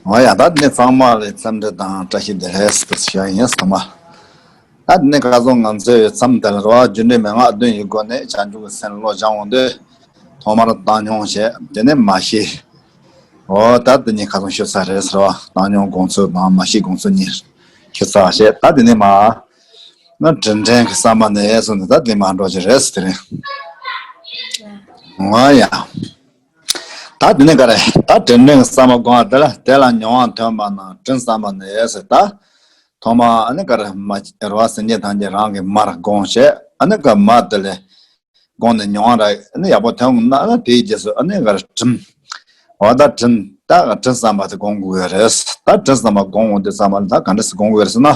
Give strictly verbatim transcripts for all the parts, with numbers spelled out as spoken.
འོ་ཡ། ད་དེ་ནས་ཚང་མ་ལ་འཚམས་འདྲི་དང་བཀྲ་ཤིས་བདེ་ལེགས་ཟེར་ཞུ་ཡ་ཡིན་ཚང་མ། ད་དེ་ནས་ཁ་སང་ང་ཚོའི་མཚམས་དེ་ལ་རེད་བ། རྒྱུ་འབྲས་མན་ངག་བདུན་ཡི་སྒོ་ནས་བྱང་ཆུབ་ཀྱི་སེམས་བློ་སྦྱང་འོང་དུས། ཐོག་མར་བཏང་སྙོམས་བྱས། དེ་ནས་མར་ཤེས། འོ་ད་དེ་གཉིས་ཁ་སང་ཞུས་ཚར་རེད་ཟེར་བ། བཏང་སྙོམས་དགོངས་ཚུལ་དང་མར་ཤེས་དགོངས་ཚུལ་གཉིས་ཞུས་ཚར་བྱས། ད་དེ་ནས་མར་ང་དྲིན་དྲན་གྱི་བསམ་པ་ནས་གསུངས་ཏེ། ད་དེ་མར་འགྲོ་གི་རེད་ཟེར་དེ་རེད། འོ་ཡ། ད་དེ་ནས་ག་རེ། ད་དྲིན་དྲན་གྱི་བསམ་པ་སྒོམ་པ་དེ་ལ། དེ་ལ་མྱོང་བ་ཐོན་པ་ན་དྲིན་བསམ་པ་ནས་ཟེར། ད་ཐོག་མ་ཨ་ནི་ག་རེ། མ་རེད་བ། སེམས་ཅན་ཐམས་ཅད་རང་གི་མར་སྒོམ་བྱས། ཨ་ནི་ག་མར་དེ་ལས་སྒོམ་ནས་མྱོང་བ་ར་ཨ་ནི་ཡག་པོ་ཐོན་ན། ཨ་ནི་དེའི་རྗེས་སུ་ཨ་ནི་ག་རེ། དྲིན། འོ་ད་དྲིན། ད་དྲིན་བསམ་པ་དེ་སྒོམ་དགོས་ཀྱི་རེད། ད་དྲིན་བསམ་པ་སྒོམ་འོང་དུས་ཙམ་པ་ལ་ད་ག་འདྲ་སེ་སྒོམ་དགོས་རེད་ཟེར་ན།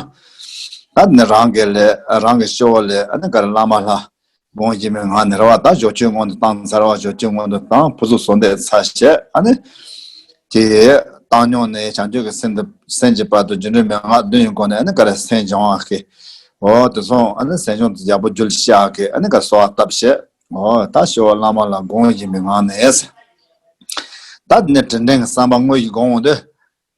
ད་ནི་རང་གི་ལས། རང་གི་སྤྱི་བོ་ལས་ཨ་ནི་ག་རེ། བླ་མ་ལྷ། སྒོམ་བཞིན་པའི་ངང་ནས་རེད་བ། ད་བཟོ་བཅོས་སྔོན་དུ་བཏང་ཚར་བ། བཟོ་བཅོས་སྔོན་དུ་བཏང་། ཕུར་ཚུགས་གསོལ་འདེབས་ཚར་བྱས། ཨ་ནི་དེ་བཏང་སྙོམས་ནས་བྱང་ཆུབ་ཀྱི་སེམས་དེ། སེམས་ཀྱི་བར་དུ་རྒྱུ་འབྲས་མན་ངག་བདུན་ཡི་སྒོ་ནས་ཨ་ནི་ག་རེ། སེམས་སྦྱོང་བ་གི། འོ་དེ་སོང་། ཨ་ནི་སེམས་སྦྱོང་དེ་ཡག་པོ་རྒྱུད་ལ་བཅག་གི། ཨ་ནི་ག་རེ། གསོལ་བ་བཏབ་བྱས། འོ་ད་སྤྱི་བོར་བླ་མ་ལ་སྒོམ་བཞིན་པའི་ངང་ནས། ད་དེ་ནས་དྲིན་དྲན་གྱི་བསམ་པ་དངོས་ཀྱི་སྒོམ་འོང་དུས།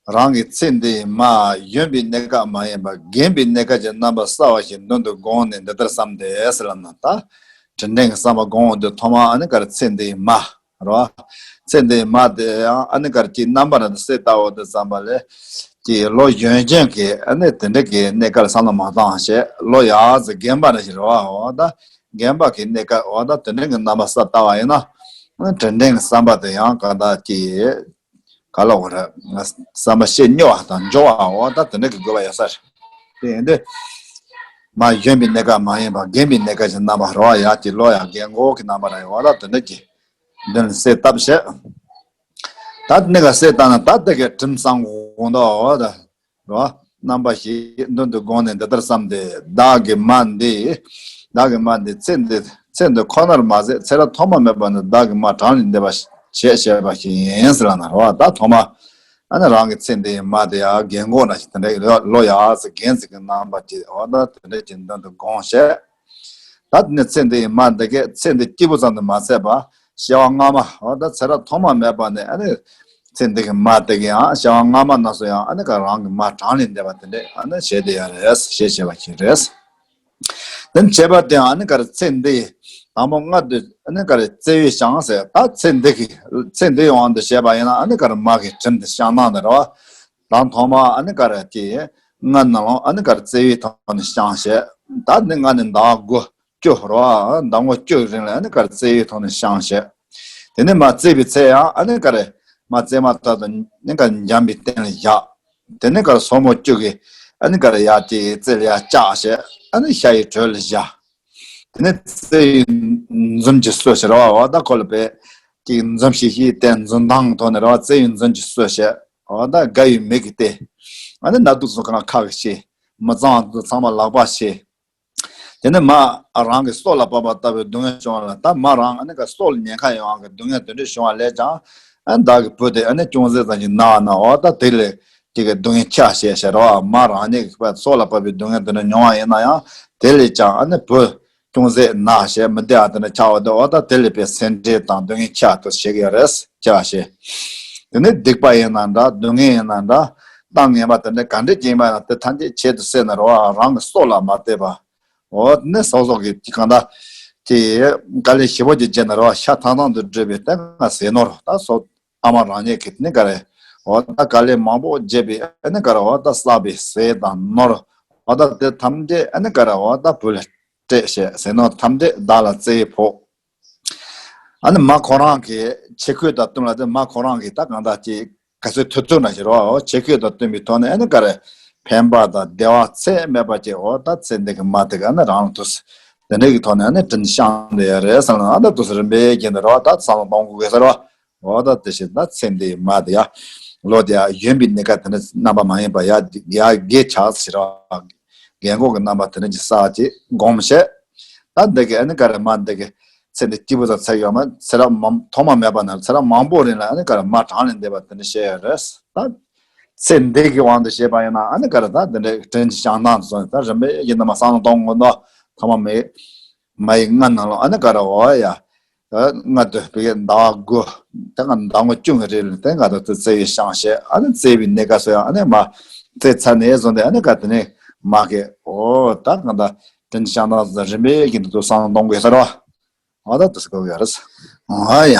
རང་གི་ཚེ་འདིའི་མ་གཞོན་པའི་གནས་སྐབས་མ་ཡིན་པར་རྒན་པའི་གནས་སྐབས་ཀྱི་རྣམ་པ་གསར་བ་ཞིག་མདུན་དུ་དགོངས་ནས་འདི་ལྟར་བསམས་ཏེ་ཟེར་ལབ་ན། ད་དྲིན་དྲན་གྱི་བསམ་པ་སྒོམ་འོང་དུས་ཐོག་མ་ཨ་ནི་ག་རེ། ཚེ་འདིའི་མ་རེད་བ། ཚེ་འདིའི་མ་དེ་ཡང་ཨ་ནི་ག་རེ། ཀྱི་རྣམ་པ་རང་དུ་གསལ་བཏབ་འོང་དུས་ཙམ་པ་ལ། ཀྱི་ལོ་གཞོན་གཞོན་གྱི་ཨ་ནི་དེ་འདྲ་གི་གནས་སྐབས་ལ་བསམ་བློ་མ་བཏང་བྱས། ལོ་ཡག་ཙམ་རྒན་པ་རང་ཞིག་རེད་བ། འོ་ད་རྒན་པ་གི་གནས་སྐབས། འོ་ད་དེ་འདྲ་གི་རྣམ་པ་གསར་བཏབ་པ་ཡིན་ན། དྲིན་དྲན་གྱི་བསམ་པ་དེ་ཡང་གང་ལྟར་ཀྱི། ག་ལ་འོ་ར། བསམ་པ་བཤད་སྨྱོ་བ་དང་འཇོ་བ། འོ་ད་དེ་འདྲ་གི་དགོས་པ་ཡོད་ས་རེད། དེ་ཡིན་དུས། མ་གཞོན་པའི་གནས་སྐབས་མ་ཡིན་པར་རྒན་པའི་གནས་སྐབས་ཀྱི་རྣམ་པ་རེད་བ། ཡག་གི་ལོ་ཡག་རྒན་གོག་གི་རྣམ་པ་རེད། འོ་ད་དེ་འདྲ་གི་མདུན་ལ་གསལ་བཏབ་བྱས། ད་དེ་ནས་ག་གསལ་བཏབ་ན། ད་དེ་གའི་དྲིན་བསམ་དགོས་འདུག་འོ་ད། རོ། རྣམ་པ་ཞིག་མདུན་དུ་དགོངས་ནས་འདི་ལྟར་བསམས་ཏེ། བདག་གི་མ་འདི། བདག་གི་མ་འདི་ཚེ་འདི། ཚེ་འདི་ཁོ་ནར་མ་ཟད་ཚེ་རབས་ཐོག་མ་མེད་པ་ནས་བདག་གི་མ་གྲངས་ལས་འདས་པ་བྱས་བྱས་པ་ཞིག་ཡིན་ཟེར་ལབ་ན་རོ། ད་ཐོག་མ་ཨ་ནི་རང་གི་ཚེ་འདིའི་མ་དེ་ཡང་རྒན་གོག་འདྲ་ཞིག་དེ་འདྲ་ལོ་ལོ་ཡག་ཙམ་རྒན་ཙམ་གྱི་རྣམ་པ་ཅིག་འོ་ད་དེ་འདྲ་ཅིག་མདུན་དུ་དགོངས་བྱས། ད་དེ་ནས་ཚེ་འདིའི་མ་འདི་གས་ཚེ་འདི་སྐྱིད་པོ་ཙམ་དུ་མ་ཟད་པ། སྐྱེ་བ་སྔ་མ། འོ་ད་ཚེ་རབས་ཐོག་མ་མེད་པ་ནས་ཨ་ནི་ཚེ་འདི་གི་མ་དེ་གས་ཡང་སྐྱེ་བ་སྔ་མ་ན་སོ་ཡང་ཨ་ནི་ག་རང་གི་མ་གྲངས་ལས་འདས་པ་དེ་འདྲས་ཨ་ནི་བྱས་ཏེ་ཡ་རེད། བྱས་བྱས་པ་ཞིག་རེད། དེ་ནས་བྱས་པ་དེ་ཡང་ཨ་ནི་ག་རེ། ཚེ་འདི་དང་པོ་སྔར་དུ་ཨ་ནི་ག་རེ། བརྩེ་བས་བསྐྱངས་ཟེར། ད་ཚེ་འདི་གི་ཚེ་འདིའི་དབང་དུ་བྱས་པ་ཡིན་ན་ཨ་ནི་ག་རེ། མ་གི་དྲིན་དེ་བསྐྱངས་གནང་དེ་རེད་བ། དང་ཐོག་མ་ཨ་ནི་ག་རེ། ཀྱི་སྔར་ནང་ལོགས་ཨ་ནི་ག་རེ། བརྩེ་བའི་ཐོག་ནས་བསྐྱངས་བྱས། ད་ནི་སྔར་ནས་ཟླ་དགུ་བཅུ་རོ། ཟླ་ངོ་བཅུ་རིང་ལ་ཨ་ནི་ག་རེ། བརྩེ་བའི་ཐོག་ནས་བསྐྱངས་བྱས། དེ་ནས་མ་བརྩེ་བའི་ཚེ་ཡང་ཨ་ནི་ག་རེ། མ་བརྩེ་མ་ཐག་ཏུ་ནི་ག་རེ། འཇམ་པའི་སྟེང་ལ་བཞག་དེ་ནས་ག་རེ། སོར་མོ་བཅུ་གིས་ཨ་ནི་ག་རེ། ཡར་ཀྱི་རྩེ་ལ་ཡར་བཀྱགས་བྱས། ཨ་ནི་ཤ་ཡི་དྲོད་ལ་བཞག་དེ་ནས་བརྩེ་བའི་འཛུམ་གྱིས་གསོ་བྱས་རོ། འོ་ད་ཁོ་ལ་དཔེ་ཀྱི་འཛུམ་ཞིག་ཞིག་བསྟན། འཛུམ་མདངས་ཐོག་ནས་རོ། བརྩེ་བའི་འཛུམ་གྱིས་གསོ་བྱས། འོ་ད་དགའ་བའི་མིག་གིས་བལྟས། ཨ་ནི་ན་ཟུག་ཚོ་གང་ཁ་གིས་བྱས། མི་གཙང་ཚོ་ཚང་མ་ལག་པ་བྱས། དེ་ནས་མ་རང་གི་སྲོག་ལ་བབ་པ་ལྟ་བུའི་སྡུག་བསྔལ་བྱུང་བ་ལ། ད་མ་རང་ཨ་ནི་ག་སྲོག་ལ་ཉེན་ཁ་ཡོང་བ་གི་སྡུག་བསྔལ་དེ་འདྲ་བྱུང་བ་ལས་ཀྱང་། ཨ་བདག་གི་བུ་དེ་ཨ་ནི་ཅུང་ཟད་ཙམ་ཞིག་ན་བ་ན། འོ་ད་དེ་ལས་ཀྱི་གི་སྡུག་བསྔལ་ཆེ་བ་བྱས་བྱས་རོ། མ་རང་ཉིད་ཀྱི་སྲོག་ལ་བབ་པའི་སྡུག་བསྔལ་དེ་འདྲ་མྱོང་བ་ཡིན་ན་ཡང་། དེ་ལས་ཀྱང་ཨ་ནི་བུ་ཅུང་ཟད་ན་བྱས་མི་བདེ་བ་དེ་འདྲ་ཆགས་པ་དེ། འོ་ད་དེ་ལས་དཔེ་སེམས་ཁྲལ་དང་སྡུག་བསྔལ་ཆེ་བ་དེ་བྱེད་ཀྱི་རེད། ཆེ་བ་བྱས། དེ་ནས་སྡིག་པ་ཡིན་ན་འདྲ། སྡུག་བསྔལ་ཡིན་ན་འདྲ། གཏམ་ངན་པ་དེ་འདྲ་ག་འདྲ་ཅིག་ཡིན་པ་ཡིན་ན་དེ་ཐམས་ཅད་ཆེད་དུ་བསད་ན་རོ། རང་གི་སྲོག་ལ་མ་གཏད་པ། འོ་དེ་ནས་སོ་སོ་གི་གང་ལྟར་དེ་དཀའ་ལས་ཞེ་པོ་ཅིག་བརྒྱབ་ན་རོ། ཤ་ཐང་ཐང་དུ་བསྒྲུབས་པའི་དེ་ང་ཟས་ནོར། ད་སོ་ཨ་མ་རང་ཉིད་ཀྱིས་དེ་ནས་ག་རེ། འོ་ད་དཀའ་ལས་མང་པོ་བརྒྱབ་པའི་ཨ་ནི་ག་རེ། འོ་ད་བསགས་པའི་ཟས་དང་ནོར། འོ་ད་དེ་ཐམས་ཅད་ཨ་ནི་ག་རེ། འོ་ད་བུ་ལ་སྤྲད་བྱས། ཟས་ནོར་ཐམས་ཅད་བདག་ལ་བཙལ་ཕོག་ཨ་ནི་མ་ཁོ་རང་གི་ཆས་གོས་དང་བསྟུན་ལ། དེ་མ་ཁོ་རང་གི་ད་གང་ལྟར་ཅིག་ག་ཚོད་ཐུབ་ཚོད་ན་ཞིག་རོ། ཆས་གོས་དང་བསྟུན་པའི་ཐོག་ནས་ཨ་ནི་ག་རེ། ཕན་པ་དང་བདེ་བ་ཚད་མེད་པ་ཅིག་འོ་ད་ཚེ་འདི་གི་མ་དེ་ག་ནི་རང་ལ་ཐུག་སོང་། དེ་འདྲ་གི་ཐོག་ནས་ཨ་ནི་དྲིན་བསྐྱངས་བསྡད་ཡ་རེད་ཟེར་ན། ཨ་ད་དུས་སུ་རིམ་པས་རྒྱུན་དུ་རོ། ད་བསམ་བློ་གཏོང་དགོས་གི་ཟེར་རོ། འོ་ད་དེ་བཞིན་ད་ཚེ་འདིའི་མ་དེ་ཡ། ལོ་དེ་ཡ་གཞོན་པའི་གནས་སྐབས་དེ་འདྲ་རྣམ་པ་མ་ཡིན་པ་ཡ། ཡ་རྒས་ཆགས་ཟེར་རོ། རྒན་གོག་གི་རྣམ་པ་དེ་འདྲ་ཅིག་བསགས་ཅིག་སྒོམ་བྱས། ད་འདི་གི་ཨ་ནི་ག་རེ། མ་འདི་གི་ཚེ་འདི་སྐྱིད་པོ་ཙམ་ཚར་ཡོད་མ། ཚེ་རབས་མང་ཐོག་མ་མེད་པ་ན་ཚེ་རབས་མང་པོ་རིང་ལ་ཨ་ནི་ག་རེ། མ་གྲངས་ལས་འདས་པ་དེ་འདྲ་བྱས་ཡོད་རེད། ད་ཚེ་འདི་གི་དབང་དུ་བྱས་པ་ཡིན་ན་ཨ་ནི་ག་རེ། ད་དེ་འདྲའི་དྲིན་གྱི་བསྐྱངས་སྟངས་སོགས་ད་རིམ་པས་ཡིན་ན་མ་བསམ་བློ་གཏོང་དགོས་འདུག་ཐོག་མ་མེད་མ་ཡི་སྔ་ནང་ལོ་ཨ་ནི་ག་རེ། འོ་ཡ། ད་ང་དུ་བི་ཟླ་བ་དགུ། ད་ང་ཟླ་ངོ་བཅུ་གི་རིང་ལ་དེ་ང་དུ་བཙས་པའི་ཤང་བཤད། ཨ་ནི་བཙས་པའི་གནས་སྐབས་སུ་ཡང་ཨ་ནི་མ་བཙས་ཚར་ནས་བཟུང་སྟེ་ཨ་ནི་ག་དེ་ནས་མ་གི་ཨོ་ད་གང་ལྟར་དྲིན་ཤང་དང་རིམ་པས་ཀྱི་འདི་ཚོ་བསམ་བློ་གཏོང་དགོས་ས་རེད་བ། ཨ་ད་དེ་སྐོར་ཡོད་རེད། ཨ་ཡ།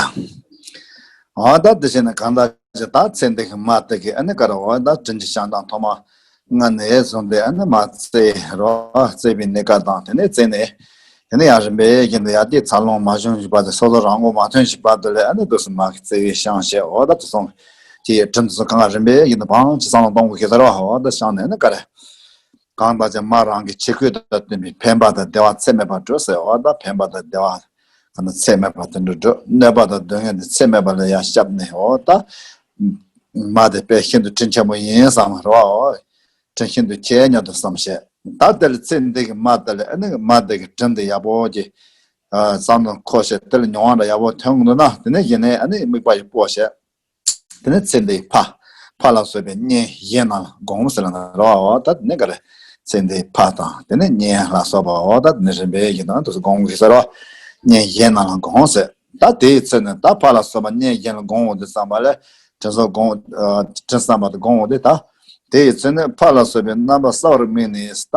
ཨ་ད་དེ་བྱས་ན་གང་ལྟར་ཅི་ད་ཚེ་འདི་གི་མ་དེ་གི་ཨ་ནི་ག་རེ་བ་ད་དྲིན་ཤང་དང་ཐོག་མ་སྔ་ནས་བཟུང་སྟེ་ཨ་ནི་མ་བཙས་རོ། བཙས་པའི་གནས་སྐབས་དང་དེ་ནས་བཙས་ནས། དེ་ནས་ཡང་རིམ་པས་ཀྱིས་འདི་ཡར་དེ་འཚར་ལོངས་མ་བྱུང་བཞིན་པ་དེ་སོ་སོ་རང་མགོ་མ་ཐོན་བཞིན་པ་དེ་ལས་ཨ་ནི་དུས་སུ་མ་གི་བཙས་པའི་ཤང་བཤད། འོ་ད་དེ་སོང་གི་དྲིན་དེ་ཚོ་གང་རིམ་པས་ཀྱིས་འདི་བང་ཅི་བསམ་བློ་གཏོང་དགོས་ཀྱི་ཟེར་བ། འོ་ད་ཤང་ནས་ཨ་ནི་ག་རེ། གང་ལྟར་ཅི་མ་རང་གི་ཆོས་གོས་དང་བསྟུན་པའི་ཕན་པ་དང་བདེ་བ་ཚད་མེད་པ་སྒྲུབ་ཟེར། འོ་ད་ཕན་པ་དང་བདེ་བ་གང་ལྟར་ཚད་མེད་པ་དེ་འདྲ་སྒྲུབ། གནོད་པ་དང་སྡུག་བསྔལ་འདི་ཚད་མེད་པ་ལ་ཡང་སྐྱབས་ནས། འོ་ད་མ་དེ་དཔེ་ཤིན་ཏུ་དྲིན་ཆེན་པོ་ཡིན་བསམ་རོ། དྲིན་ཤིན་ཏུ་ཆེ་སྙམ་དུ་བསམ་བྱས། ད་དེ་ལ་ཚེ་འདི་གི་མ་དེ་ལ་ཨ་ནི་མ་དེ་གི་དྲིན་དེ་ཡག་པོ་གི་བསམ་བློ་འཁོར་བྱས། དེ་ལ་མྱོང་བ་འདྲ་ཡག་པོ་ཐོན་འདུག་ན་དེ་ནས་གཞི་ནས་ཨ་ནི་དམིགས་པ་ཡི་སྤོ་བྱས། དེ་ནས་ཚེ་འདིའི་ཕ། ཕ་ལ་སོགས་པའི་གཉེན་གཞན་རྣམས་ལ་དགོངས་ཟེར་ན་རོ། ད་དེ་ནས་ག་རེ། ཚེ་འདིའི་ཕ་དང་དེ་ནས་གཉེན་ལ་སོགས་པའོ། ད་དེ་ནས་རིམ་པས་ཀྱི་དང་དུ་དགོངས་ཀྱི་ཟེར་རོ། གཉེན་གཞན་རྣམས་ལ་དགོངས་ཟེར། ད་དེའི་ཚེ་ནས་ད་ཕ་ལ་སོགས་པ་གཉེན་གཞན་ལ་དགོངས་འོང་དུས་ཙམ་པ་ལས་དྲིན་གཟོ་དགོངས། དྲིན་བསམ་པ་དེ་དགོངས་འོང་དུས་ད། དེའི་ཚེ་ནས་ཕ་ལ་སོགས་པའི་རྣམ་པ་གསལ་བར་དམིགས་ནས་ད།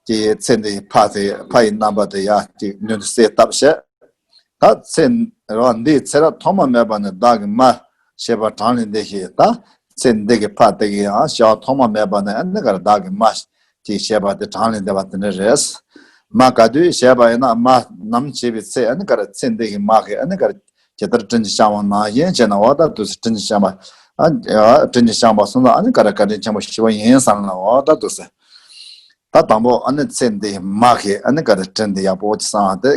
དེའི་ཚེ་འདིའི་ཕ་དེ་ཕ་ཡི་རྣམ་པ་དེ་ཡར་ཅིག་མདུན་དུ་གསལ་བཏབ་བྱས། ད་ཚེ་རང་འདིའི་ཚེ་རབས་ཐོག་མ་མེད་པ་ནས་བདག་གི་མ་ཞེས་པ་གྲངས་ལས་འདས་ཤིང་། ད་ཚེ་འདི་གི་ཕ་དེ་གི་ཡང་བྱ་བ་ཐོག་མ་མེད་པ་ནས་ཨ་ནི་ག་རེ་བདག་གི་མ་ཅིག་ཞེས་པ་དེ་གྲངས་ལས་འདས་པ་དེ་འདྲ་རེད། མ་ག་དུས་བྱས་པ་ཡིན་ན་མ་ནམ་བྱས་པའི་ཚེ་ཨ་ནི་ག་རེ་ཚེ་འདི་གི་མ་གི་ཨ་ནི་ག་རེ་ཇི་ལྟར་དྲིན་གྱིས་བསྐྱངས་པ་ནང་བཞིན་བྱས་ན་འོ་ད་དུས་སུ་དྲིན་གྱིས་བསྐྱངས་པ། ཨ་དྲིན་གྱིས་བསྐྱངས་པ་སོང་ཙང་ཨ་ནི་ག་རེ་བཀའ་དྲིན་ཆེན་པོ་ཞེ་པོ་ཡིན་བསམ་ན་འོ་ད་དུས་སུ། ད་དང་པོ་ཨ་ནི་ཚེ་འདིའི་མ་གི་ཨ་ནི་ག་རེ་དྲིན་འདི་ཡག་པོ་ཅིག་བསམ་སྟེ།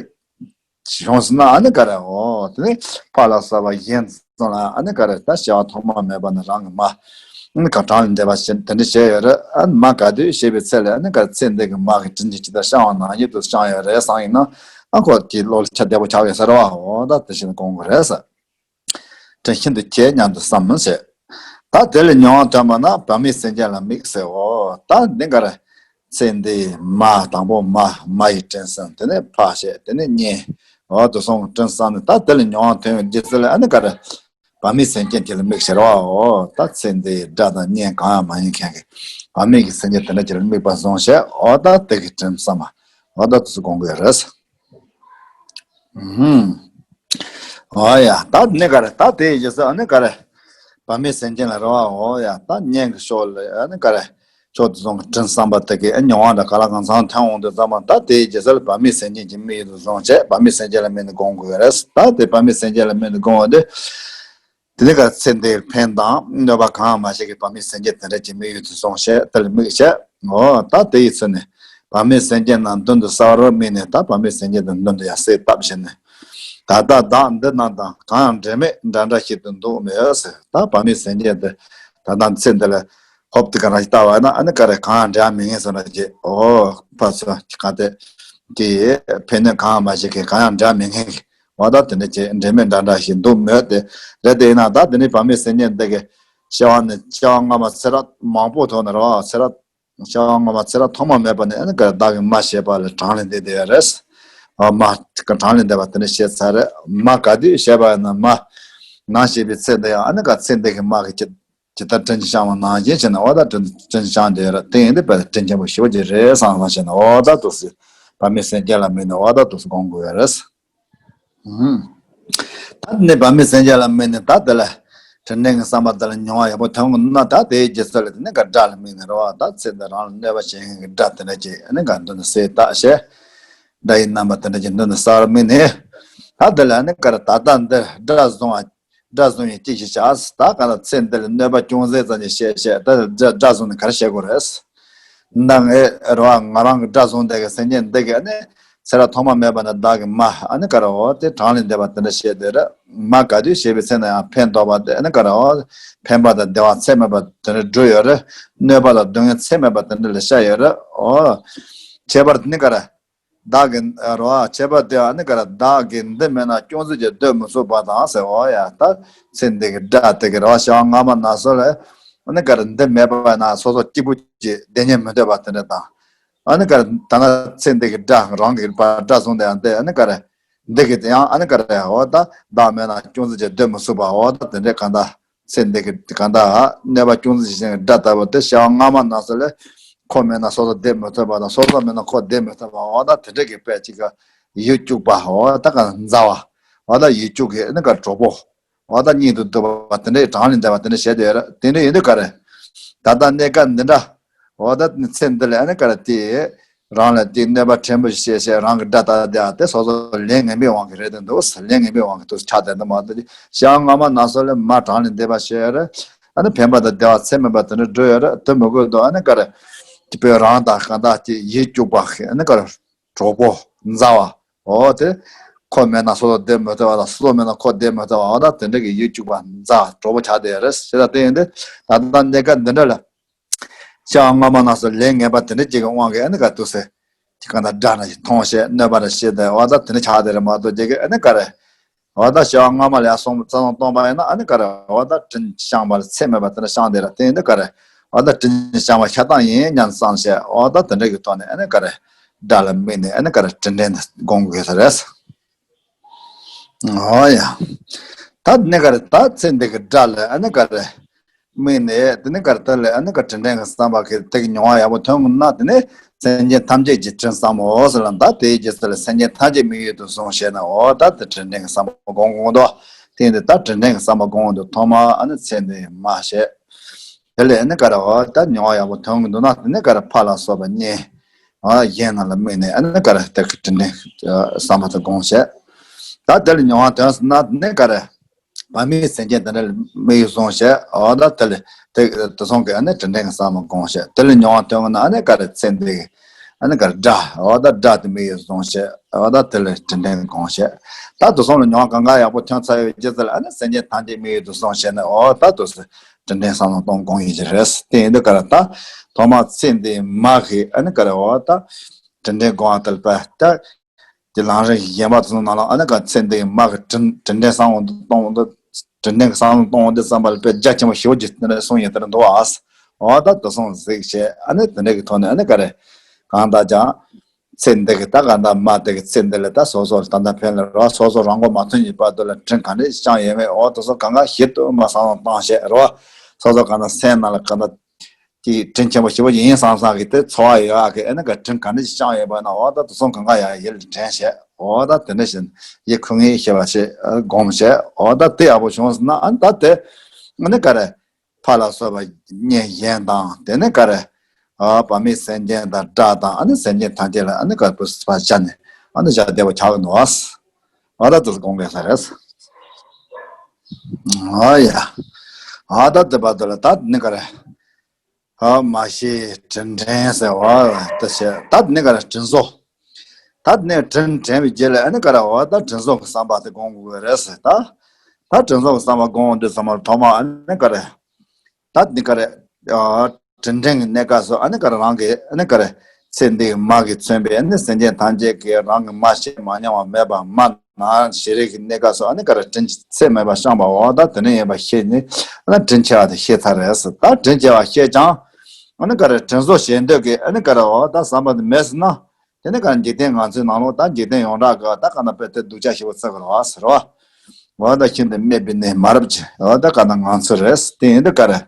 བྱུང་སོང་ན་ཨ་ནི་ག་རེ་འོ་དེ་ནི་ཕ་ལ་སོགས་པ་གཞན་ཚོ་ལ་ཨ་ནི་ག་རེ་ད་བྱ་བ་ཐོག་མ་མེད་པ་ནི་རང་གི་མ། ཨ་ནི་ག་གྲངས་ལས་འདས་པ་ཞིག་དེ་འདྲ་བྱས་ཡོད་རེད། ཨ་ནི་མ་ག་དུས་བྱས་པའི་ཚེ་ལ་ཨ་ནི་ག་རེ་ཚེ་འདི་གི་མ་གི་དྲིན་གྱིས་ཇི་ལྟར་བསྐྱངས་པ་ནང་བཞིན་དུ་བསྐྱངས་ཡོད་རེད་བསམ་ཡིན་ན་ཨ་ཁོ་དེའི་བློ་ལ་ཁྱབ་བདེ་པོ་ཆགས་ཡོད་ས་རེད་བ། འོ་ད་དེ་བཞིན་དགོངས་དགོས་རེད་ཟེར། དྲིན་ཤིན་ཏུ་ཆེ་སྙམ་དུ་བསམ་མི་བྱེད། ད་དེ་ལས་མྱོང་བ་དྲན་པ་ན་བག་མེད་སེམས་ཅན་ལ་དམིགས་ཟེར། འོ་ད་འདི་ག་རེ། ཚེ་འདིའི་མ་དང་པོ་མ་མ་ཡི་དྲིན་བསམ། དེ་ནས་ཕ་བྱས། དེ་ནས་གཉེན། འོ་དེ་སོང་དྲིན་བསམ་ནས་ད་དེ་ལས་མྱོང་བ་ཐོན་ཡོང་རྗེས་ཚུལ་ལ་ཨ་ནི་ག་རེ། བག་མེད་སེམས་ཅན་དེ་ལ་དམིགས་ཟེར་བ། འོ་ད་ཚེ་འདིའི་དགྲ་དང་གཉེན་གང་ཡང་མ་ཡིན་མཁན་གྱི་བག་མེད་ཀྱི་སེམས་ཅན་དེ་འདྲ་ཅིག་ལ་དམིགས་པ་བཟུང་བྱས། འོ་ད་དེ་གི་དྲིན་བསམ་པ། འོ་ད་དེ་ཚོ་དགོངས་དགོས་རེད། ཨུམ། ཨོ་ཡ། ད་ནི་ག་རེ། ད་དེའི་རྗེས་སུ་ཨ་ནི་ག་རེ། བག་མེད་སེམས་ཅན་ལ་རེ་བ། ཨོ་ཡ། ད་གཉེན་གྱི་ཕྱོགས་ལ་ཨ་ནི་ག་རེ། ཕྱོགས་དེ་ཚོ་གི་དྲིན་བསམ་པ་དེ་གའི་ཨ་མྱོང་བ་འདྲ་ག་ལ་གང་འཚམ་ཐོན་འོང་དུས་ཙམ་པ་ད་དེའི་རྗེས་སུ་ལ་བག་མེད་སེམས་ཅན་གྱི་དམིགས་ཡུལ་དུ་བཟུང་བྱས་བག་མེད་སེམས་ཅན་ལ་དམིགས་ནས་དགོངས་དགོས་རེད། ད་དེ་བག་མེད་སེམས་ཅན་ལ་དམིགས་ནས་དགོངས་པ་དེ། དེ་ནས་ག་ཚེ་འདིར་ཕན་དང་གནོད་པ་གང་ཡང་མ་བྱེད་ཀྱི་བག་མེད་སེམས་ཅན་དེ་འདྲ་ཅིག་དམིགས་ཡུལ་དུ་བཟུང་བྱས་དེ་ལ་དམིགས་བྱས། འོ་ད་དེ་ཡི་ཚུལ་ནས་བག་མེད་སེམས་ཅན་རྣམས་མདུན་དུ་གསལ་བར་དམིགས་ནས་ད་བག་མེད་སེམས་ཅན་དེ་མདུན་དུ་ཡང་གསལ་བཏབ་བྱས་ནས། ད་ལྟ་བདག་འདི་རྣམས་དང་གང་ཡང་འབྲལ་མེད་འདྲ་འདྲ་ཞིག་ཏུ་འདུག་མོད་ཟེར། ད་བག་མེད་སེམས་ཅན་དེ་ད་ལྟ་ཚེ་འདི་ལ་ཧོབ་ཏེ་ག་རང་ཞིག་ལྟ་བ་ན་ཨ་ནི་ག་རེ་གང་ཡང་འབྲལ་མི་ངེས་སོ་ན་ཅེས། འོ་ཕ་ཚོ་ག་དེ་དེ་ཕན་གནོད་གང་ཡང་མ་བྱེད་མཁན་གང་ཡང་འབྲལ་མི་ངེས་མཁན། འོ་ད་དེ་འདྲ་ཅིག་འབྲལ་མེད་འདྲ་འདྲ་ཞིག་འདུག་མོད་དེ། རེད་དེ་ཡིན་ན་ད་དེ་ནི་བག་མེད་སེམས་ཅན་འདི་གི་སྐྱེ་བ་ནི་སྐྱེ་བ་སྔ་མ་ཚེ་རབས་མང་པོ་ཐོག་ནས་རེད་བ། ཚེ་རབས་སྐྱེ་བ་སྔ་མ་ཚེ་རབས་ཐོག་མ་མེད་པ་ནས་ཨ་ནི་ག་བདག་གི་མ་ཞེས་པ་ལ་གྲངས་ལས་འདས་བསྡད་ཡོད་རེད། འོ་མ་གྲངས་ལས་འདས་པ་དེ་འདྲ་བཤད་ཚར་རེད། མ་ག་དུས་བྱས་པ་ཡིན་ན་མ་ནང་བྱས་པའི་ཚེ་འདི་ཡང་ཨ་ནི་ག་ཚེ་འདི་གི་མ་གི་ཅི་ཇི་ལྟར་དྲིན་གྱིས་བསྐྱངས་པ་ནང་བཞིན་བྱས་ན་འོ་ད་དྲིན་དྲིན་བསྐྱངས་བསྡད་ཡོད་རེད། དེ་ཡིན་དུས་དཔེ་དྲིན་ཆེན་པོ་ཞེ་པོ་ཅིག་རེད་བསམ་བསམ་བྱས་ན་འོ་ད་འདུག་སེ་བག་མེད་སེམས་ཅན་ལ་དམིགས་ནས་འོ་ད་འདུག་སེ་དགོངས་དགོས་ཡོད་རེད། ཧུམ། ད་ནི་བག་མེད་སེམས་ཅན་ལ་དམིགས་ནས་ད་དེ་ལ་དྲིན་ལན་གྱི་བསམ་པ་དེ་ལ་མྱོང་བ་ཡག་པོ་ཐོན་དགོས་ན་ད་དེའི་རྗེས་སུ་ལ་དེ་ནི་ག་དགྲ་ལ་དམིགས་ནས་རེད་བ། ད་ཚེ་འདི་རང་ལ་གནོད་པ་བྱེད་མཁན་གྱི་དགྲ་དེ་འདྲ་ཅིག་ཨ་ནི་ག་མདུན་དུ་གསལ་བཏབ་བྱས། དགྲ་ཡི་རྣམ་པ་དེ་འདྲ་ཅིག་མདུན་དུ་གསལ་བར་དམིགས་ནས། ད་དེ་ལ་ཨ་ནི་ག་རེ་ད་ལྟ་འདི་དགྲ་བཟུང་བ། དགྲ་བཟུང་ཡང་ཅི་ཞིག་བྱ། ད་ག་ལ་ཚེ་འདི་ལ་གནོད་པ་ཅུང་ཟད་ཙམ་ཞིག་བཤད་བཤད་ད་དགྲ་དགྲ་བཟུང་ནས་ག་རེ་བྱེད་དགོས་རེད། ད་ངས་རེད་བ། ང་རང་གི་དགྲ་བཟུང་བསྡད་མཁན་སེམས་ཅན་འདི་གིས་ཨ་ནི་ཚེ་རབས་ཐོག་མ་མེད་པ་ནས་བདག་གི་མ་ཨ་ནི་ག་རེ་འོ་དེ་གྲངས་ལས་འདས་པ་དེ་འདྲ་བཤད་བསྡད་རེད། མ་ག་དུས་བྱས་པའི་ཚེ་ན་ཡང་ཕན་འདོགས་པ་དེ་ཨ་ནི་ག་རེ་འོ་ཕན་པ་དང་བདེ་བ་ཚད་མེད་པ་དེ་འདྲ་བསྒྲུབས་ཡོད་རེད། གནོད་པ་དང་སྡུག་བསྔལ་ཚད་མེད་པ་དེ་འདྲ་ལ་བཤད་ཡོད་རེད། འོ་ཁྱད་པར་དེ་ནི་ག་རེ། བདག་གི་རེད་བ། ཁྱད་པར་དེ་ཨ་ནི་ག་རེ། བདག་གི་འདི་མེད་ན་ཅུང་ཟད་ཀྱང་སྡོད་མི་ཚུགས་པ་དང་ཟེར་འོ་ཡ། ད་ཚེ་འདི་གི་དགྲ་དེ་གི་རེད་བ། བྱ་བ་སྔ་མ་ན་སོ་ལས་ཨ་ནི་ག་རེ་འདི་མེད་པ་ན་སོ་སོ་སྐྱིད་པོ་ཅིག་བསྡད་སྙིང་མི་འདོད་པ་དེ་འདྲ་དང་། ཨ་ནི་ག་རེ་ད་ནི་ཚེ་འདི་གི་དགྲ་རང་གི་དགྲ་བཟུང་དེ་ཡང་དེ་ཨ་ནི་ག་རེ། འདི་གི་དེ་ཡང་ཨ་ནི་ག་རེ་འོ་ད་བདག་མེད་ན་ཅུང་ཟད་ཅིག་སྡོད་མི་ཚུགས་པ་འོ་ད་དེ་འདྲའི་གང་ལྟར་ཚེ་འདི་གི་གང་ལྟར་གནོད་པ་ཅུང་ཟད་ཅིག་བྱེད་མཁན་དགྲ་ལྟ་བུ་དེ་སྐྱེ་བ་སྔ་མ་ན་སོ་ལས་ཁོ་མེད་ན་སོ་སོ་བསྡད་མི་ཐུབ་པ་དང་སོ་སོ་མེད་ན་ཁོ་བསྡད་མི་ཐུབ་པ་འོ་ད་དེ་འདྲའི་གི་དཔེ་ཅིག་གི་ཡིད་སྐྱུག་པ་འོ་ད་ག་མཛའ་བ་འོ་ད་ཡིད་སྐྱུག་གི་ཨ་ནི་ག་གྲོགས་པོ་འོ་ད་གཉིད་དུ་སྡུད་པ་དེ་འདྲའི་གྲངས་ལས་འདས་པ་དེ་འདྲ་བྱས་ཏེ་ཡོད་རེད། དེ་འདྲ་ཡིན་དུས་ག་རེ་ད་ལྟ་གནས་སྐབས་འདི་འདྲ། འོ་ད་ཚེ་འདི་ལ་ཨ་ནི་ག་རེ་དེ་རང་ལ་དེ་གནོད་པ་ཕྲན་བུ་ཞིག་བྱས་བྱས་རང་གི་དགྲ་ལྟ་བསྡད་ཡ་དེ་སོ་སོ་ལས་ངན་པའི་དབང་གིས་རེད་དེ་འདུག་ལས་ངན་པའི་དབང་གིས་དུ་ཆགས་བསྡད་འདུག་མ་གཏོགས་ཀྱི་ཞག་སྔ་མ་ན་སོ་ལས་མ་གྲངས་ལས་འདས་པ་ཞིག་རེད། ཨ་ནི་ཕན་པ་དང་བདེ་བ་ཚད་མེད་པ་དེ་འདྲ་འགྲོ་ཡོད་རེད་དེ་མི་དགོས་འདུག་ཨ་ནི་ག་རེ་དེ་བོད་རང་དང་གང་དག་ཅིག་ཡིད་སྐྱུག་པ་ཨ་ནི་ག་རེ་གྲོགས་པོ་མཛའ་བ་འོ་དེ་ཁོ་མེད་ན་སོ་སོ་བསྡད་མི་ཐུབ་པ་དང་སོ་སོ་མེད་ན་ཁོ་བསྡད་མི་ཐུབ་པ་འོ་ད་དེ་འདྲ་གི་ཡིད་སྐྱུག་པ་མཛའ་གྲོགས་པོ་ཆགས་བསྡད་ཡོད་རེད་ཞེས་ད་དེ་ཡིན་དུས་ད་ལྟ་གནས་སྐབས་འདི་འདྲ་ལ། ཤ་སྔ་མ་ན་སོ་ལས་ངན་པ་དེ་འདྲ་ཅིག་གི་དབང་གིས་ཨ་ནི་ག་དུས་སེ། ཅི་གང་ལྟར་དགྲ་ར་ཞིག་མཐོང་བྱས་གནོད་པ་ར་བྱེད་དེ་འོ་ད་དེ་འདྲ་ཆགས་དེ་རེད་མ་གཏོགས་ཅིག་གི་ཨ་ནི་ག་རེ། འོ་ད་ཤ་སྔ་མ་ལ་ཡ་སོང་རྩ་ནང་གཏོང་པ་ཡིན་ན་ཨ་ནི་ག་རེ་འོ་ད་དྲིན་བསྐྱངས་པ་ལ་ཚད་མེད་པ་དེ་འདྲ་བསྐྱངས་དེ་ར་དེ་ཡིན་དུས་ག་རེ། འོ་ད་དྲིན་བསྐྱངས་པ་ཤ་སྟག་ཡིན་སྙམ་བསམ་བྱས་འོ་ད་དེ་འདྲ་གི་ཐོག་ནས་ཨ་ནི་ག་རེ། དགྲ་ལ་དམིགས་ནས་ཨ་ནི་ག་རེ་དྲིན་དྲན་དགོངས་དགོས་ས་རེད། ཨོ་ཡ། ད་ནི་ག་རེ་ད་ཚེ་འདི་གི་དགྲ་ལ་ཨ་ནི་ག་རེ། དམིགས་ནས་དེ་ནི་ག་རེ་ད་ལས་ཨ་ནི་ག་དྲིན་དྲན་གྱི་བསམ་པ་གི་དེ་གི་མྱོང་བ་ཡག་པོ་ཐོན་ན་དེ་ནི་སེམས་ཅན་ཐམས་ཅད་ཀྱི་དྲིན་བསམ་འོ་ཟེར་ལ་ད་དེའི་རྗེས་སུ་ལ་སེམས་ཅན་ཐམས་ཅད་དམིགས་ཡུལ་དུ་བཟུང་བྱས་ན་འོ་ད་དེ་དྲིན་དྲན་གྱི་བསམ་པ་སྒོམ་དགོས་འདུག་དེ་ཡིན་དུས་ད་དྲིན་དྲན་གྱི་བསམ་པ་སྒོམ་འདུག་ཐོག་མ་ཨ་ནི་ཚེ་འདི་མ་བྱས། དེ་ལས་ཨ་ནི་ག་རེ་འོ་ད་མྱོང་བ་ཡག་པོ་ཐོན་གྱི་འདུག་ན་དེ་ནི་ག་རེ་ཕར་ལ་སོགས་པ་གཉིས། ཨ་གཞན་རྣམས་ལ་དམིགས་ནས་ཨ་ནི་ག་རེ་དེ་གི་དྲིན་དྲན་བསམ་པ་དེ་སྒོམ་བྱས། ད་དེ་ལ་མྱོང་བ་ཐོན་སོང་ན་དེ་ནི་ག་རེ། བར་མའི་སེམས་ཅན་དེ་འདྲ་ལ་དམིགས་ཡུལ་བཟུང་བྱས་འོ་ད་དེ་ལ་དེ་དེ་སོང་གི་ཨ་ནི་དྲིན་དྲན་གྱི་བསམ་པ་སྒོམ་བྱས་དེ་ལ་མྱོང་བ་ཐོན་ན་ཨ་ནི་ག་རེ་ཚེ་འདི་གི་ཨ་ནི་ག་རེ་དགྲ་འོ་ད་དགྲ་དེ་དམིགས་ཡུལ་བཟུང་བྱས་འོ་ད་དེ་ལ་དྲིན་དྲན་སྒོམ་བྱས། ད་དེ་སོང་ལ་མྱོང་བ་གང་ག་ཡག་པོ་ཐོན་ཚར་བའི་རྗེས་སུ་ལ་ཨ་ནི་སེམས་ཅན་ཐམས་ཅད་དམིགས་ཡུལ་དུ་བཟུང་བྱས་ནས་འོ་ད་དེ་དྲིན་དྲན་བསམ་བློ་གཏོང་དགོངས་ཡིན་གྱི་རེད། དེ་ཡིན་དུས་ག་རེ་ད་ཐོག་མ་ཚེ་འདི་མ་གི་ཨ་ནི་ག་རེ་འོ་ད་དྲིན་དྲན་དགོངས་པ་དེ་ལ་བས་ད་ཀྱི་ལམ་རིམ་གཞན་པ་ཚོ་ནང་ལ་ཨ་ནི་ག་ཚེ་འདི་མ་གི་དྲིན་དྲིན་དྲན་བསམ་བློ་གཏོང་འདི་དྲིན་དྲན་གྱི་བསམ་བློ་གཏོང་འདི་བསམ་པ་ལ་དཔེ་རྒྱ་ཆེན་པོ་ཞེ་པོ་ཅིག་དེ་འདྲ་གསུངས་ཡོད་དེ་འདུག་ཨ། འོ་ད་དེ་སོང་གཟིགས་བྱས་ཨ་ནི་དེ་འདྲ་གི་ཐོག་ནས་ཨ་ནི་ག་རེ་གང་ལྟར་ཀྱང་། ཚེ་འདི་གི་ད་ག་ད་མ་དེ་གི་ཚེ་འདི་ལ་ད་སོ་སོ་ལ་ད་ལྟ་ཕན་ལ་རོ་སོ་སོ་རང་མགོ་མ་ཐོན་གྱི་བར་དུ་ལ་དྲིན་ག་འདྲས་བསྐྱངས་ཡོད་མེད་འོ་དེ་ཚོ་གང་ག་ཞིབ་ཏུ་མ་བསམ་བློ་བཏང་བྱས་རོ། སོ་སོ་ག་ན་སེམས་ནང་ལ་ག་ད་ཀྱི་དྲིན་ཆེན་པོ་ཞེ་པོ་ཡིན་བསམ་བསམ་གི་དེ་ཚོར་བ་ཡོད་ཨ་གི་ཨ་ནི་ག་དྲིན་ག་འདྲས་བསྐྱངས་ཡོད་པ་ན་འོ་ད་དེ་ཚོ་གང་ག་ཡང་ཡིད་ལ་དྲན་བྱས་འོ་ད་དེ་འདྲ་བཞིན་ཡིད་ཁུ་ངེས་ཤེས་པ་བྱས་སྒོམ་བྱས་འོ་ད་དེ་ཡག་པོ་བྱུང་སོང་ན་ཨ་ནི་ད་དེ་ཨ་ནི་ག་རེ། ཕ་ལ་སོགས་པ་གཉེན་གཞན་དང་དེ་ནས་ག་རེ། ཨ་བར་མའི་སེམས་ཅན་དང་དགྲ་དང་ཨ་ནི་སེམས་ཅན་ཐམས་ཅད་ལ་ཨ་ནི་ག་རེ་བུ་སྲིད་པ་བྱ་ནས་ཨ་ནི་བྱ་བདེ་བ་ཆགས་ཀྱི་འདུག་ཨ། ཨ་ད་དུ་དགོངས་པའི་ས་རེད། ཨ་ཡ། ཨ་ད་དེ་བར་དུ་ལ་ད་ནི་ག་རེ། ཨ་མ་ཤེས་དྲིན་དྲན་ཟེར་བ་ད་བྱས་ད་ནི་ག་རེ་དྲིན་གཟོ། ད་ནི་དྲིན་དྲན་པའི་རྗེས་ལ་ཨ་ནི་ག་རེ་བ་ད་དྲིན་གཟོ་གི་བསམ་པ་དེ་སྒོམ་དགོས་རེད་ཟེར་ད། ད་དྲིན་གཟོ་གི་བསམ་པ་སྒོམ་འོང་དུས་ཙམ་པ་ཐོག་མ་ཨ་ནི་ག་རེ། ད་འདི་ག་རེ། ཨ་དྲིན་དྲན་གྱི་གནས་སྐབས་སུ་ཨ་ནི་ག་རེ་རང་གི་ཨ་ནི་ག་རེ། ཚེ་འདིའི་མ་གིས་མཚོན་པའི་ཨ་ནི་སེམས་ཅན་ཐམས་ཅད་ཀྱིས་རང་གི་མ་ཤེས་མ་མྱོང་བ་མེད་པ་མ་ན་ཞེ་རེ་གི་གནས་སྐབས་སུ་ཨ་ནི་ག་རེ་དྲིན་ཚད་མེད་པ་བསྐྱངས་པ་འོ་ད་དེ་ནས་ཡིན་པ་ཤེས་ནས་ཨ་ནི་དྲིན་ཆེ་བ་དེ་ཤེས་ཚར་རེད་ཟེར། ད་དྲིན་ཆེ་བ་ཤེས་ཀྱང་ཨ་ནི་ག་རེ་དྲིན་གཟོ་བྱེད་འདོད་ཀྱི་ཨ་ནི་ག་རེ་འོ་ད་བསམ་པ་དེ་མེད་ཟེར་ན། དེ་ནས་ག་འཇིག་རྟེན་ང་ཚོའི་ནང་ལོགས་ད་འཇིག་རྟེན་ཡོངས་གྲགས་ཀྱི་ད་ག་ན་དཔེ་དེ་སྡུག་ཅག་ཞེ་པོ་བརྩི་གི་རེད་བ་ཟེར་བ། འོ་ད་ཤིན་ཏུ་སྨད་པའི་གནས་མ་རབས་ཀྱི་འོ་ད་ག་ན་ང་ཚོ་རེད། དེ་ཡིན་དུས་ག་རེ།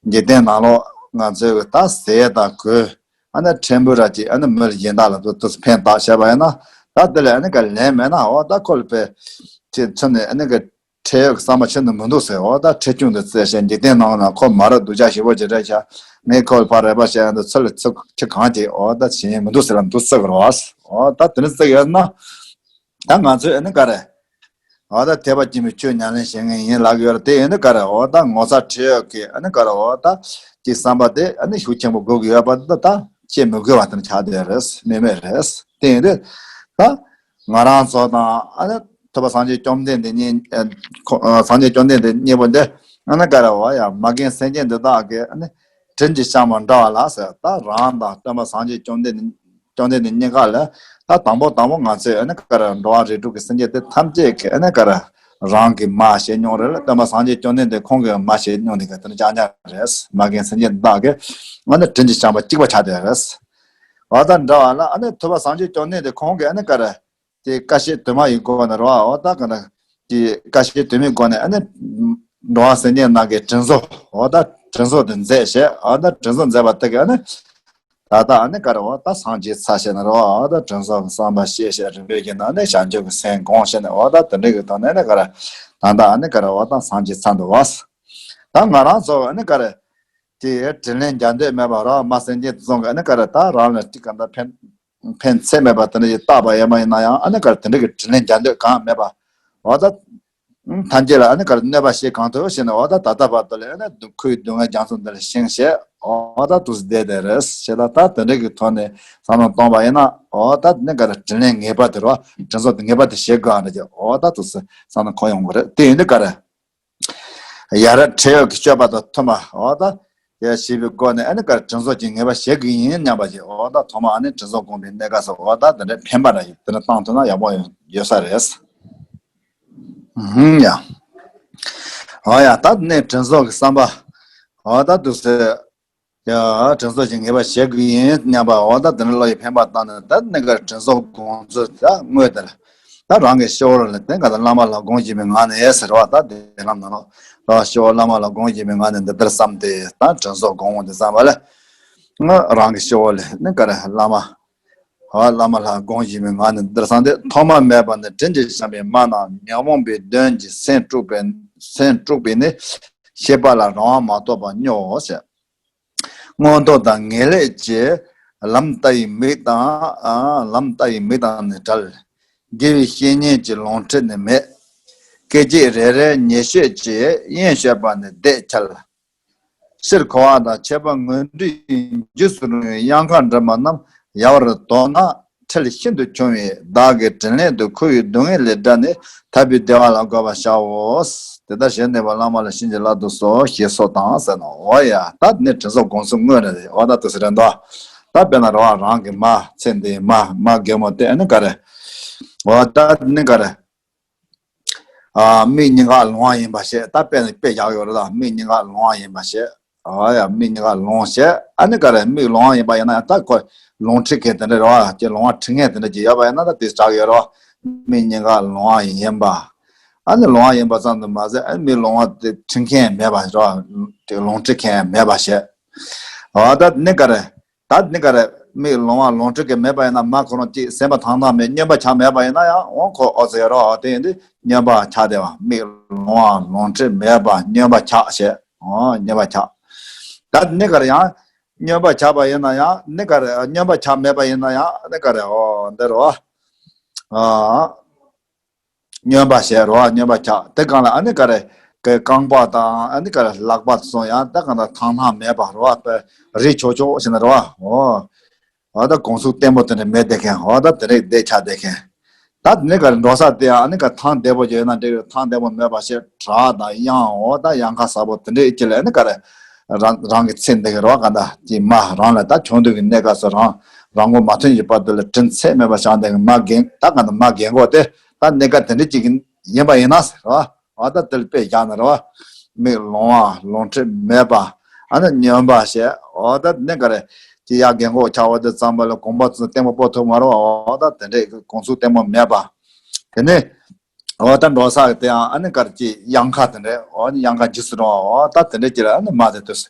འཇིག་རྟེན་ནང་ལོགས་ང་ཚོའི་གི་ད་ཟས་དང་གོས་ཨ་ནི་ཕྲན་བུ་ར་ཅིག་ཨ་ནི་མི་ལ་གཞན་དག་ལ་དུ་དུ་ཕན་བཏགས་བྱས་པ་ཡིན་ན་ད་དེ་ལས་ཨ་ནི་ག་ལན་མེད་ན་འོ་ད་ཁོ་ལ་དཔེ་ཅིག་ཚུར་ནས་ཨ་ནི་ག་ཁྲེལ་ཡོད་ཀྱི་བསམ་པ་ཁྱོན་ནས་མི་འདུག་ཟེར། འོ་ད་ཁྲེལ་ཆུང་དུ་བརྩེ་བྱས་འཇིག་རྟེན་ནང་ན་ཁོ་མ་རབས་སྡུག་ཅག་ཞེ་པོ་ཅིག་རེད་ཤག་ངས་ཁོ་ལ་ཕར་རེ་བ་བྱས་ཡང་དུ་ཚུར་ལ་ཚུར་ཁྱི་གང་ཅིག་འོ་ད་བྱེད་ཡས་མི་འདུག་ཟེར་ལ་འདུག་བརྩི་གི་རེད་བ། འོ་ད་དེ་འདྲ་བརྩི་གི་ཡོད་ན་ད་ང་ཚོས་ཨ་ནི་ག་རེ། འོ་ད་ཐེག་པ་ཆེན་པོའི་ཆོས་ཉམས་ལེན་བྱེད་མཁན་ཡིན་ལབ་ཀྱི་ཡོད་རེད། དེ་ཡིན་དུས་ག་རེ་འོ་ད་ངོ་ཚ་ཁྲེལ་ཡོད་ཀྱི་ཨ་ནི་ག་རེ་འོ་ད་ཀྱི་བསམ་པ་དེ་ཨ་ནི་ཤུགས་ཆེན་པོ་དགོས་ཀྱི་ཡོད་པ་འདི་ད་བྱེད་མི་དགོས་པ་དེ་འདྲ་ཆགས་བསྡད་རེད། མེད་མེད་རེད། དེ་ཡིན་དུས་ད་ང་རང་ཚོ་དང་ཨ་ནི་ཐུབ་པ་སངས་རྒྱས་བཅོམ་ལྡན་འདས་གཉིས་ཨ་ཁོ་ཨ་སངས་རྒྱས་བཅོམ་ལྡན་འདས་གཉིས་པོ་འདི་ཨ་ནི་ག་རེ་བ་ཡ་མ་རྒན་སེམས་ཅན་འདི་དག་གི་ཨ་ནི་དྲིན་གྱིས་བསྐྱངས་པ་འདྲ་བ་ལ་ཟེར། ད་རང་དང་སྟོན་པ་སངས་རྒྱས་བཅོམ་ལྡན་འདས་བཅོམ་ལྡན་འདས་གཉིས་ཀ་ལ་ད་དང་པོ་དང་པོ་ང་ཚོས་ཨ་ནི་ག་རེ་འགྲོ་བ་རིགས་དྲུག་གི་སེམས་ཅན་དེ་ཐམས་ཅད་ཀྱིས་ཨ་ནི་ག་རེ་རང་གི་མ་བྱས་མྱོང་རེད་ལ་སྟོན་པ་སངས་རྒྱས་བཅོམ་ལྡན་འདས་ཁོང་གིས་མ་བྱས་མྱོང་དེ་ག་དེ་ནི་ཅང་ཅང་རེད། མ་རྒན་སེམས་ཅན་དག་གིས་ཨ་ནི་དྲིན་གྱིས་བསྐྱངས་པ་གཅིག་པ་ཆགས་བསྡད་རེད། འོ་ད་འདྲ་བ་ལ་ཨ་ནི་ཐུབ་པ་སངས་རྒྱས་བཅོམ་ལྡན་འདས་ཁོང་གིས་ཨ་ནི་ག་རེ། དེ་ཀ་བཤད་དོན་མ་ཡི་སྒོ་ནས་རོ། འོ་ད་ག་ན་དེ་ཀ་བཤད་དོན་མའི་སྒོ་ནས་ཨ་ནི་འགྲོ་བ་སེམས་ཅན་རྣམས་ཀྱི་དྲིན་གཟོ། འོ་ད་དྲིན་གཟོ་དེ་མཛད་བྱས། འོ་ད་དྲིན་གཟོ་མཛད་པ་དེ་ག་ཨ་ནི་ད་ལྟ་ཨ་ནི་ག་རེ་འོ་ད་སངས་རྒྱས་ཚར་བྱས་ནས་རོ། འོ་ད་དྲིན་གཟོ་གི་བསམ་པ་བསྐྱེད་བྱས་རིམ་པས་ཀྱི་ནང་ནས་བྱང་ཆུབ་ཀྱི་སེམས་བསྒོམས་བྱས་ནས། འོ་ད་དེ་འདྲ་གི་ཐོག་ནས་ནི་ག་རེ་ད་ལྟ་ཨ་ནི་ག་རེ་འོ་ད་སངས་རྒྱས་ཚར་འདུག་བ། ད་ང་རང་ཚོ་ཨ་ནི་ག་རེ་དེ་དྲིན་ལན་འཇལ་འདོད་མེད་པ་རོ། མ་སེམས་ཅན་དེ་ཚོ་གི་ཨ་ནི་ག་རེ་ད་རང་ལ་ཅི་ག་འདྲ་ཕན་ཕན་ཚེ་མེད་པ་དེ་འདྲ་ཡི་བཏགས་པ་ཡིན་པ་ཡིན་ན་ཡང་ཨ་ནི་ག་རེ་དེ་འདྲ་གི་དྲིན་ལན་འཇལ་འདོད་གང་མེད་པ། འོ་ད་ཐམས་ཅད་ལ་ཨ་ནི་ག་རེ་གནོད་པ་བྱེད་གང་ཐུབ་བྱས་ནས། འོ་ད་ད་ལྟ་བར་དུ་ལ་ཨ་ནི་ཁོའི་སྡུག་བསྔལ་རྒྱ་མཚོ་འདི་ལ་བྱིང་བྱས། འོ་ད་དུས་སུ་བསྡད་དེ་རེད་བྱས། ད་ད་དེ་འདྲ་གི་ཐོག་ནས་བསམ་བློ་གཏོང་བ་ཡིན་ན། འོ་ད་ནི་ག་རེ་དྲིན་ལན་ངེས་པར་དུ་རོ། དྲིན་གཟོ་དེ་ངེས་པར་དུ་བྱེད་དགོས་ཨ་འདྲ་ཅིག་འོ་ད་དུས་སུ་བསམ་བློ་འཁོར་ཡོང་གི་རེད། དེ་ཡིན་དུས་ག་རེ། ཡ་རབས་ཁྲེལ་ཡོད་ཀྱི་སྤྱོད་པ་དང་མཐུན་པ། འོ་ད་ཡ་ཞེས་པའི་སྒོ་ནས་ཨ་ནི་ག་རེ་དྲིན་གཟོ་ཅིག་ངེས་པར་བྱེད་དགོས་ཡིན་སྙམ་པ་ཞིག་འོ་ད་ཐོག་མ་ཨ་ནི་དྲིན་གཟོ་སྒོམ་པའི་གནས་སྐབས་སུ་འོ་ད་དེ་འདྲ་ཕན་པ་ར་ཡོད། དེ་འདྲ་བཏང་ཐུབ་ན་ཡག་པོ་ཡོད་ས་རེད། ཧུམ་ཡ། འོ་ཡ་ད་ནི་དྲིན་གཟོ་གི་བསམ་པ། འོ་ད་དུས་སུ། ཡ། དྲིན་གཟོ་ཞིག་ངེས་པར་བྱེད་དགོས་ཡིན་སྙམ་པ། འོ་ད་དེ་ནི་བློ་ཡི་འཕེན་པ་བཏང་ནས་ད་ནི་ག་དྲིན་གཟོ་སྒོམ་ཚུལ་ད་དངོས་དེར། ད་རང་གི་སྤྱི་བོ་ལ་བསྟན་ག་ད་བླ་མ་ལ་དགོངས་བཞེས་པའི་ངང་ནས་ཟེར་བ། ད་དེ་ལམ་ནང་ལོགས་ལ་སྤྱི་བོ་བླ་མ་ལ་དགོངས་བཞེས་པའི་ངང་ནས་འདི་ལྟར་བསམ་སྟེ། ད་དྲིན་གཟོ་སྒོམ་འོང་དེ་བསམ་པ་ལ། ང་རང་གི་སྤྱི་བོ་ལ་ནི་ག་རེ་བླ་མ། འོ་བླ་མ་ལ་དགོངས་བཞེས་པའི་ངང་ནས་འདི་ལྟར་བསམ་སྟེ། ཐོག་མ་མེད་པ་ནས་དྲིན་གྱིས་བསྐྱངས་པའི་མ་རྣམས། ཉོན་མོངས་པའི་གདོན་གྱིས་སེམས་དཀྲུགས་པས། སེམས་དཀྲུགས་པས་ནི། ཤེས་པ་ལ་རང་དབང་མ་ཐོབ་པར་སྨྱོ་ཟེར། མངོན་མཐོ་དང་ངེས་ལེགས་ཀྱི། ལམ་ལྟ་བུའི་མིག་དང་། ལམ་ལྟ་བུའི་མིག་དང་ནི་བྲལ། དགེ་བའི་བཤེས་གཉེན་གྱི་ལོངས་སྤྱོད་ནི་མེད། སྐད་ཅིག་རེ་རེར་ཉེས་སྤྱོད་ཀྱི། གཡེང་བྱེད་པ་ནི་བརྡས་འཆལ། ཕྱིར་འཁོར་བ་དང་ཆད་པ་དངོས་འབྲས་འཇིགས་སུ་རུང་བའི་གཡང་ཁ་འགྲིབ་པ་རྣམས་ཡལ་བར་དོར་ན། འཕྲལ་ཤིན་ཏུ་ཆུང་བས་བདག་གི་དྲིན་ལན་དུ་འཁོར་བའི་སྡུག་བསྔལ་ལས་བསྒྲལ་ནས་ཐར་པའི་བདེ་བ་ལ་འགོད་པར་བྱའོ། དེ་ལྟར་ཞལ་ནས་པ་བླ་མ་ལ་བྱིན་གྱིས་བརླབ་ཏུ་གསོལ། ཞེས་སོགས་དང་ཟེར་ནོ། འོ་ཡ་ད་ནི་དྲིན་གཟོ་སྒོམ་ཚུལ་དངོས་རེད། འོ་ད་དུ་ཟེར་རེད་འདུག་ད་དཔེར་ན་རོ། རང་གི་མ་ཚེ་འདིའི་མ་མ་རྒན་མོ་དེ་ཨ་ནི་ག་རེ། འོ་ད་ནི་ག་རེ། ཨ། མིག་གཉིས་ཀ་ལོང་བ་ཡིན་པ་བྱས། ད་དཔེ་ནི་དཔེ་བཞག་ཡོད་རེད་ད། མིག་གཉིས་ཀ་ལོང་བ་ཡིན་པ་བྱས། ཨ་ཡ་མིག་གཉིས་ཀ་ལོང་བྱས། ཨ་ནི་ག་རེ་མིག་ལོང་བ་ཡིན་པ་ཡིན་ན་ཡང་ད་ཁོ་ལོང་འཁྲུད་མཁན་དེ་འདྲ་རེད་བ། ཀྱི་ལོང་བ་འཁྲུད་མཁན་དེ་འདྲ་ཅིག་ཡོད་པ་ཡིན་ན་ད་དེ་ཆགས་ཡོད་རེད་བ། མིག་གཉིས་ཀ་ལོང་བ་ཡིན་པ། ཨ་ནི་ལོང་བ་ཡིན་པ་ཙམ་དུ་མ་ཟད། ཨ་ནི་མིག་ལོང་བ་དེ་འཁྲུད་མཁན་མེད་པ་རེད་བ། དེ་ལོང་འཁྲུད་མཁན་མེད་པ་བྱས། ཨ་ད་ནི་ག་རེ། ད་ནི་ག་རེ། མིག་ལོང་བ་ལོང་འཁྲུད་མཁན་མེད་པ་ཡིན་ན། མ་ཁོ་རང་གཅིག་སེམས་པ་ཐང་ཐང་མེད། སྨྱོན་པ་ཆགས་མེད་པ་ཡིན་ན་ཡང་འོང་ཁོ་ཨོ་ཙི་ཡོད་རོ། དེ་ཡིན་དུས་སྨྱོན་པ་ཆགས་བསྡད་པ། མིག་ལོང་བ་ལོང་འཁྲུད་མེད་པ་སྨྱོན་པ་ཆགས་བྱས། ཨོ་སྨྱོན་པ་ཆགས། ད་ནི་ག་རེ་ཡང་སྨྱོན་པ་ཆགས་པ་ཡིན་ན་ཡང་ནི་ག་རེ། སྨྱོན་པ་ཆགས་མེད་པ་ཡིན་ན་ཡང་ནི་ག་རེ། ཨོ་འདི་རོ། ཨ། སྨྱོན་པ་བྱས་རོ། སྨྱོན་པ་ཆགས། དེ་གང་ལ་ཨ་ནི་ག་རེ། གི་རྐང་པ་དང་ཨ་ནི་ག་རེ་ལག་པ་སོང་ཡང་ད་གང་ལྟར་ཐང་ཐང་མེད་པ་རོ། རི་ཆོག་ཆོག་ཟེར་ན་རོ། འོ། འོ་ད་གོང་ཚུགས་བརྟན་པོ་དེ་འདྲ་མེད་བསྡད་མཁན། འོ་ད་དེ་རིགས་བསྡད་ཆགས་བསྡད་མཁན། ད་དེ་ནས་ག་རེ་འགྲོ་ས་དེ་ཡང་ཨ་ནི་ག་ཐང་བདེ་པོ་ཅིག་ཡོད་ན་འགྲིག་རེད། ཐང་བདེ་པོ་མེད་པ་བྱས། བྲག་དང་གཡང་། འོ་ད་གཡང་ཁ་ཟབ་པོ་དེ་འདྲས་ཅིག་ལ་ཨ་ནི་ག་རེ། རང་རང་གི་ཚེ་འདི་གི་རོ། ག་འདྲ་ཅིག་མ་རང་ལ་ད་ཆུང་དུས་ཀྱི་གནས་སྐབས་སུ་རང་རང་མགོ་མ་ཐོན་གྱི་བར་དུ་ལ་དྲིན་ཚད་མེད་པ་བསྐྱངས་བསྡད་མཁན་མ་རྒན། ད་ག་འདྲ་མ་རྒན་གོག་དེ་ད་གནས་སྐབས་དེ་འདྲ་ཅིག་ཡིན་པ་ཡིན་ན་ཟེར་རོ། འོ་ད་དེ་ལ་དཔེ་བཞག་ན་རོ། མིག་ལོང་བ་ལོང་འཁྲུད་མེད་པ། ཨ་ནི་སྨྱོན་པ་བྱས། འོ་ད་ནི་ག་རེ། ཅི་ཡ་རྒན་གོག་ཆགས་པ་དེ་ཙམ་པ་ལ་གོམ་པ་ཚོ་བརྟན་པོ་སྤོ་ཐུབ་མ་རེད། འོ་ད་དེ་འདྲས་གོང་ཚུགས་བརྟན་པོ་མེད་པ། དེ་ནས་འོ་ད་འགྲོ་ས་དེ་ཡང་ཨ་ནི་ག་རེ་ཅི་གཡང་ཁ་དེ་འདྲས། འོ་ནི་གཡང་ཁ་འཇིགས་སུ་རུང་བ། འོ་ད་དེ་འདྲས་ཅིག་ལ་ཨ་ནི་མ་དེ་དུས་སུ་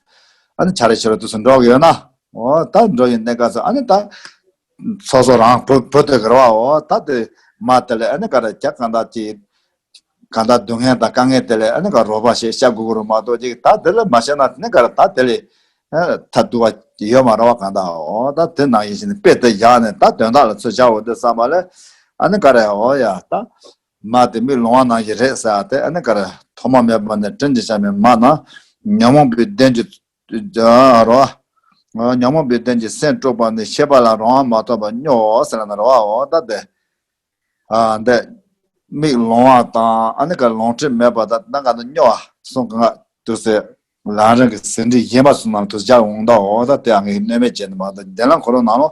ཨ་ནི་ཆ་རེ་ཆ་རེ་དུས་སུ་འགྲོ་གི་ཡོད་ན། འོ་ད་འགྲོ་ཡི་གནས་སྐབས་སུ་ཨ་ནི་ད་སོ་སོ་རང་བུ་བུ་དེ་གི་རེད་བ། འོ་ད་དེ་མ་དེ་ལ་ཨ་ནི་ག་རེ་ཅི་གང་ལྟར་ཅི། གང་ལྟར་སྡུག་བསྔལ་དང་དཀའ་ངལ་དེ་ལས་ཨ་ནི་ག་རོགས་པ་བྱེད་བྱ་དགོས་ཀྱི་རེད་མ་གཏོགས་ཅིག་ད་དེ་ལ་མ་བྱས་ན་དེ་ནི་ག་རེ་ད་དེ་ལས་ཨ་ཐར་ཐུབ་པ་ཡོད་མ་རེད་བ། གང་ལྟར་འོ་ད་དེ་ནང་བཞིན་དཔེ་དེ་བཞག་ནས་ད་དོན་དག་ལ་ཚུར་བྱའོ་དེ་བསམ་པ་ལས་ཨ་ནི་ག་རེ། འོ་ཡ་ད་མ་དེ་མིག་ལོང་བ་ནང་བཞིན་རེད་ཟེར་ཡ་དེ་ཨ་ནི་ག་རེ། ཐོག་མ་མེད་པ་ནས་དྲིན་གྱིས་བསྐྱངས་པའི་མ་རྣམས། ཉོན་མོངས་པའི་གདོན་གྱིས་རོ། ཉོན་མོངས་པའི་གདོན་གྱིས་སེམས་དཀྲུགས་པ་ནི། ཤེས་པ་ལ་རང་དབང་མ་ཐོབ་པར་སྨྱོ་ཟེར་ན་རོ། འོ་ད་དེ། ཨ་འདི། མིག་ལོང་བ་དང་ཨ་ནི་ག་ལོང་འཁྲུད་མེད་པ་དང་ད་ག་ནི་སྨྱོ་བ་གསུམ་གང་ག་དུས་སུ་ལམ་རིམ་གྱི་ཟིན་བྲིས་གཞན་པ་གསུམ་ནང་དུ་སྦྱར་འོང་ད། འོ་ད་དེ་ཡང་ངས་གནོད་མེད་བྱས་ནས་མ་གཏོགས་འདི་ལ་འཁོར་ལོ་ནང་ལོ་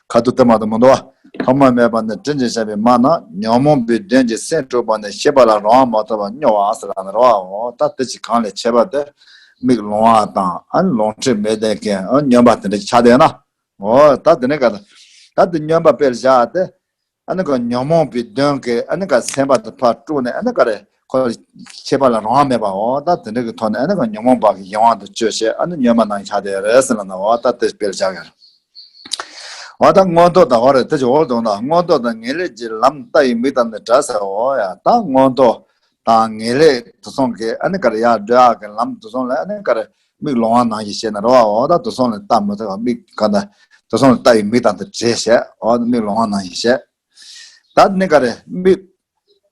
ཁ་ཐུག་དེ་མ་གཏོགས་མི་འདུག་བ། ཐོག་མ་མེད་པ་ནས་དྲིན་གྱིས་བསྐྱངས་པའི་མ་རྣམས། ཉོན་མོངས་པའི་གདོན་གྱིས་སེམས་དཀྲུགས་པ་ནི། ཤེས་པ་ལ་རང་དབང་མ་ཐོབ་པར་སྨྱོ་བ་ཟེར་ལ་ནི་རོ། འོ་ད་དེ་ཅིག་གང་ལས་ཁྱད་པར་དེ་མིག་ལོང་བ་དང་ཨ་ནི་ལོང་འཁྲུད་མེད་བསྡད་མཁན་ཨ་སྨྱོན་པ་དེ་འདྲ་ཆགས་བསྡད་ན། འོ་ད་དེ་ནས་ག་ད་དེ་སྨྱོན་པ་དཔེར་བཞག་སྟེ། ཨ་ནི་ཀ་ཉོན་མོངས་པའི་གདོན་གྱིས་ཨ་ནི་ཀ་སེམས་པ་དེ་ཕར་དཀྲུགས་ནས་ཨ་ནི་ཀ་རེ་ཁོ་ཤེས་པ་ལ་རང་དབང་མེད་པ་འོ་ད་དེ་འདྲ་གི་ཐོག་ནས་ཨ་ནི་ཀ་ཉོན་མོངས་པ་གི་གཞན་དབང་དུ་སྤྱོད་བྱེད་ཨ་ནི་སྨྱོན་པ་ནང་ཆགས་བསྡད་རེད་ཟེར་ལབ་ན་འོ་ད་དེ་དཔེར་བཞག་གི་རེད། འོ་ད་མངོན་རྟོགས་དང་འོ་རེད་དེ་ཅི་འོ་དང་ད་མངོན་རྟོགས་དང་ངེས་ལེགས་ཀྱི་ལམ་ལྟ་བའི་མིག་དང་ནི་འདྲ་ཟེར་འོ་ཡ་ད་མངོན་རྟོགས་དང་ངེས་ལེགས་དེ་ཚོ་གི་ཨ་ནི་ཀ་རེ་ཡར་འགྲོ་ཡག་གི་ལམ་དེ་ཚོ་ལ་ཨ་ནི་ཀ་རེ་མིག་ལོང་བ་ནང་བཞིན་བྱས་ན་རེད་བ། འོ་ད་དེ་ཚོ་ལ་ལྟ་མི་ཐུབ་པ་མིག་ག་ད་དེ་ཚོ་ལ་ལྟ་བའི་མིག་དང་དེ་འདྲ་བྱས་འོ་ད་མིག་ལོང་བ་ནང་བཞིན་བྱས། ད་ནི་ག་རེ་མིག་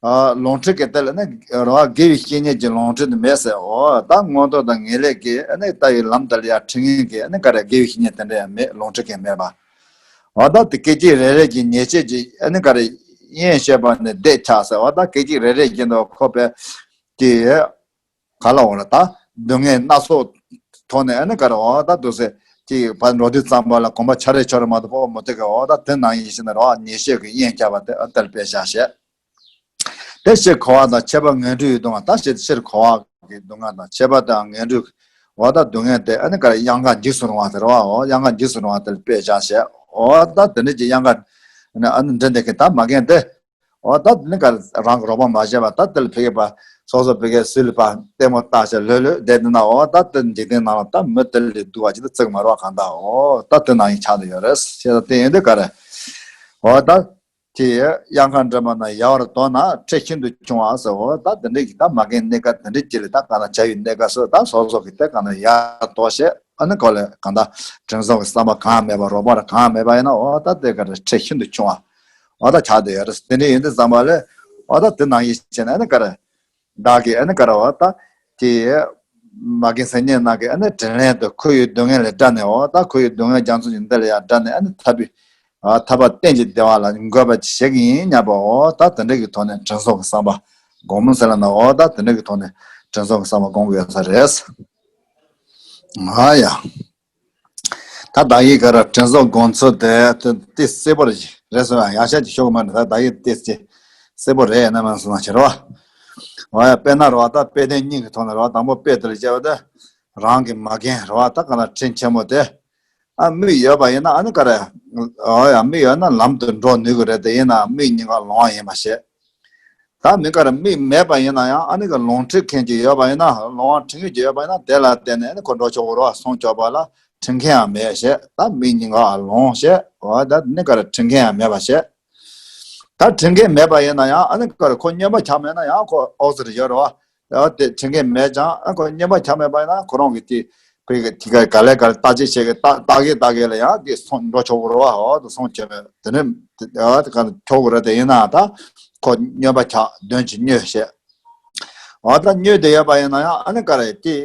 ཨ་ལོང་འཕྲུལ་གྱི་དེ་ལ་ནི་རེད་བ་དགེ་བའི་བཤེས་གཉེན་གྱི་ལོང་འཕྲུལ་དེ་མེད་ཟེར། འོ་ད་མངོན་རྟོགས་དང་ངེས་ལེགས་ཀྱི་ཨ་ནི་ལྟ་བའི་ལམ་དེ་ལ་ཡར་ཁྲིད་མཁན་གྱི་ཨ་ནི་ག་རེ་དགེ་བའི་བཤེས་གཉེན་དེ་འདྲ་ཡང་མེད། ལོང་འཕྲུལ་མཁན་མེད་པ། འོ་ད་དེ་སྐད་ཅིག་རེ་རེ་གྱི་ཉེས་བྱས་ཀྱི་ཨ་ནི་ག་རེ་དབྱེན་བཤད་པ་ནི་བསྡད་ཆགས་ཟེར། འོ་ད་སྐད་ཅིག་རེ་རེ་བཞིན་དུ་ཁོ་པའི་ཀྱི་ག་ལ་འོ་ལ་ད་སྡུག་བསྔལ་སྣ་ཚོགས་ཐོག་ནས་ཨ་ནི་ག་རེ་འོ་ད་འདུག་སེ་ཀྱི་བར་འགྲོ་དུས་ཙམ་པ་ལ་གོམ་པ་ཆ་རེ་ཆ་རེ་མ་གཏོགས་ཕོག་མི་ཐུབ་ཀི། འོ་ད་དེ་ནང་བཞིན་བྱས་ནས་རེད་བ་ཉེས་བྱས་ཀྱི་དབྱེན་བརྒྱབ་པ་དེ་ཨ་དེ་ལ་དཔེ་བཞག་བྱས། དེ་ཕྱིར་འཁོར་བ་དང་ཁྱད་པར་ངན་འགྲོའི་སྡུག་བསྔལ་ད་ཕྱིར་ཕྱིར་འཁོར་བ་གི་སྡུག་བསྔལ་དང་ཁྱད་པར་དང་ངན་འགྲོའི་འོ་ད་སྡུག་བསྔལ་དེ་ཨ་ནི་ག་རེ་གཡང་ཁ་འཇིགས་སུ་རུང་བ་དེ་རེད་བ། འོ་གཡང་ཁ་འཇིགས་སུ་རུང་བ་དེ་ལ་དཔེ་བཞག་བྱས། འོ་ད་དེ་འདྲ་གྱི་གཡང་ཁ་ཨ་ནི་འདྲ་འདི་གི་ད་མ་རྒན་དེ། འོ་ད་དེ་ནི་ག་རང་གི་རོགས་པ་མ་བྱས་པ་ད་དེ་ལ་ཕ་གི་པ་སོ་སོ་ཕ་གི་སུས་ལ་པ་ལྟད་མོ་ལྟ་བྱས་ལྷོད་ལྷོད་བསྡད་དེ་ན་འོ་ད་དེ་འཇིག་རྟེན་ནང་ལ་ད་མི་དེ་ལས་སྡུག་བ་ཅིག་ད་བརྩི་གི་མ་རེད་བ། གང་ལྟར་འོ་ད་དེ་ནང་བཞིན་ཆགས་བསྡད་ཡོད་རེད་ཟེར། ད་དེ་ཡིན་དུས་ག་རེ་འོ་ད་ཀྱི་གཡང་ཁ་འདྲ་མ་ན་ཡལ་བར་དོར་ན་འཕྲལ་ཤིན་ཏུ་འབྱུང་བ་ཟེར། འོ་ད་དེ་འདྲ་གི་ད་མ་རྒན་གནས་སྐབས་དེ་འདྲ་ཅིག་ལ་ད་གང་ལྟར་བྱ་བའི་གནས་སྐབས་སུ་ད་སོ་སོ་གི་དེ་གང་ལྟར་ཡལ་དོར་བྱས་ཨ་ནི་གོ་ལ་གང་ལྟར་དྲིན་གཟོ་གི་བསམ་པ་གང་ཡང་མེད་པ་རོགས་པ་ར་གང་ཡང་མེད་པ་ཡིན་ན་འོ་ད་དེ་ག་རེ་འཕྲལ་ཤིན་ཏུ་འབྱུང་བ། འོ་ད་ཆགས་བསྡད་ཡོད་རེད། དེ་འདྲ་ཡིན་དུས་ཙམ་པ་ལས་འོ་ད་དེ་ནང་བཞིན་བྱས་ནས་ཨ་ནི་ག་རེ་བདག་གིས་ཨ་ནི་ག་རེ་འོ་ད་དེ་མ་རྒན་སེམས་ཉིད་ནང་གི་ཨ་ནི་དྲིན་ལན་དུ་ཁོ་ཡི་སྡུག་བསྔལ་ལས་བསྒྲལ་ནས་འོ་ད་ཁོ་ཡི་སྡུག་བསྔལ་རྒྱ་མཚོ་ཡི་འདི་ལས་ཡར་བསྒྲལ་ནས་ཨ་ནི་ཐར་པའི་ཨ་ཐར་པ་གཏན་གྱི་བདེ་བ་ལ་འགོད་པ་ཅིག་བྱེད་ཀྱི་ཡིན་སྙམ་པ་འོ་ད་དེ་འདྲ་གི་ཐོག་ནས་དྲིན་གཟོ་གི་བསམ་པ་སྒོམ་ཟེར་ལབ་ན་འོ་ད་དེ་འདྲ་གི་ཐོག་ནས་དྲིན་གཟོ་གི་བསམ་པ་སྒོམ་དགོས་ས་རེད། ཨ་ཡ། ད་བདག་ཡིད་ག་ར་དྲིན་གཟོ་སྒོམ་ཚུལ་དེ་དེ་གསལ་པོ་རེད་ཟེར་བ་ཡང་ཤ་ཅིག་ཤོག་མ་ནི་ད་བདག་ཡིད་དེ་ཅི་གསལ་པོ་རེད་ཡིན་ན་མ་སོང་ན་ཁྱེར་བ། འོ་ཡ་དཔེར་ན་རོ་ད་དཔེ་དོན་གཉིས་ཀྱི་ཐོག་ནས་རོ་དང་པོ་དཔེ་དེ་ལ་བྱས་པ་དེ་རང་གི་མ་རྒན་རོ་ད་ག་ན་དྲིན་ཆེན་མོ་དེ། ཨ་མིག་ཡོད་པ་ཡིན་ན་ཨ་ནི་ག་རེ། འོ་ཡ་མིག་ཡོད་ན་ལམ་དུ་འགྲོ་ནུས་ཀྱི་རེད་དེ་ཡིན་ན་མིག་གཉིས་ཀ་ལོང་བ་ཡིན་པ་ཤེས། ད་མི་ག་རེ་མིག་མེད་པ་ཡིན་ན་ཡང་ཨ་ནི་ག་ལོང་ཁྲིད་མཁན་ཅིག་ཡོད་པ་ཡིན་ན་ལོང་བ་ཁྲིད་མཁན་ཅིག་ཡོད་པ་ཡིན་ན་དེ་ལ་བརྟེན་ནས་ཨ་ནི་ཁོ་འགྲོ་ཆོག་གི་རེད་བ། སྲུང་སྐྱོབ་པ་ལ་ཁྲིད་མཁན་ཡང་མེད་ཤེས། ད་མིག་གཉིས་ཀ་ལོང་ཤེས། འོ་ད་ནི་ག་རེ་ཁྲིད་མཁན་ཡང་མེད་པ་ཤེས། ད་ཁྲིད་མཁན་མེད་པ་ཡིན་ན་ཡང་ཨ་ནི་ག་རེ་ཁོ་སྨྱོན་པ་ཆགས་མེད་ན་ཡང་ཁོ་ཨོ་ཙི་རེ་ཡོད་རེད་བ། ཡང་དེ་ཁྲིད་མཁན་མེད་ཀྱང་ཨ་ཁོ་སྨྱོན་པ་ཆགས་མེད་པ་ཡིན་ན་ཁོ་རང་གི་དེ་ཁོའི་གི་དེ་ག་ག་ལེ་ག་ལེ་བརྟག་དཔྱད་བྱེད་གི་ལྟ་ལྟ་གི་ལྟ་གི་ལ་ཡང་དེ་སོང་འགྲོ་ཆོག་གི་རེད་བ། འོ་དེ་སོང་བྱས་མེད་དེ་ནི་དེ་ཨ་དེ་ག་ཆོག་གི་རེད། དེ་ཡིན་ན་ད་ཁོ་སྨྱོན་པ་ཆགས་དོན་གྱིས་སྨྱོས་བྱས། འོ་ད་སྨྱོས་དེ་ཡོད་པ་ཡིན་ན་ཡང་ཨ་ནི་ག་རེ་དེ་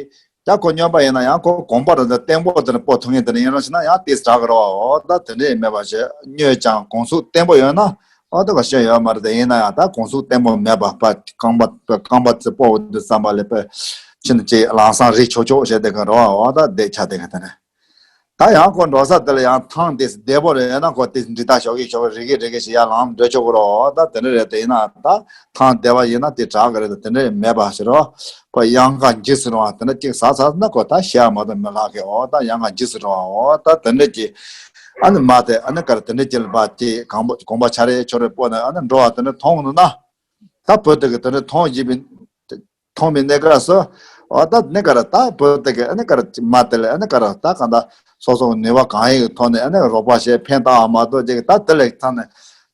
ད་ཁོ་སྨྱོན་པ་ཡིན་ན་ཡང་ཁོ་དགོངས་པ་རེད་འདི་བརྟན་པོ་དེ་ནི་སྤོ་ཐུབ་ངེས་དེ་ནི་ཡིན་རོགས་བྱས་ན་ཡང་དེ་དྲག་གི་རེད་བ། འོ་ད་དེ་འདྲས་མེད་པ་བྱས་སྨྱོས་ཀྱང་དགོངས་ཚུལ་བརྟན་པོ་ཡོད་ན། ཨོ་ད་ག་ཤེས་ཡོད་མ་རེད། དེ་ཡིན་ན་ཡང་ད་དགོངས་ཚུལ་བརྟན་པོ་མེད་པ་པ་རྐང་པ་རྐང་པ་ཙི་སྤོ་བོ་འདི་བསམ་པ་ལས་པ་ཕྱིན་ཅི་ལམ་སང་རིག་ཆོག་ཆོག་བྱས་དེ་ག་རོ་ཨོ་ད་བསྡད་ཆ་དེ་ག་དེ་ནས་ད་ཡང་ཁོ་འགྲོ་ས་དེ་ལ་ཡང་ཐང་དེ་བདེ་པོ་རེད་ན་ཁོ་དེ་འདྲི་ད་ཞོག་གི་ཞོག་རི་གི་རི་གི་ཞིག་ཡར་ལངས་འགྲོ་ཆོག་གི་རོ་ཨོ་ད་དེ་འདྲ་རེད། དེ་ཡིན་ན་ད་ཐང་བདེ་བ་ཡིན་ན་དེ་དྲག་གི་རེད། དེ་འདྲ་མེད་པ་ཞིག་རོ་ཁོ་གཡང་ཁ་འཇིགས་སུ་རུང་བ་དེ་འདྲ་གཅིག་ཟ་ཟ་ན་ཁོ་ད་ཤི་ཡ་མ་གཏོགས་མི་ལྷག་གི་ཨོ་ད་གཡང་ཁ་འཇིགས་སུ་རུང་བ་ཨོ་ད་དེ་འདྲ་གི་ཨ་ནི་མ་དེ་ཨ་ནི་ག་རེ་དེ་འདྲ་ཅིག་ལ་བ་ཅིག་གང་པོ་གོམ་པ་ཆ་རེ་ཆོ་རེ་སྤོ་ནས་ཨ་ནི་འགྲོ་བ་དེ་འདྲ་མཐོང་འདུག་ན། ད་བོད་དེ་གི་དེ་འདྲ་མཐོང་བཞིན་པའི་མཐོང་བའི་གནས་སྐབས་སུ་འོ་ད་ནི་ག་རེ་ད་བོད་དེ་གི་ཨ་ནི་ག་རེ་མ་དེ་ལས་ཨ་ནི་ག་རེ་ད་གང་ལྟར་སོ་སོ་གི་ནུས་པ་གང་ཡིན་གི་ཐོག་ནས་ཨ་ནི་རོགས་པ་བྱས་ཕན་བཏགས་པ་མ་གཏོགས་ཅིག་ད་དེ་ལས་ཐང་ནས་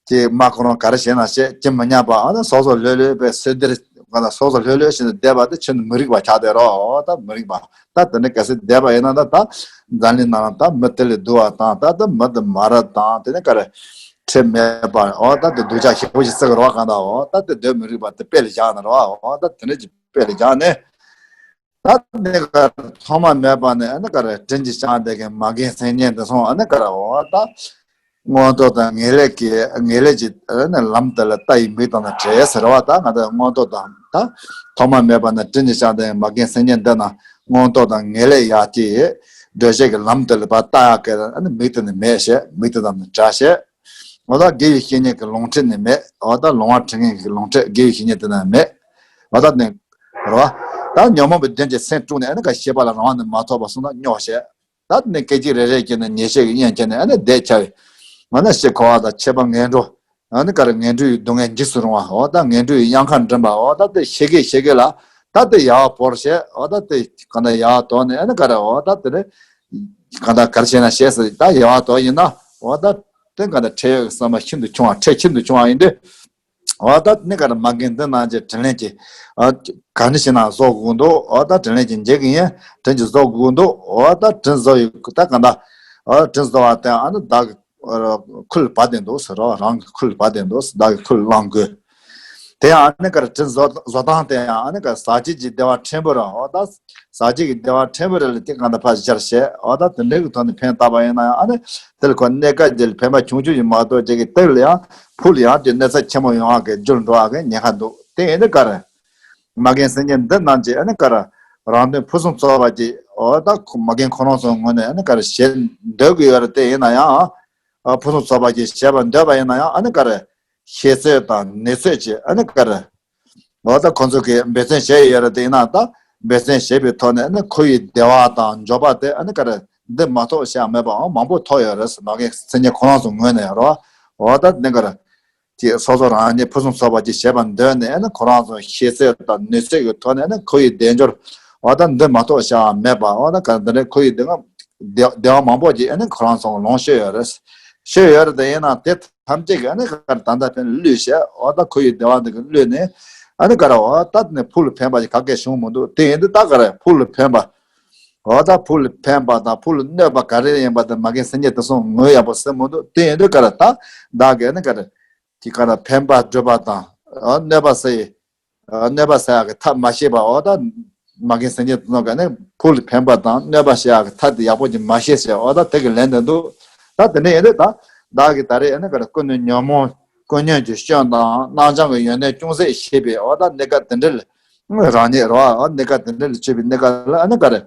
ཅིག་མ་ཁོ་རང་ག་རེ་བྱས་ན་བྱས་ཅི་མི་སྙམ་པ་ཨ་ནི་སོ་སོ་ལྷོད་ལྷོད་པའི་སོས་དེར་གང་ལྟར་སོ་སོ་ལྷོད་ལྷོད་བྱས་ནས་བསྡད་པ་དེ་ཕྱིར་མི་རིགས་པ་ཆགས་བསྡད་རོགས་འོ་ད་མི་རིགས་པ། ད་དེ་འདྲ་གལ་སྲིད་བསྡད་པ་ཡིན་ན་ད་ད་འཛམ་གླིང་ནང་ད་མི་དེ་ལས་སྡུག་པ་དང་ད་ད་མི་དེ་མ་རབས་དང་དེ་ནས་ག་རེ་ཁྲེལ་མེད་པ་འོ་ད་དེ་སྡུག་ཅག་ཞེ་པོ་ཞིག་བརྩི་གི་རེད་བ། གང་ལྟར་འོ་ད་དེ་སྡོད་མི་རིགས་པ་དེ་དཔེ་ལ་བཞག་ན་རེད་བ། འོ་ད་དེ་འདྲ་ཅིག་དཔེ་ལ་བཞག་ནས་ད་ནི་ག་རེ་ཐོག་མ་མེད་པ་ནས་ཨ་ནི་ག་རེ་དྲིན་གྱིས་བསྐྱངས་བསྡད་མཁན་མ་རྒན་སེམས་ཅན་དེ་ཚོ་ཨ་ནི་ག་རེ་འོ་ད། མངོན་རྟོགས་དང་ངེས་ལེགས་ཀྱི་ངེས་ལེགས་ཀྱི་ནི་ལམ་དེ་ལ་ལྟ་བའི་མིག་དང་ནི་བྲལ་ཟེར་བ་དང་ང་ཚོས་མངོན་རྟོགས་དང་ད་ཐོག་མ་མེད་པ་ནས་དྲིན་གྱིས་བསྐྱངས་ཏེ་མ་རྒན་སེམས་ཅན་འདི་ན་མངོན་རྟོགས་དང་ངེས་ལེགས་ཡག་ཅིག་སྒྲོལ་བྱེད་ཀྱི་ལམ་དེ་ལ་ལྟ་ཡག་གི་ནི་མིག་དེ་ནི་མེད་ཞེས་མིག་དེ་དང་ནི་བྲལ་ཞེས། འོ་ད་དགེ་བའི་བཤེས་གཉེན་གྱི་ལོངས་སྤྱོད་ནི་མེད། འོ་ད་ལོང་བ་ཁྲིད་མཁན་གྱི་ལོངས་སྤྱོད་དགེ་བའི་བཤེས་གཉེན་དེ་ན་མེད། འོ་ད་ནི་རེད་བ། ད་ཉོན་མོངས་པའི་གདོན་གྱིས་སེམས་དཀྲུགས་ནས་ཨ་ནི་ཀ་ཤེས་པ་ལ་རང་དབང་དུ་མ་ཐོབ་པ་སོང་ན་སྨྱོ་ཞེས། ད་ནི་སྐད་ཅིག་རེ་རེ་བྱས་ནས་ཉེས་བྱས་ཀྱི་དབྱེན་བྱས་ནས་ཨ་ནི་བསྡད་ཆ་བའི། ང་ན་ཤི་འཁོར་བ་དང་ཁྱད་པར་ངན་འགྲོ། ཨ་ནི་ག་རེ་ངན་འགྲོའི་སྡུག་བསྔལ་འཇིགས་སུ་རུང་བ། འོ་ད་ངན་འགྲོའི་གཡང་ཁ་འགྲིམ་པ། འོ་ད་དེ་ཤེས་ཀྱི་ཤེས་ཀྱི་ལ། ད་དེ་ཡལ་བ་བོར་བྱས། འོ་ད་དེ་ག་འདྲ་ཡལ་བ་དོར་ནས། ཨ་ནི་ག་རེ་འོ་ད་དེ་ནི་ག་འདྲ་ག་རེ་བྱས་ན་བྱས་ཟེར། ད་ཡལ་བ་དོར་ཡིན་ན། འོ་ད་དེ་ག་འདྲ་ཁྲེལ་ཡོད་ཀྱི་བསམ་པ་ཤིན་ཏུ་ཆུང་བ། ཁྲེལ་ཤིན་ཏུ་ཆུང་བ་ཡིན་དུས། འོ་ད་ནི་ག་རེ་མ་རྒན་འདི་རྣམས་ཀྱིས་དྲིན་ལན་གྱིས། ཨ་ག་འདྲ་བྱས་ན་བཟོ་དགོས་འདུག་འོ་ད་དྲིན་ལན་གྱིས་འཇལ་གྱི་ཡིན། དྲིན་གྱིས་བཟོ་དགོས་འདུག་འོ་ད་དྲིན་བཟོ་ཡི་ད་ག་འདྲ། འོ་དྲིན་བཟོ་བ་དེ་ཨ་ནི་བདག་གི་ཁུར་བབས་བསྡད་འདུག་ཟེར་རོ། རང་གི་ཁུར་བབས་བསྡད་འདུག་བདག་གི་ཁུར་བླང་དགོས། དེ་ཡང་ཨ་ནི་ག་རེ་དྲིན་བཟོ་བཟོ་སྟངས་དེ་ཡང་ཨ་ནི་ག་རེ་ཟག་བཅས་ཀྱི་བདེ་བ་ཕྲན་བུ་རེད། འོ་ད་ཟག་བཅས་ཀྱི་བདེ་བ་ཕྲན་བུ་རེད་ལ་དེ་ག་འདྲ་ཕར་སྦྱར་བྱས། འོ་ད་དེ་འདྲའི་གི་ཐོག་ནས་ཕན་བཏགས་པ་ཡིན་ན་ཡང་། ཨ་ནི་དེ་ལ་ཁོ་གནས་སྐབས་ཀྱི་ཕན་པ་ཆུང་ཆུང་ཞིག་མ་གཏོགས་ཅིག་གི་སྟེང་ལ་ཡང་ཕུགས་ལ་ཡང་དེ་གནོད་འཚེ་ཆེན་མོ་ཡོང་བ་གི་རྒྱུར་འགྲོ་བ་གི་ཉེན་ཁ་འདུག་དེ་ཡིན་དུས་ག་རེ། མ་རྒན་སེམས་ཅན་འདི་རྣམས་ཀྱིས་ཨ་ནི་ག་རེ་རང་དོན་ཕུན་སུམ་ཚོགས་པ་ཅིག་འོ་ད་ཁོ་མ་རྒན་ཁོ་རང་ཚོའི་ངོས་ནས་ཨ་ནི་ག་རེ་བྱེད་འདོད་ཀྱི་ཡོད་རེད། དེ་ཡིན་ན་ཡང་ཨ་ཕུན་སུམ་ཚོགས་པ་ཅིག་བྱེད་པར་འདོད་པ་ཡིན་ན་ཡང་། ཨ་ནི་ག་རེ་ཤེས་ཚོད་དང་ནུས་ཚོད་ཀྱིས་ཨ་ནི་ག་རེ། འོ་ད་ཁོ་ཚོ་གིས་འབད་བརྩོན་བྱས་ཡོད་རེད། དེ་ཡིན་ན་ད་འབད་བརྩོན་བྱས་པའི་ཐོག་ནས་ཨ་ནི་ཁོ་ཡི་བདེ་བ་དང་འབྱོར་པ་དེ་ཨ་ནི་ག་རེ་འདི་མ་ཐོབ་བྱ་མེད་པའང་མང་པོ་ཐོབ་ཡོད་རེད་ཟེར། མ་རྒན་སེམས་ཅན་ཁོ་རང་ཚོའི་ངོས་ནས་རོ། འོ་ད་ནི་ག་རེ་ཅིག་སོ་སོ་རང་ཉིད་ཕུན་སུམ་ཚོགས་པ་ཅིག་བྱེད་པར་འདོད་ནས་ཨ་ནི་ཁོ་རང་ཚོ་ཤེས་ཚད་དང་ནུས་ཚད་ཀྱི་ཐོག་ནས་ཨ་ནི་ཁོ་ཡི་བདེ་འབྱོར་འོ་ད་འདི་མ་ཐོབ་བྱ་མེད་པ། འོ་ད་ག་འདི་འདྲའི་ཁོ་ཡི་བདེ་བ་བདེ་བ་མང་པོ་ཅིག་ཨ་ནི་ཁོ་རང་ཚོ་ལོངས་སྤྱོད་ཡོད་རེད། སྤྱོད་ཡོད་རེད། དེ་ཡིན་ན་དེ་ཐམས་ཅད་ཀྱིས་ཨ་ནི་ག་རེ་ད་ལྟ་ཕན་བློས་བྱས། འོ་ད་ཁོ་ཡི་བདེ་བ་འདི་གི་བློས་ནས་ཨ་ནི་ག་རེ་འོ་ད་ནི་ཕུགས་ལ་ཕན་པ་ཞིག་ག་གེ་བྱུང་མི་འདུག་དེ་ཡིན་དུས་ད་ག་རེ་ཕུགས་ལ་ཕན་པ། འོ་ད་ཕུགས་ལ་ཕན་པ་དང་ཕུགས་ལ་གནོད་པ་ག་རེ་ཡིན་པ་དེ་མ་རྒན་སེམས་ཅན་དེ་ཚོ་ངོ་ཡག་པོ་ཟེར་མི་འདུག་དེ་ཡིན་དུས་ག་རེ་ད་བདག་གིས་ཨ་ནི་ག་རེ་ཅིག་ག་རེ་ཕན་པ་སྒྲུབ་པ་དང་། འོ་གནོད་པ་སེལ་ཡི། འོ་གནོད་པ་སེལ་ཡག་གི་ཐབས་མ་ཤེས་པ། འོ་ད་མ་རྒན་སེམས་ཅན་དེ་ཚོ་ག་ནི་ཕུགས་ལ་ཕན་པ་དང་གནོད་པ་སེལ་ཡག་གི་ཐབས་དེ་ཡག་པོ་ཅིག་མ་ཤེས་ཟེར། འོ་ད་དེ་གི་ལན་དེ་འདུག་ད་དེ་འདྲ་ཡིན་དུས་ད་བདག་གིས་ད་རེས་ཨ་ནི་ག་རེ་ཀུན་ནས་ཉོན་མོངས་ཀུན་ཉོན་གྱི་སྐྱོན་དང་སྣང་བྱང་གི་ཡོན་ཏན་ཅུང་ཟད་ཤེས་པའི་འོ་ད་གནས་སྐབས་དེ་འདྲ་ལ་རང་ཉིད་རོ། འོ་གནས་སྐབས་དེ་འདྲ་ལ་སྤྱོད་པའི་གནས་སྐབས་ལ་ཨ་ནི་ག་རེ་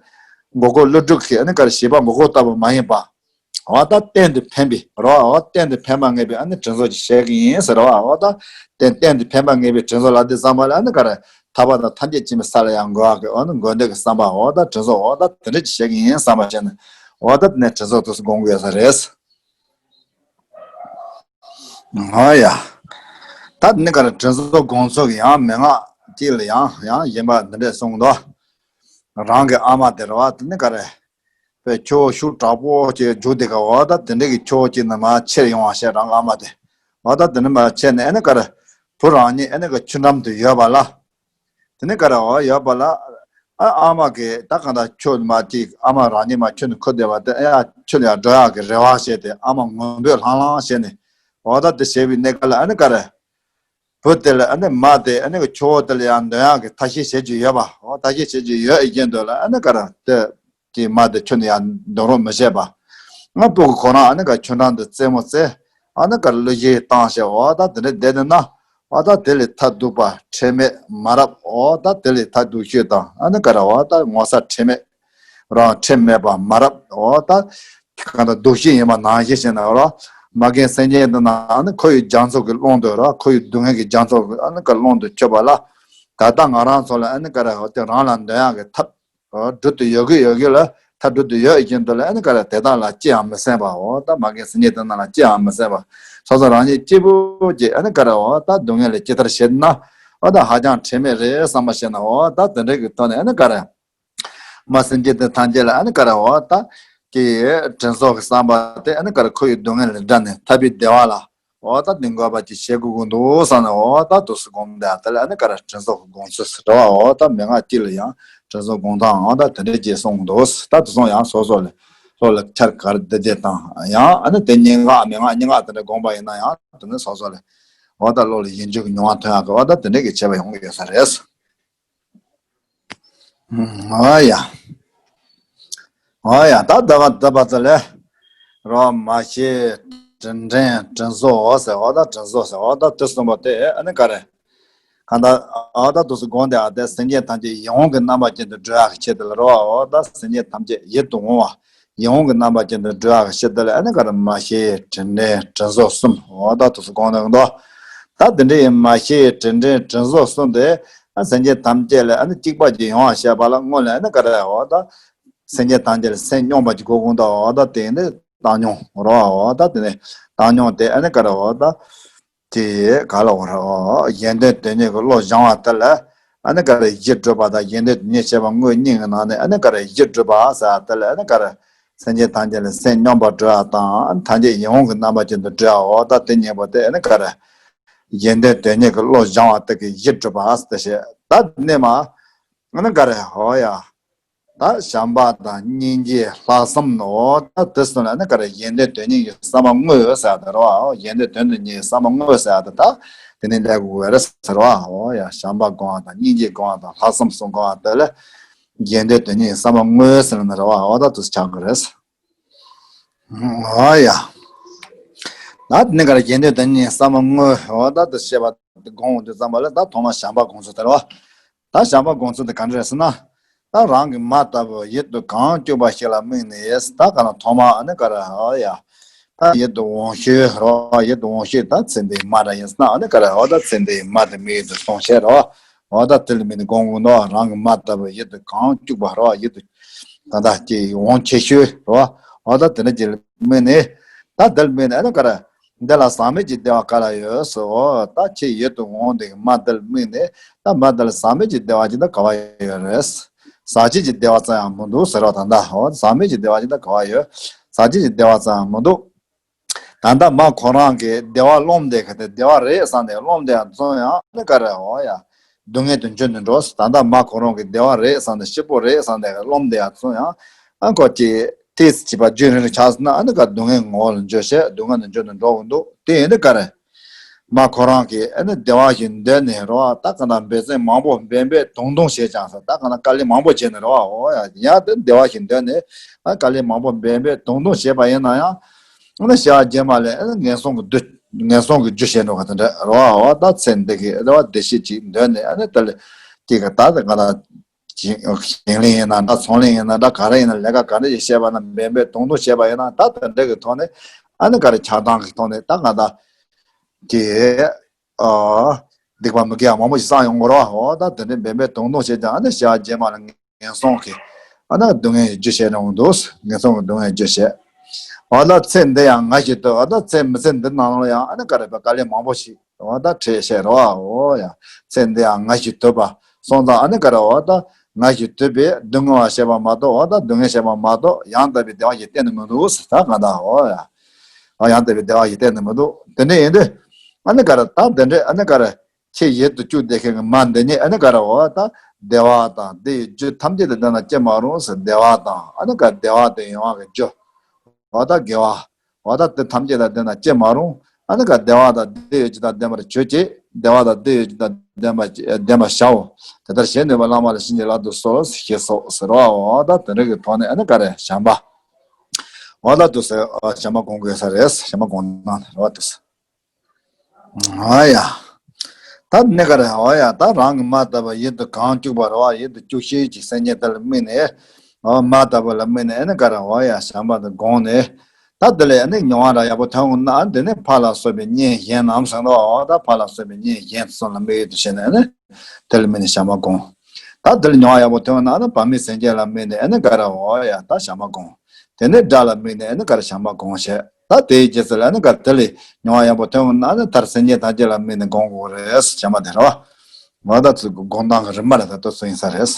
མགོ་སྐོར་ཀླུ་སྒྲུབ་ཀྱི་ཨ་ནི་ག་རེ་བྱིས་པ་མགོ་སྐོར་ལྟ་བུ་མ་ཡིན་པ། འོ་ད་གཏན་དུ་ཕན་པའི་རོ། འོ་གཏན་དུ་ཕན་པ་ངེས་པའི་ཨ་ནི་དྲིན་གཟོ་ཅིག་བྱེད་ཀྱི་ཡིན་ཟེར་རོ། འོ་ད་གཏན་གཏན་དུ་ཕན་པ་ངེས་པའི་དྲིན་གཟོ་ལབ་དུས་ཙམ་པ་ལ་ཨ་ནི་ག་རེ་ཐར་པ་དང་ཐམས་ཅད་མཁྱེན་པའི་ས་ལ་ཡང་འགོད་པ་གི་འོ་ནི་འགོད་འདོད་ཀྱི་བསམ་པ། འོ་ད་དྲིན་གཟོ་འོ་ད་དེ་འདྲ་ཅིག་བྱེད་ཀྱི་ཡིན་བསམ་པ་བྱས་ནས། འོ་ད་དེ་ནས་དྲིན་གཟོ་དུས་སུ་སྒོམ་དགོས་ས་རེད། འོ་ཡ། ད་དེ་ནི་ག་རེ་དྲིན་གཟོ་སྒོམ་ཚུལ་གྱི་ཡང་མན་ངག་ཅིག་ལ་ཡང་ཡང་གཞན་པ་འདི་འདྲས་གསུངས་འདུག་རང་གི་ཨ་མ་དེ་རེད་བ། དེ་ནི་ག་རེ། པའི་ཁྱོ་བོ་ཤུགས་དྲག་པོ་ཅིག་རྒྱུག་དེ་ག་འོ་ད་དེ་འདྲ་གི་ཁྱོ་བོ་ཅིག་ནི་མར་ཁྱེར་ཡོང་བ་བྱས། རང་གི་ཨ་མ་དེ་འོ་ད་དེ་ནི་མར་ཁྱེར་ནས་ཨ་ནི་ག་རེ་བུ་རང་ཉིད་ཨ་ནི་ག་ཆུ་འགྲམ་དུ་ཡོད་པ་ལ། དེ་ནི་ག་རེ་འོ་ཡོད་པ་ལ། ཨ་ཨ་མ་གིས་ད་གང་ལྟར་ཁྱོད་མར་ཅིག་ཨ་མ་རང་ཉིད་མར་ཁྱོད་ནི་ཁུར་བསྡད་པ་དེ། ཨ་ཡ་ཁྱོད་ལ་ཡར་འགྲོ་ཡག་གི་རེ་བ་བྱས་ཏེ་ཨ་མ་ངུ་འབོད་ལྷང་ལྷང་བྱས་ནས་འོ་ད་དེ་བྱས་པའི་གནས་སྐབས་ལ་ཨ་ནི་ག་རེ། བུ་དེ་ལ་ཨ་ནི་མ་དེ་ཨ་ནི་ཁྱོ་བོ་དེ་ལ་ཡང་འདོན་ཡག་གི་ཐབས་ཤེས་བྱེད་རྒྱུ་ཡོད་པ། འོ་ཐབས་ཤེས་བྱེད་རྒྱུ་ཡོད་ཡིན་དུས་ལ་ཨ་ནི་ག་རེ་དེ་ཀྱི་མ་དེ་ཁྱོད་ནི་ཡང་འདོན་རོགས་མི་བྱེད་པ། ང་སྤུ་གུ་ཁོ་རང་ཨ་ནི་ག་ཆུ་འགྲམ་དུ་རྩེད་མོ་རྩེ། ཨ་ནི་ག་གླུ་གཞས་བཏང་བྱས་འོ་ད་དེ་འདྲ་བསྡད་དེ་ན། འོ་ད་དེ་ལས་ཐབས་སྡུག་པ་ཁྲེལ་མེད་མ་རབས། འོ་ད་དེ་ལས་ཐབས་སྡུག་ཤོས་དང་ཨ་ནི་ག་རེ་འོ་ད་ངོ་ཚ་ཁྲེལ་མེད། རང་ཁྲེལ་མེད་པ་མ་རབས། འོ་ད་གང་ལྟར་སྡུག་ཤོས་ཡིན་པ་ནང་བཞིན་བྱས་ན་རོ། མ་རྒན་སེམས་ཅན་དེ་ན་ཨ་ནི་ཁོ་ཡི་རྒྱ་མཚོ་གི་ཀློང་དུ་རོ། ཁོ་ཡི་སྡུག་བསྔལ་གྱི་རྒྱ་མཚོ་གི་ཨ་ནི་ག་ཀློང་དུ་ཆུད་པ་ལ། ད་ལྟ་ང་རང་ཚོ་ལ་ཨ་ནི་ག་རེ་འོ་དེ་རང་ལ་འདོན་ཡག་གི་ཐབས་འོ་སྒྲུབ་ཏུ་ཡོད་ཀྱི་ཡོད་ཀྱི་ལ། ཐབས་སྒྲུབ་ཏུ་ཡོད་ཀྱི་འདུག་ལ། ཨ་ནི་ག་རེ་དེ་དག་ལ་ཅི་ཡང་མི་སེམས་པ། འོ་ད་མ་རྒན་སེམས་ཅན་དེ་ན་ལ་ཅི་ཡང་མི་སེམས་པ། སོ་སོ་རང་ཉིད་གཅིག་པུ་གྱིས་ཨ་ནི་ག་རེ་འོ་ད་སྡུག་བསྔལ་ལས་ཅི་ལྟར་བྱེད་ན་འོ་ད་ཧ་ཅང་ཁྲེལ་མེད་རེད་བསམ་པ་བྱས་ན། འོ་ད་དེ་འདྲ་གི་ཐོག་ནས་ཨ་ནི་ག་རེ། མ་སེམས་ཅན་དེ་ཐམས་ཅད་ལ་ཨ་ནི་ག་རེ་འོ་ད་ཀྱི་དྲིན་གཟོ་གི་བསམ་པ་དེ་ཨ་ནི་ག་རེ་ཁོ་ཡི་སྡུག་བསྔལ་ལས་བསྒྲལ་ནས་ཐར་པའི་བདེ་བ་ལ་འོ་ད་དེ་འགོད་པ་ཅིག་བྱེད་དགོས་ཀྱི་འདུག་བསམ་ནས། འོ་ད་དུས་སུ་སྒོམ་བསྡད་དེ་ལ་ཨ་ནི་ག་རེ་དྲིན་གཟོ་གི་སྒོམ་ཚུལ་ཟེར་བ། འོ་ད་མན་ངག་གཅིག་ལ་ཡང་དྲིན་གཟོ་སྒོམ་སྟངས་འོ་ད་དེ་འདྲ་ཅིག་གསུངས་འདུག་ད་དེ་ཚོ་ཡང་སོ་སོ་ལ་སོ་ལ་འཆར་ག་རེ་བདེ་བདེ་དང་ཡང་ཨ་ནི་དེ་སྙན་ངག་མན་ངག་སྙན་ངག་དེ་འདྲ་སྒོམ་པ་ཡིན་ན་ཡང་དེ་ནི་སོ་སོ་ལ་འོ་ད་བློ་ལ་ཡིད་འཇུག་གི་མྱོང་བ་ཐོན་ཡག་གི་འོ་ད་དེ་འདྲ་གི་བྱེད་པ་ཡོང་གི་ཡོད་ས་རེད། ཨ་ཡ། ཨ་ཡ། ད་ད་བ་ད་བ་ད་ལེ། རོ་མ་ཤེས་དྲིན་དྲན་དྲིན་གཟོ་ཟེར། འོ་ད་དྲིན་གཟོ་ཟེར། འོ་ད་དེ་གསུམ་པོ་དེ་ཨ་ནི་ག་རེ། གང་ལྟར་འོ་ད་དུས་སུ་དགོངས་ཏེ་ཨ་དེ་སེམས་ཅན་ཐམས་ཅད་ཡིད་འོང་གི་རྣམ་པ་ཅན་དུ་འགྲོ་ཡག་གི་ཆེད་དུ་ལ་རོ། འོ་ད་སེམས་ཅན་ཐམས་ཅད་ཡིད་དུ་འོང་བ། ཡིད་འོང་གི་རྣམ་པ་ཅན་དུ་འགྲོ་ཡག་གི་ཆེད་དུ་ལ་ཨ་ནི་ག་རེ་མ་ཤེས་དྲིན་དྲན་དྲིན་གཟོ་གསུམ། འོ་ད་དུས་སུ་དགོངས་ཏེ་འདུག་ད་དེ་འདྲ་ཡི་མ་ཤེས་དྲིན་དྲན་དྲིན་གཟོ་གསུམ་དེ། ཨ་སེམས་ཅན་ཐམས་ཅད་ལ་ཨ་ནི་གཅིག་པ་ཅིག་ཡོང་བ་བྱས་པ་ལ་སྔོན་ལ་ཨ་ནི་ག་རེ་འོ་ད། སེམས་ཅན་ཐམས་ཅད་ལ་སེམས་སྙོམས་པ་ཅིག་དགོས་ཀྱི་འདུག་འོ་ད་དེ་ནི་བཏང་སྙོམས་རོ། འོ་ད་དེ་ནི་བཏང་སྙོམས་དེ་ཨ་ནི་ག་རེ་འོ་ད། དེ་ག་ལ་འོ་ར་ཨོ་གཞན་དོན་དོན་གཉེར་གྱི་བློ་སྦྱང་བ་དེ་ལ་ཨ་ནི་ག་རེ་གཞི་གྲུབ་པ་དང་གཞན་དོན་དོན་གཉེར་བྱེད་པ་དངོས་གཉིས་ཀྱི་ནང་ནས་ཨ་ནི་ག་རེ་གཞི་གྲུབ་པ་ཟེར་བ་དེ་ལ་ཨ་ནི་ག་རེ་སེམས་ཅན་ཐམས་ཅད་ལ་སེམས་སྙོམས་པར་གྲོལ་བ་དང་ཐམས་ཅད་ཡིད་འོང་གི་རྣམ་པ་ཅན་དུ་གྲོལ་བའོ། ད་དེ་གཉིས་པོ་དེ་ཨ་ནི་ག་རེ་གཞན་དོན་དོན་གཉེར་གྱི་བློ་སྦྱང་བ་དེ་གི་གཞི་གྲུབ་པ་ཟེར་བཤད། ད་ནས་མ་ཨ་ནི་ག་རེ་ཧོ་ཡ། ད་བྱམས་པ་དང་སྙིང་རྗེ་ལྷག་བསམ་ནོ། ད་དེ་སོང་ལ་ནི་ག་རེ་གཞན་དོན་དོན་གཉེར་གྱི་བསམ་པ་དངོས་ཡོད་ཟེར་དེ་རེད་བ། གཞན་དོན་དོན་དུ་གཉེར་བསམ་པ་དངོས་ཟེར་དེ་ད་དེ་ནི་ལས་དགོས་རེད་ཟེར་བ། འོ་ཡ་བྱམས་པ་སྒོམ་པ་དང་སྙིང་རྗེ་སྒོམ་པ་དང་ལྷག་བསམ་གསུམ་སྒོམ་པ་དེ་ལ་གཞན་དོན་དོན་གཉེར་གྱི་བསམ་པ་དངོས་ཟེར་ནི་རེད་བ། འོ་ད་དུ་ཆགས་ཀྱི་རེད། འོ་ཡ། ད་དེ་ནི་ག་རེ་གཞན་དོན་དོན་གཉེར་གྱི་བསམ་པ་དངོས། འོ་ད་དུ་བཤད་པ་དེ་སྒོམ་འོང་དུས་ཙམ་པ་ལ་ད་ཐོག་མ་བྱམས་པ་སྒོམ་ཚུལ་དེ་རེད་བ། ད་བྱམས་པ་སྒོམ་ཚུལ་དེ་ག་འདྲ་རེད་ཟེར་ན། ད་རང་གི་མ་ལྟ་བུ་ཡིད་དུ་གང་བཅུག་པ་ཞིག་ལ་དམིགས་ནས་ད་ག་ན་ཐོག་མ་ཨ་ནི་ག་རེ་ཨ་ཡ། ད་ཡིད་དུ་འོང་ཤོས་རོ། ཡིད་དུ་འོང་ཤོས་ད་ཚེ་འདིའི་མ་ར་ཡིན་ཟེར་ན་ཨ་ནི་ག་རེ་འོ་ད་ཚེ་འདིའི་མ་དེ་མིག་ཡིད་དུ་སོང་བྱས་རོ། འོ་ད་དེ་ལ་དམིགས་ནས་སྒོམ་དགོས་ནོ། རང་གི་མ་ལྟ་བུ་ཡིད་དུ་གང་བཅུག་པ་རོ། ཡིད་དུ་ད་ལྟ་ཀྱི་འོང་ཆེ་ཤོས་རོ། འོ་ད་དེ་འདྲ་ཅིག་ལ་དམིགས་ནས་ད་དེ་ལ་དམིགས་ནས་ཨ་ནི་ག་རེ། འདི་ལ་ཟག་མེད་ཀྱི་བདེ་བ་ག་ལ་ཡོད་ཟེར། འོ་ད་ཁྱེད་ཡིད་དུ་འོང་དེ་གི་མ་འདི་ལ་དམིགས་ནས་ད་མ་འདི་ལ་ཟག་མེད་ཀྱི་བདེ་བ་ཅིག་ད་ག་བ་ཡོད་རེད། ཟག་བཅས་ཀྱི་བདེ་བ་ཙམ་ཡང་མི་འདུག་ཟེར་བ་ད་ལྟ། འོ་ཟག་མེད་ཀྱི་བདེ་བ་ཅིག་ད་ག་བ་ཡོད། ཟག་བཅས་ཀྱི་བདེ་བ་ཙམ་ཡང་མི་འདུག་ད་ལྟ་མ་ཁོ་རང་གི་བདེ་བ་རློམ་དེ་ག་དེ་བདེ་བ་རེད་བསམ་ནས་རློམ་དེ་ཡང་བཙོན་ཡང་ནི་ག་རེ་འོ་ཡ། སྡུག་བསྔལ་དུ་འགྱུར་ནས་འགྲོ། ད་ལྟ་མ་ཁོ་རང་གི་བདེ་བ་རེད་བསམ་ནས་སྐྱིད་པོ་རེད་བསམ་ནས་རློམ་དེ་ཡང་བཙོན་ཡང་ཨ་ཁོ་ཀྱི་ཏིས་བྱིས་པ་རྒྱུན་རིང་ཆགས་སོང་ན་ཨ་ནི་ག་སྡུག་བསྔལ་ངོ་བོ་ལ་འགྱུར་བྱས་སྡུག་བསྔལ་དུ་འགྱུར་དུ་འགྲོ་གི་འདུག་དེ་ཡིན་དུས་ག་རེ། མ་ཁོ་རང་གིས་ཨ་ནི་བདེ་བ་ཞིག་འདོད་ནས་རོ། ད་ག་ན་འབད་བརྩོན་མང་པོ་འབད་འབད་དུང་དུང་བྱས་ཀྱང་ས་ད་ག་ན་དཀའ་ལས་མང་པོ་བྱས་ནས་རོ། འོ་ཡ་ཡ་དེ་བདེ་བ་ཞིག་འདོད་ནས་ཨ་དཀའ་ལས་མང་པོ་འབད་འབད་དུང་དུང་བྱས་པ་ཡིན་ན་ཡང་ཨ་ནི་ཞེ་བ་རྗེས་མ་ལས་ཨ་ནི་ངན་སོང་གི་རྒྱུ་ངན་སོང་གི་རྒྱུ་བྱས་འགྲོ་ག་དེ་འདྲ་རོ། འོ་ད་ཚེ་འདི་གི་བདེ་བ་བདེ་གཤེགས་ཅིག་འདོད་ནས་ཨ་ནི་དེ་ལས་དེ་ག་ད་དེ་ག་ན། ཞིང་ཞིང་ལས་ཡིན་ན་འདྲ་ཚོང་ལས་ཡིན་ན་འདྲ་ག་རེ་ཡིན་ན་ལས་ཀ་ག་རེ་ཡིན་ན་བྱས་པ་ན་འབད་འབད་དུང་དུང་བྱས་པ་ཡིན་ན་ད་དེ་འདྲ་གི་ཐོག་ནས་ཨ་ནི་ག་རེ་ཆགས་སྡང་གི་ཐོག་ནས་ད་ང་ད་དེ་ཨ་སྡིག་པ་མི་དགེ་བ་མང་པོ་ཞིག་བསགས་ཡོང་གི་རེད་བ། འོ་ད་དེ་འདྲ་འབད་འབད་དུང་དུང་བྱས་ཀྱང་ཨ་ནི་ཞག་རྗེས་མ་ལ་ངན་སོང་གི་ཨ་ནི་སྡུག་བསྔལ་རྒྱུ་བྱས་ནས་འོང་འདུག་ངན་སོང་གི་སྡུག་བསྔལ་རྒྱུ་བྱས། འོ་ད་ཚེ་འདི་ཡང་ང་ཞིག་ཏུ་འོ་ད་ཚེ་མི་ཚེ་འདི་ནང་ལ་ཡང་ཨ་ནི་ག་རེ་བ་དཀའ་ལས་མང་པོ་ཞིག་འོ་ད་ཁྲེལ་བཤད་རོ། འོ་ཡ། ཚེ་འདི་ཡང་ང་ཞིག་ཐུབ་པ། སོང་ཙང་ཨ་ནི་ག་རེ་འོ་ད་ང་ཞིག་ཐུབ་པས་སྡུག་བསྔལ་བ་བཤད་པ་མ་གཏོགས། འོ་ད་སྡུག་བསྔལ་བཤད་པ་མ་གཏོགས་ཡང་དག་པའི་བདེ་བ་ཞིག་གཏན་ནས་མི་འདུག་ཟེར་ད་ང་ད་འོ་ཡ། ཨ་ཡང་དག་པའི་བདེ་བ་ཞིག་གཏན་ནས་མི་འདུག་དེ་འདྲ་ཡིན་དུས་ཨ་ནི་ག་རེ་ད་དེ་འདྲ་ཨ་ནི་ག་རེ་ཁྱེད་ཡིད་དུ་བཅུག་བསྡད་མཁན་གྱི་མ་འདི་ཉིད་ཨ་ནི་ག་རེ་འོ་ད་བདེ་བ་དང་བདེ་བའི་རྒྱུ་ཐམས་ཅད་དུ་ལྡན་ན་ཅི་མ་རུང་ཟེར། བདེ་བ་དང་ཨ་ནི་ག་བདེ་བ་དེ་ཡོང་བ་གི་རྒྱུ། འོ་ད་དགེ་བ། འོ་ད་དེ་ཐམས་ཅད་ལ་ལྡན་ན་ཅི་མ་རུང་། ཨ་ནི་ག་བདེ་བ་དང་བདེ་བའི་རྒྱུ་དང་ལྡན་པར་གྱུར་ཅིག་བདེ་བ་དང་བདེ་བའི་རྒྱུ་དང་ལྡན་པ་ལྡན་པར་བྱའོ། དེ་ལྟར་ཞེས་ནུས་པ་བླ་མ་ལ་བྱིན་གྱིས་བརླབ་ཏུ་གསོལ་ཞེས་སོགས་ཟེར་བའོ། འོ་ད་དེ་འདྲ་གི་ཐོག་ནས་ཨ་ནི་ག་རེ་བྱམས་པ། འོ་ད་དུ་ཟེར་བྱམས་པ་སྒོམ་དགོས་ས་རེད། བྱམས་པ་སྒོམ་གནང་རེད་བ་དུ་ཟེར། ཨ་ཡ། ད་ནི་ག་རེ་ཨོ་ཡ་ད་རང་གི་མ་ལྟ་བུ་ཡིད་དུ་གང་བཅུག་པ་རེད་བ། ཡིད་དུ་བཅུག་ཤེས་ཀྱི་སེམས་ཅན་དེ་ལ་དམིགས་ནས། ཨོ་མ་ལྟ་བུ་ལ་དམིགས་ནས་ཨ་ནི་ག་རེ་ཨོ་ཡ་བྱམས་པ་དང་དགོངས་ནས། ད་དེ་ལས་ཨ་ནི་མྱོང་བ་འདྲ་ཡག་པོ་ཐོན་འོང་ན་དེ་ནི་ཕར་ལ་སོགས་པའི་གཉེན་གཞན་རྣམས་ཟེར་འདུག་ཨོ་ད་ཕར་ལ་སོགས་པའི་གཉེན་གཞན་གསུམ་ལ་དམིགས་ཡུལ་དུ་བྱས་ནས་ཨ་ནི་དེ་ལ་དམིགས་ནས་བྱམས་པ་དགོངས། ད་དེ་ལ་མྱོང་བ་ཡག་པོ་ཐོན་འོང་ན་ཨ་ནི་བར་མའི་སེམས་ཅན་ལ་དམིགས་ནས་ཨ་ནི་ག་རེ་ཨོ་ཡ་ད་བྱམས་པ་དགོངས། དེ་ནས་དགྲ་ལ་དམིགས་ནས་ཨ་ནི་ག་རེ་བྱམས་པ་དགོངས་བྱས། ད་དེའི་རྗེས་སུ་ལ་ཨ་ནི་ག་རེ་དེ་ལས་མྱོང་བ་ཡག་པོ་ཐོན་འོང་ན་ཨ་ནི་མཐར་སེམས་ཅན་ཐམས་ཅད་ལ་དམིགས་ནས་དགོངས་དགོས་རེད་བྱམས་པ་དེ་རེད་བ། ང་ད་ཚོ་དགོངས་སྟངས་ཀྱི་རིམ་པ་ལ་ད་ལྟ་ཚོ་ཡིན་ས་རེད།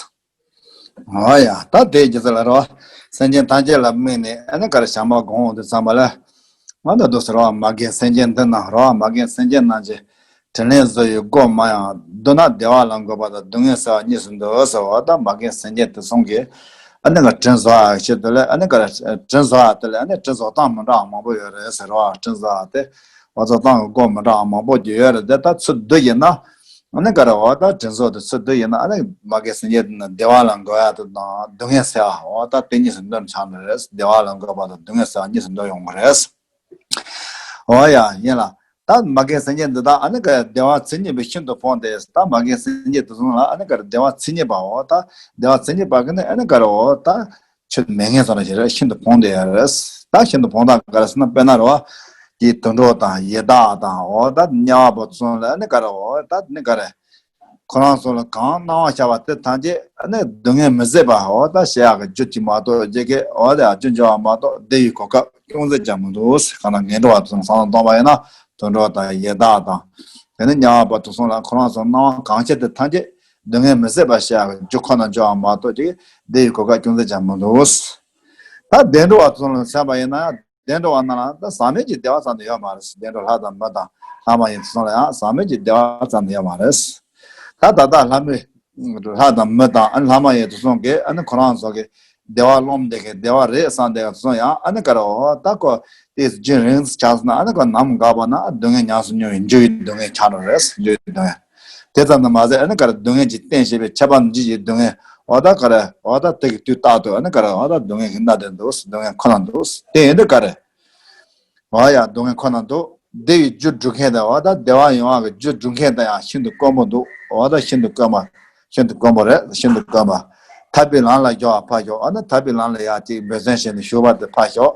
ཨོ་ཡ་ད་དེའི་རྗེས་སུ་ལ་རེད་བ། སེམས་ཅན་ཐམས་ཅད་ལ་དམིགས་ནས་ཨ་ནི་ག་རེ་བྱམས་པ་དགོངས་འོང་དུས་ཙམ་པ་ལ། ང་ད་དུ་ཟེར་བ་མ་རྒན་སེམས་ཅན་འདི་རྣམས་རེད་བ། མ་རྒན་སེམས་ཅན་རྣམས་ཀྱི། དྲིན་ལན་གཟོ་བའི་སྒོ་མང་ཡང་། བསྡུ་ན་བདེ་བ་ལ་འགོད་པ་དང་། སྡུག་བསྔལ་སེལ་བ་གཉིས་སུ་འདུ་ཟེར་བ་དང་མ་རྒན་སེམས་ཅན་དེ་ཚོ་གིས་ཨ་ནི་ག་དྲིན་གཟོ་བ་ཆེད་དུ་ལ་ཨ་ནི་ག་དྲིན་གཟོ་བ་དེ་ལ་ཨ་ནི་དྲིན་གཟོ་སྟངས་མི་འདྲ་བ་མང་པོ་ཡོད་རེད་ཟེར་བ། དྲིན་གཟོ་བ་དེ་འོ་གཟོ་སྟངས་ཀྱི་སྒོ་མི་འདྲ་བ་མང་པོ་ཅིག་ཡོད་རེད་དེ་ད་ཚུར་བསྡུ་ཡིན་ན་ཨ་ནི་ག་རེ་འོ་ད་དྲིན་གཟོ་དེ་ཚུར་བསྡུ་ཡིན་ན་ཨ་ནི་མ་རྒན་སེམས་ཅན་དེ་ན་བདེ་བ་ལ་འགོད་ཡ་དེ་དང་སྡུག་བསྔལ་སེལ་བ་འོ་ད་དེ་གཉིས་སུ་འདུ་ཆགས་ནི་རེད། བདེ་བ་ལ་འགོད་པ་དང་སྡུག་བསྔལ་སེལ་བ་གཉིས་སུ་འདུ་ཡོང་གི་རེད། འོ་ཡ་ཡིན་ལ། ད་མ་རྒན་སེམས་ཅན་འདི་དག་ཨ་ནི་ག་བདེ་བ་མཚན་ཉིད་པས་ཤིན་ཏུ་ཕོངས་ཏེ། ད་མ་རྒན་སེམས་ཅན་དེ་ཚོ་ལ་ཨ་ནི་ག་བདེ་བ་མཚན་ཉིད་པའོ། ད་བདེ་བ་མཚན་ཉིད་པ་གི་ནི་ཨ་ནི་ག་རེ་འོ་ད་ཆོས་མེད་མཁན་ཚོ་ལ་ཞེ་རེ་ཤིན་ཏུ་ཕོངས་ཏེ་ཡོད་རེད། ད་ཤིན་ཏུ་ཕོངས་ད་ག་རེ་ཟེར་ན་དཔེར་ན་རེད་བ། དེའི་དུད་འགྲོ་དང་ཡི་དྭགས་དང་འོ་ད་དམྱལ་བ་པོ་ཚོ་ལ་ཨ་ནི་ག་རེ་འོ་ད་ནི་ག་རེ། ཁོ་རང་ཚོ་ལ་གང་གནང་བ་བྱ་བ་དེ་ཐམས་ཅད་ཨ་ནི་སྡུག་བསྔལ་མི་བཟད་པ་འོ་ད་བྱེད་ཡག་གི་རྒྱུ་གཅིག་མ་གཏོགས་རྒྱལ་ཁའི་འོ་དེ་རྒྱུ་འབྱོར་བ་མ་གཏོགས་བདེ་བའི་གོ་སྐབས་ཅུང་ཟད་ཀྱང་མི་འདུག་གང་ན་ངན་འགྲོ་བ་ཚོ་སང་ལ་གཏོང་བ་ཡིན་ན་ དུད་འགྲོ་དང་ཡི་དྭགས་དང་། དེ་ནི་དམྱལ་བ་པོ་དེ་ཚོ་ལ་ཁོ་རང་ཚོ་སྣང་བ་གང་ཆེ་དེ་ཐམས་ཅད་སྡུག་བསྔལ་མི་བཟད་པ་བཤད་པའི་རྒྱུ་ཁོ་ན་འཇོག་པ་མ་གཏོགས་ཅིག་བདེ་བའི་གོ་སྐབས་ཅུང་ཟད་ཀྱང་མི་འདུག། ད་བདེ་འགྲོ་བ་དེ་ཚོ་ལ་མཚོན་པ་ཡིན་ན་ཡང་བདེ་འགྲོ་བ་རྣམས་ལ་ད་ཟག་མེད་ཀྱི་བདེ་བ་ཙམ་དུ་ཡོད་མ་རེད། བདེ་འགྲོ་ལྷ་དང་མི་དང་ལྷ་མ་ཡིན་དེ་ཚོ་ལ་ཡང་ཟག་མེད་ཀྱི་བདེ་བ་ཙམ་དུ་ཡོད་མ་རེད། ད་ད་ལྟ་ལྷ་མི་ལྷ་དང་མི་དང་ཨ་ནི་ལྷ་མ་ཡིན་དེ་ཚོ་གིས་ཨ་ནི་ཁོ་རང་ཚོ་གི་བདེ་བ་རློམ་བསྡད་མཁན་བདེ་བ་རེད་བསམ་བསྡད་མཁན་དེ་ཚོ་ཡང་ཨ་ནི་ག་རེ་འོ་ད་ཁོ་དེ་རྒྱུན་རིང་ཙམ་ཆགས་སོང་ན་ཨ་ནི་ཁོ་ནམ་འགག་པ་ན་སྡུག་བསྔལ་ཉམས་སུ་མྱོང་བའི་འགྱུར་བའི་སྡུག་བསྔལ་ཆགས་འགྲོ་རེད། འགྱུར་བའི་སྡུག་བསྔལ། དེ་ཙམ་དུ་མ་ཟད་ཨ་ནི་ག་རེ་སྡུག་བསྔལ་གྱི་རྟེན་བྱེད་པའི་ཁྱབ་པ་འཇིག་གི་སྡུག་བསྔལ་འོ་ད་ག་རེ་འོ་ད་དེ་གི་དུས་རྟག་ཏུ་ཨ་ནི་ག་རེ་འོ་ད་སྡུག་བསྔལ་གྱི་མནར་ཏེ་འདུག་སྡུག་བསྔལ་ཁོ་ན་འདུག་དེ་ཡིན་དུས་ག་རེ། འོ་ཡ་སྡུག་བསྔལ་ཁོ་ན་འདུག་བདེ་བའི་རྒྱུ་སྒྲུབ་མཁན་དང་འོ་ད་བདེ་བ་ཡོང་བ་གི་རྒྱུ་སྒྲུབ་མཁན་དང་ཡང་ཤིན་ཏུ་དཀོན་པོ་འདུག་འོ་ད་ཤིན་ཏུ་དཀོན་པ། ཤིན་ཏུ་དཀོན་པོ་རེད། ཤིན་ཏུ་དཀོན་པ། ཐར་པའི་ལམ་ལ་སྦྱོར་བ་ཕར་ཞོག་ཨ་ནི་ཐར་པའི་ལམ་ལ་ཡང་ཅིག་འབད་བརྩོན་བྱས་ནས་ཞུགས་པ་དེ་ཕར་ཞོག་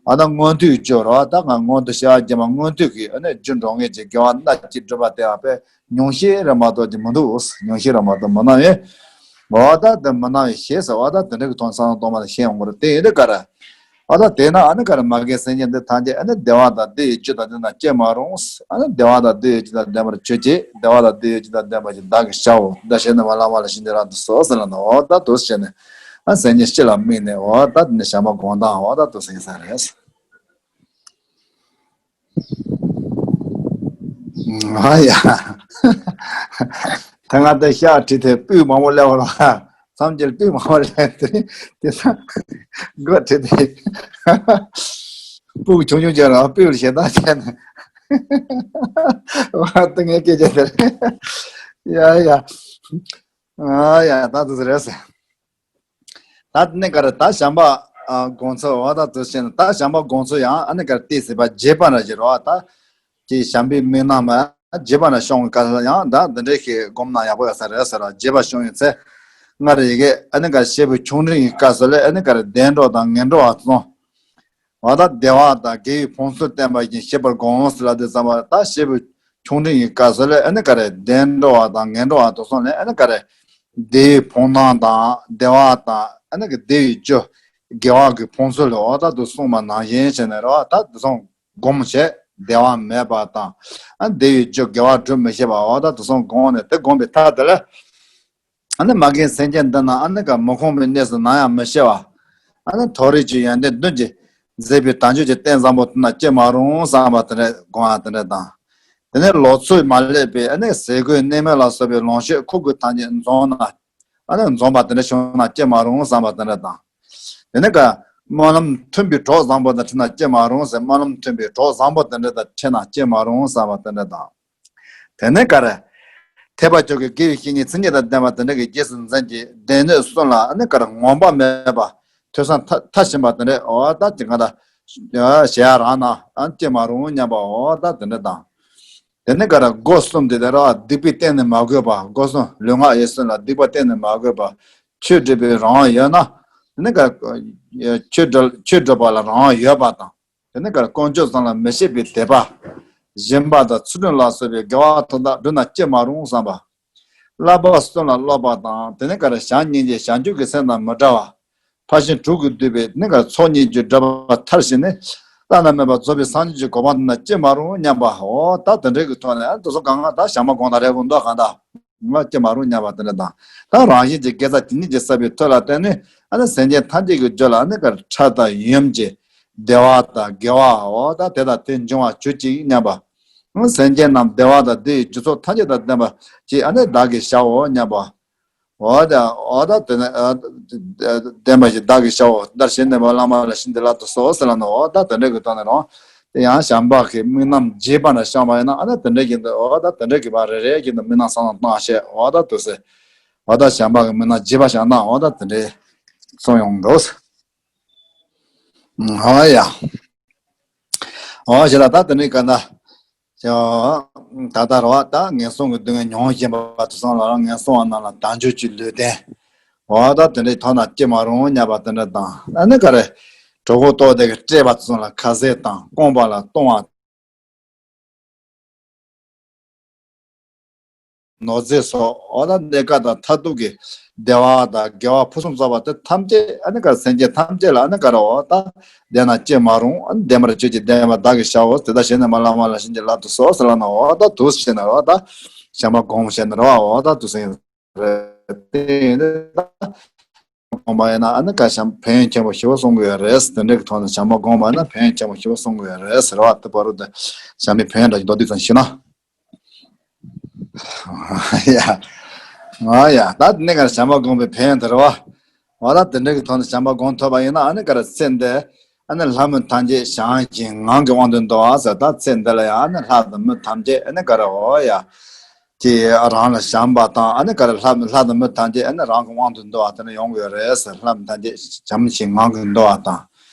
ཨ་ནི་མངོན་མཐོའི་རྒྱུ་རོ་ད་ང་མངོན་མཐོ་ཤེས་བྱ་མངོན་མཐོ་གི་ཨ་ནི་རྒྱུ་འགྲོ་མཁན་གྱི་དགེ་བ་སྣ་གཅིག་སྒྲུབ་པ་དེ་ཡང་དཔེ་ཉུང་ཤས་རེད་མ་གཏོགས་ཅིག་མི་འདུག་ཉུང་ཤས་རེད་མ་གཏོགས་མི་སྣང་བས། འོ་ད་དེ་མི་སྣང་བའི་ཞེས་ཟེར་བ་ད་དེ་འདྲ་གི་ཐོག་ནས་བསམ་བློ་གཏོང་བ་ལ་ཤེས་ཡོང་གི་རེད། དེ་ཡིན་དུས་ག་རེ། ཨ་ད་དེས་ན་ཨ་ནི་ག་རེ་མ་རྒན་སེམས་ཅན་འདི་ཐམས་ཅད་ཨ་ནི་བདེ་བ་དང་བདེ་བའི་རྒྱུ་དང་ལྡན་ན་སྐྱེ་མ་རུང་། ཨ་ནི་བདེ་བ་དང་བདེ་བའི་རྒྱུ་དང་ལྡན་པར་གྱུར་ཅིག་བདེ་བ་དང་བདེ་བའི་རྒྱུ་དང་ལྡན་པ་ཞིག་བདག་གིས་བྱའོ། བདག་གཞན་ནི་བ་ལ་བ་ལ་ཞིང་འདི་རང་དུ་གསོལ་ཟེར་ལ་ནོ། ད་དུ་བྱས་ནས་ཨ་སེམས་ཅན་སྤྱི་ལ་དམིགས་ནས་འོ་ད་དེ་ནི་བྱམས་པ་སྒོམ་སྟངས་འོ་ད་དུ་སེམས་ས་རེད། ཨ་ཡ། ད་ང་ད་ཤག་བྲིས་ཏེ་སྤུས་མང་པོ་སླེབས་པ་ལ་མཚམས་ཀྱི་སྤུས་མང་པོ་སླེབས་ཏེ་དེ་ས་སྒོ་བྲིས་ཏེ་སྤུས་ཆུང་ཆུང་བྱས་ར་སྤུས་ལ་ཞེ་དྲག་བྱས་ནས་བ་ད་ངས་སྐད་ཆ་དེ་ཡ་ཡ། ཨ་ཡ་ད་དུ་རེད་ཟེར། ད་ནི་ག་རེ་ད་བྱམས་པ་སྒོམ་ཚུལ་འོ་ད་དུ་ཕྱིན་ད་བྱམས་པ་སྒོམ་ཚུལ་ཡང་ཨ་ནི་ག་རེ་ཏི་སི་པ་རྗེ་པ་ར་ཞེས་རོ་ད་ཀྱི་བྱམས་པའི་དམིགས་རྣམ་རྗེ་པ་ར་ཤོང་བའི་སྐབས་སུ་ཡང་ད་འདི་འདྲའི་ཞིག་སྒོམ་ན་ཡག་པོ་ཡོད་ས་རེད་ཟེར་ར་རྗེ་པ་ཤོང་ཡོད་ཚེ་སྔར་ཡི་གེ་ཨ་ནི་ག་རེ་བྱེད་པོ་ཆུང་འབྲིང་གི་སྐབས་སུ་ལས་ཨ་ནི་ག་རེ་བདེ་འགྲོ་དང་ངན་འགྲོ་བ་ཚོ། འོ་ད་བདེ་བ་དང་དགེ་བའི་ཕུང་གསུམ་བསྟན་པ་བཞིན་ཤེས་པར་དགོངས་ཟེར་ལ་དེ་ཙམ་པ་ད་ཤེས་པའི་ཆུང་འབྲིང་གི་སྐབས་སུ་ལས་ཨ་ནི་ག་རེ་བདེ་འགྲོ་བ་དང་ངན་འགྲོ་བ་དེ་ཚོ་ལས་ཨ་ནི་ག་རེ་བདེ་བའི་ཕུང་སྣང་དང་བདེ་བ་དང་ཨ་ནི་གི་བདེ་བའི་རྒྱུ་དགེ་བ་གི་ཕུང་གསུམ་ལས་འོ་ད་དུ་གསུངས་པ་ནང་བཞིན་བྱས་ནས་རེད་བ། ད་དེ་ཚོ་སྒོམ་བྱས་བདེ་བ་མེད་པ་དང་ཨ་ནི་བདེ་བའི་རྒྱུ་དགེ་བ་སྒྲུབ་མི་ཤེས་པ་འོ་ད་དེ་ཚོ་སྒོམ་ནས་དེ་སྒོམ་པའི་ཐབས་དེ་ལས། ཨ་ནི་མ་རྒན་སེམས་ཅན་འདི་རྣམས་ཨ་ནི་ག་མི་ཁོམ་པའི་གནས་སུ་ནམ་ཡང་མི་སྐྱེ་བ། ཨ་ནི་མཐོ་རིས་ཀྱི་ཡོན་ཏན་བདུན་གྱིས་མཛེས་པའི་དལ་འབྱོར་གྱི་རྟེན་བཟང་པོ་དེ་རྣམས་སྐྱེ་མ་རུང་བསམ་པ་དེ་འདྲ་དགོངས་པ་དེ་འདྲ་དང་། དེ་ནས་ལོག་འཚོས་མ་ལུས་པའི་ཨ་ནི་ཟས་གོས་གནས་མལ་ལ་སོགས་པའི་ལོངས་སྤྱོད་མཁོ་དགུ་ཐམས་ཅད་འཛོམས་ན་ཨ་ནི་འཛོམས་པ་དེ་འདྲ་བྱུང་ན་སྐྱེ་མ་རུང་བསམ་པ་དེ་འདྲ་དང་། དེ་ནས་ག་སྨོན་ལམ་མཐུན་པའི་གྲོགས་བཟང་པོ་དང་འཕྲད་ན་སྐྱེ་མ་རུང་ཟེར། སྨོན་ལམ་མཐུན་པའི་གྲོགས་བཟང་པོ་དེ་འདྲ་དང་འཕྲད་ན་སྐྱེ་མ་རུང་བསམ་པ་དེ་འདྲ་དང་། དེ་ནས་ག་རེ། ཐེག་པ་མཆོག་གི་དགེ་བའི་བཤེས་གཉེན་མཚན་ཉིད་དང་ལྡན་པ་དེ་འདྲ་གི་རྗེས་སུ་འཛིན་གྱི་སྡེ་སྣོད་གསུམ་ལ་ནི་ག་རེ་ངོམས་པ་མེད་པ་ཐོས་བསམ་མཐའ་མཐའ་ཕྱིན་པ་དེ་འདྲ་འོ་ད་ཅི་ག་ད་ཞེ་ཡ་རང་ན་སྐྱེ་མ་རུང་སྙམ་པ་འོ་ད་དེ་འདྲ་དང་། དེ་ནས་ག་རེ་སྒོ་གསུམ་དེ་དེ་ར་སྡིག་པའི་སྟེང་ནས་མ་གོས་པ་སྒོ་གསུམ་ལུས་ངག་ཡིད་གསུམ་ལ་སྡིག་པ་སྟེང་ནས་མ་གོས་པ་ཆོས་སྒྲུབ་པའི་རང་དབང་ཡོད་ན་དེ་ནས་ག་རེ་ཆོས་སྒྲུབ་ཆོས་སྒྲུབ་པ་ལ་རང་དབང་ཡོད་པ་དང་། དེ་ནས་ག་རེ་དཀོན་མཆོག་གསུམ་ལ་མི་ཕྱེད་པའི་དད་པ། སྦྱིན་པ་དང་ཚུལ་ཁྲིམས་ལ་སོགས་པའི་དགེ་བ་མཐའ་དག་བསྒྲུབས་ན་སྐྱེ་མ་རུང་བསམ་པ། བསླབ་པ་གསུམ་ལ་སློབ་པ་དང་དེ་ནས་ག་རེ་བྱམས་སྙིང་རྗེ་བྱང་ཆུབ་ཀྱི་སེམས་དང་མི་འབྲལ་བ། ཕར་ཕྱིན་དྲུག་གིས་བསྡུས་པའི་དེ་ནས་ག་རེ་ཚོགས་གཉིས་ཀྱི་སྒྲུབ་པ་མཐར་ཕྱིན་ནས་བླ་ན་མེད་པ་རྫོགས་པའི་སངས་རྒྱས་ཀྱི་གོ་འཕང་དེ་ན་སྐྱེ་མ་རུང་སྙམ་པ། འོ་ད་དེ་འདྲའི་གི་ཐོག་ནས་ཨ་དེ་ཚོ་གང་ག་ད་བྱམས་པ་སྒོམ་དང་རེ་དགོས་འདུག་གང་ལྟར་ང་སྐྱེ་མ་རུང་སྙམ་པ་དེ་འདྲ་དང་། ད་རང་བཞིན་གྱི་དགེ་རྩ་དེ་ཉིད་ཀྱིས་བསགས་པའི་མཐུ་ལ་བརྟེན་ནས་ཨ་ནི་སེམས་ཅན་ཐམས་ཅད་ཀྱི་རྒྱུད་ལ་ཨ་ནི་ག་རེ་ཕྲ་དང་ཡུམ་གྱི་བདེ་བ་དང་དགེ་བའོ་ད་དེ་དང་དེ་འབྱུང་བར་གྱུར་ཅིག་སྙམ་པ། སེམས་ཅན་རྣམས་བདེ་བ་དང་བདེ་བའི་རྒྱུ་ཚོགས་ཐམས་ཅད་དང་ལྡན་པ་ཅིག་ཨ་ནི་བདག་གིས་བྱའོ་སྙམ་པ། འོ་ད་འོ་ད་དེ་ནི་ལྡན་པ་ཞིག་བདག་གིས་བྱའོ། བདག་གཞན་ནི་བ་ལ་མ་ལ་ཞིང་འདི་ལ་དུ་གསོལ་ཟེར་ལ་ནི་འོ་ད་དེ་འདྲ་གི་ཐོག་ནས་རང་དེ་ཡང་བྱམས་པ་གི་དམིགས་རྣམ་རྒྱས་པ་འདྲ་བཤམས་པ་ཡིན་ན་ཨ་ནི་དེ་འདྲ་གི་འདི་འོ་ད་དེ་འདྲ་གི་བ་རེ་རེ་གི་འདི་དམིགས་རྣམ་བསམ་བློ་བཏང་བྱས་འོ་ད་དུ་ཟེར། འོ་ད་བྱམས་པ་གི་དམིགས་རྣམ་རྒྱས་པ་བཤམས་ན་འོ་ད་དེ་འདྲའི་གསུངས་ཡོང་འདུག་ཨ་ཡ། ཨོ་ཞེ་ལ་ད་དེ་ནས་ག་ན། ད་ལྟ་ར་བ་ད་ངན་སོང་གི་སྡུག་བསྔལ་མྱོང་བཞིན་པ་དེ་ཚོ་ལ་རང་ངན་སོང་བ་རྣམས་ལ་དལ་འབྱོར་གྱི་ལུས་རྟེན། ཨོ་ད་དེ་འདྲའི་ཐོག་ན་སྐྱེ་མ་རུང་སྙམ་པ་དེ་འདྲ་དང་ཨ་ནི་ག་རེ། གྲོད་ཁོག་ལྟོགས་དེ་གི་བཀྲེས་པ་དེ་ཚོ་ལ་ཁ་ཟས་དང་སྐོམ་པ་ལ་བཏུང་བ། ནོར་རྫས་སོགས་འོ་ད་གནས་སྐབས་དང་མཐར་ཐུག་གི་བདེ་བ་དང་དགེ་བ་ཕུན་སུམ་ཚོགས་པ་དེ་ཐམས་ཅད་ཨ་ནི་ག་རེ་སེམས་ཅན་ཐམས་ཅད་ལ་ཨ་ནི་ག་རེ་འོ་ད་ལྡན་ན་ཅི་མ་རུང་ཨ་ནི་ལྡན་པར་གྱུར་ཅིག་ལྡན་པ་བདག་གིས་བྱའོ། དེ་ལྟར་བྱས་ནས་མ་བླ་མ་བླ་ན་མཆིས་ཀྱི་ལག་ཏུ་གསོལ་ཟེར་ལབ་ན་འོ་ད་དུ་བྱས་ནས་འོ་ད་བྱམས་པ་སྒོམ་བྱས་ནས་རེད་བ། འོ་ད་དུ་ཟེར་རེད། དེ་ཡིན་དུས་ད་སྒོམ་པ་ཡིན་ན་ཨ་ནི་ག་བྱམས་ཕན་ཡོན་ཆེན་པོ་ཞེ་པོ་གསུང་གི་ཡོད་རེད། དེ་འདྲའི་གི་ཐོག་ནས་བྱམས་པ་སྒོམ་པ་ཡིན་ན་ཕན་ཡོན་ཆེན་པོ་ཞེ་པོ་གསུང་གི་ཡོད་རེད་ཟེར་བ་དེ་བར་དུ་དེ་བྱམས་པའི་ཕན་ཡོན་འདྲ་ཞིག་མདོར་བསྡུས་ཙམ་ཞུས་ན། ཡ། ང་ཡ་ད་དེ་ནས་ག་རེ་བྱམས་པ་སྒོམ་པའི་ཕན་ཡོན་དེ་རེད་བ། འོ་ད་དེ་འདྲའི་གི་ཐོག་ནས་བྱམས་པ་སྒོམ་ཐུབ་པ་ཡིན་ན་ཨ་ནི་ག་རེ་ཚེ་འདི་ཨ་ནི་ལྷ་མི་ཐམས་ཅད་བྱང་ཞིང་ངང་གི་དབང་དུ་འདུ་བ་ཟེར། ད་ཚེ་འདི་ལ་ཡང་ཨ་ནི་ལྷ་དང་མི་ཐམས་ཅད་ཨ་ནི་ག་རེ་འོ་ཡ། ཀྱིས་རང་ལ་བྱམས་པ་དང་ཨ་ནི་ག་རེ་ལྷ་ལྷ་དང་མི་ཐམས་ཅད་ཨ་ནི་རང་གི་དབང་དུ་འདུ་བ་དེ་འདྲ་ཡོང་གི་ཡོད་རེད་ཟེར། ལྷ་མི་ཐམས་ཅད་བྱམས་ཤིང་ངང་གིས་འདུ་བ་དང་།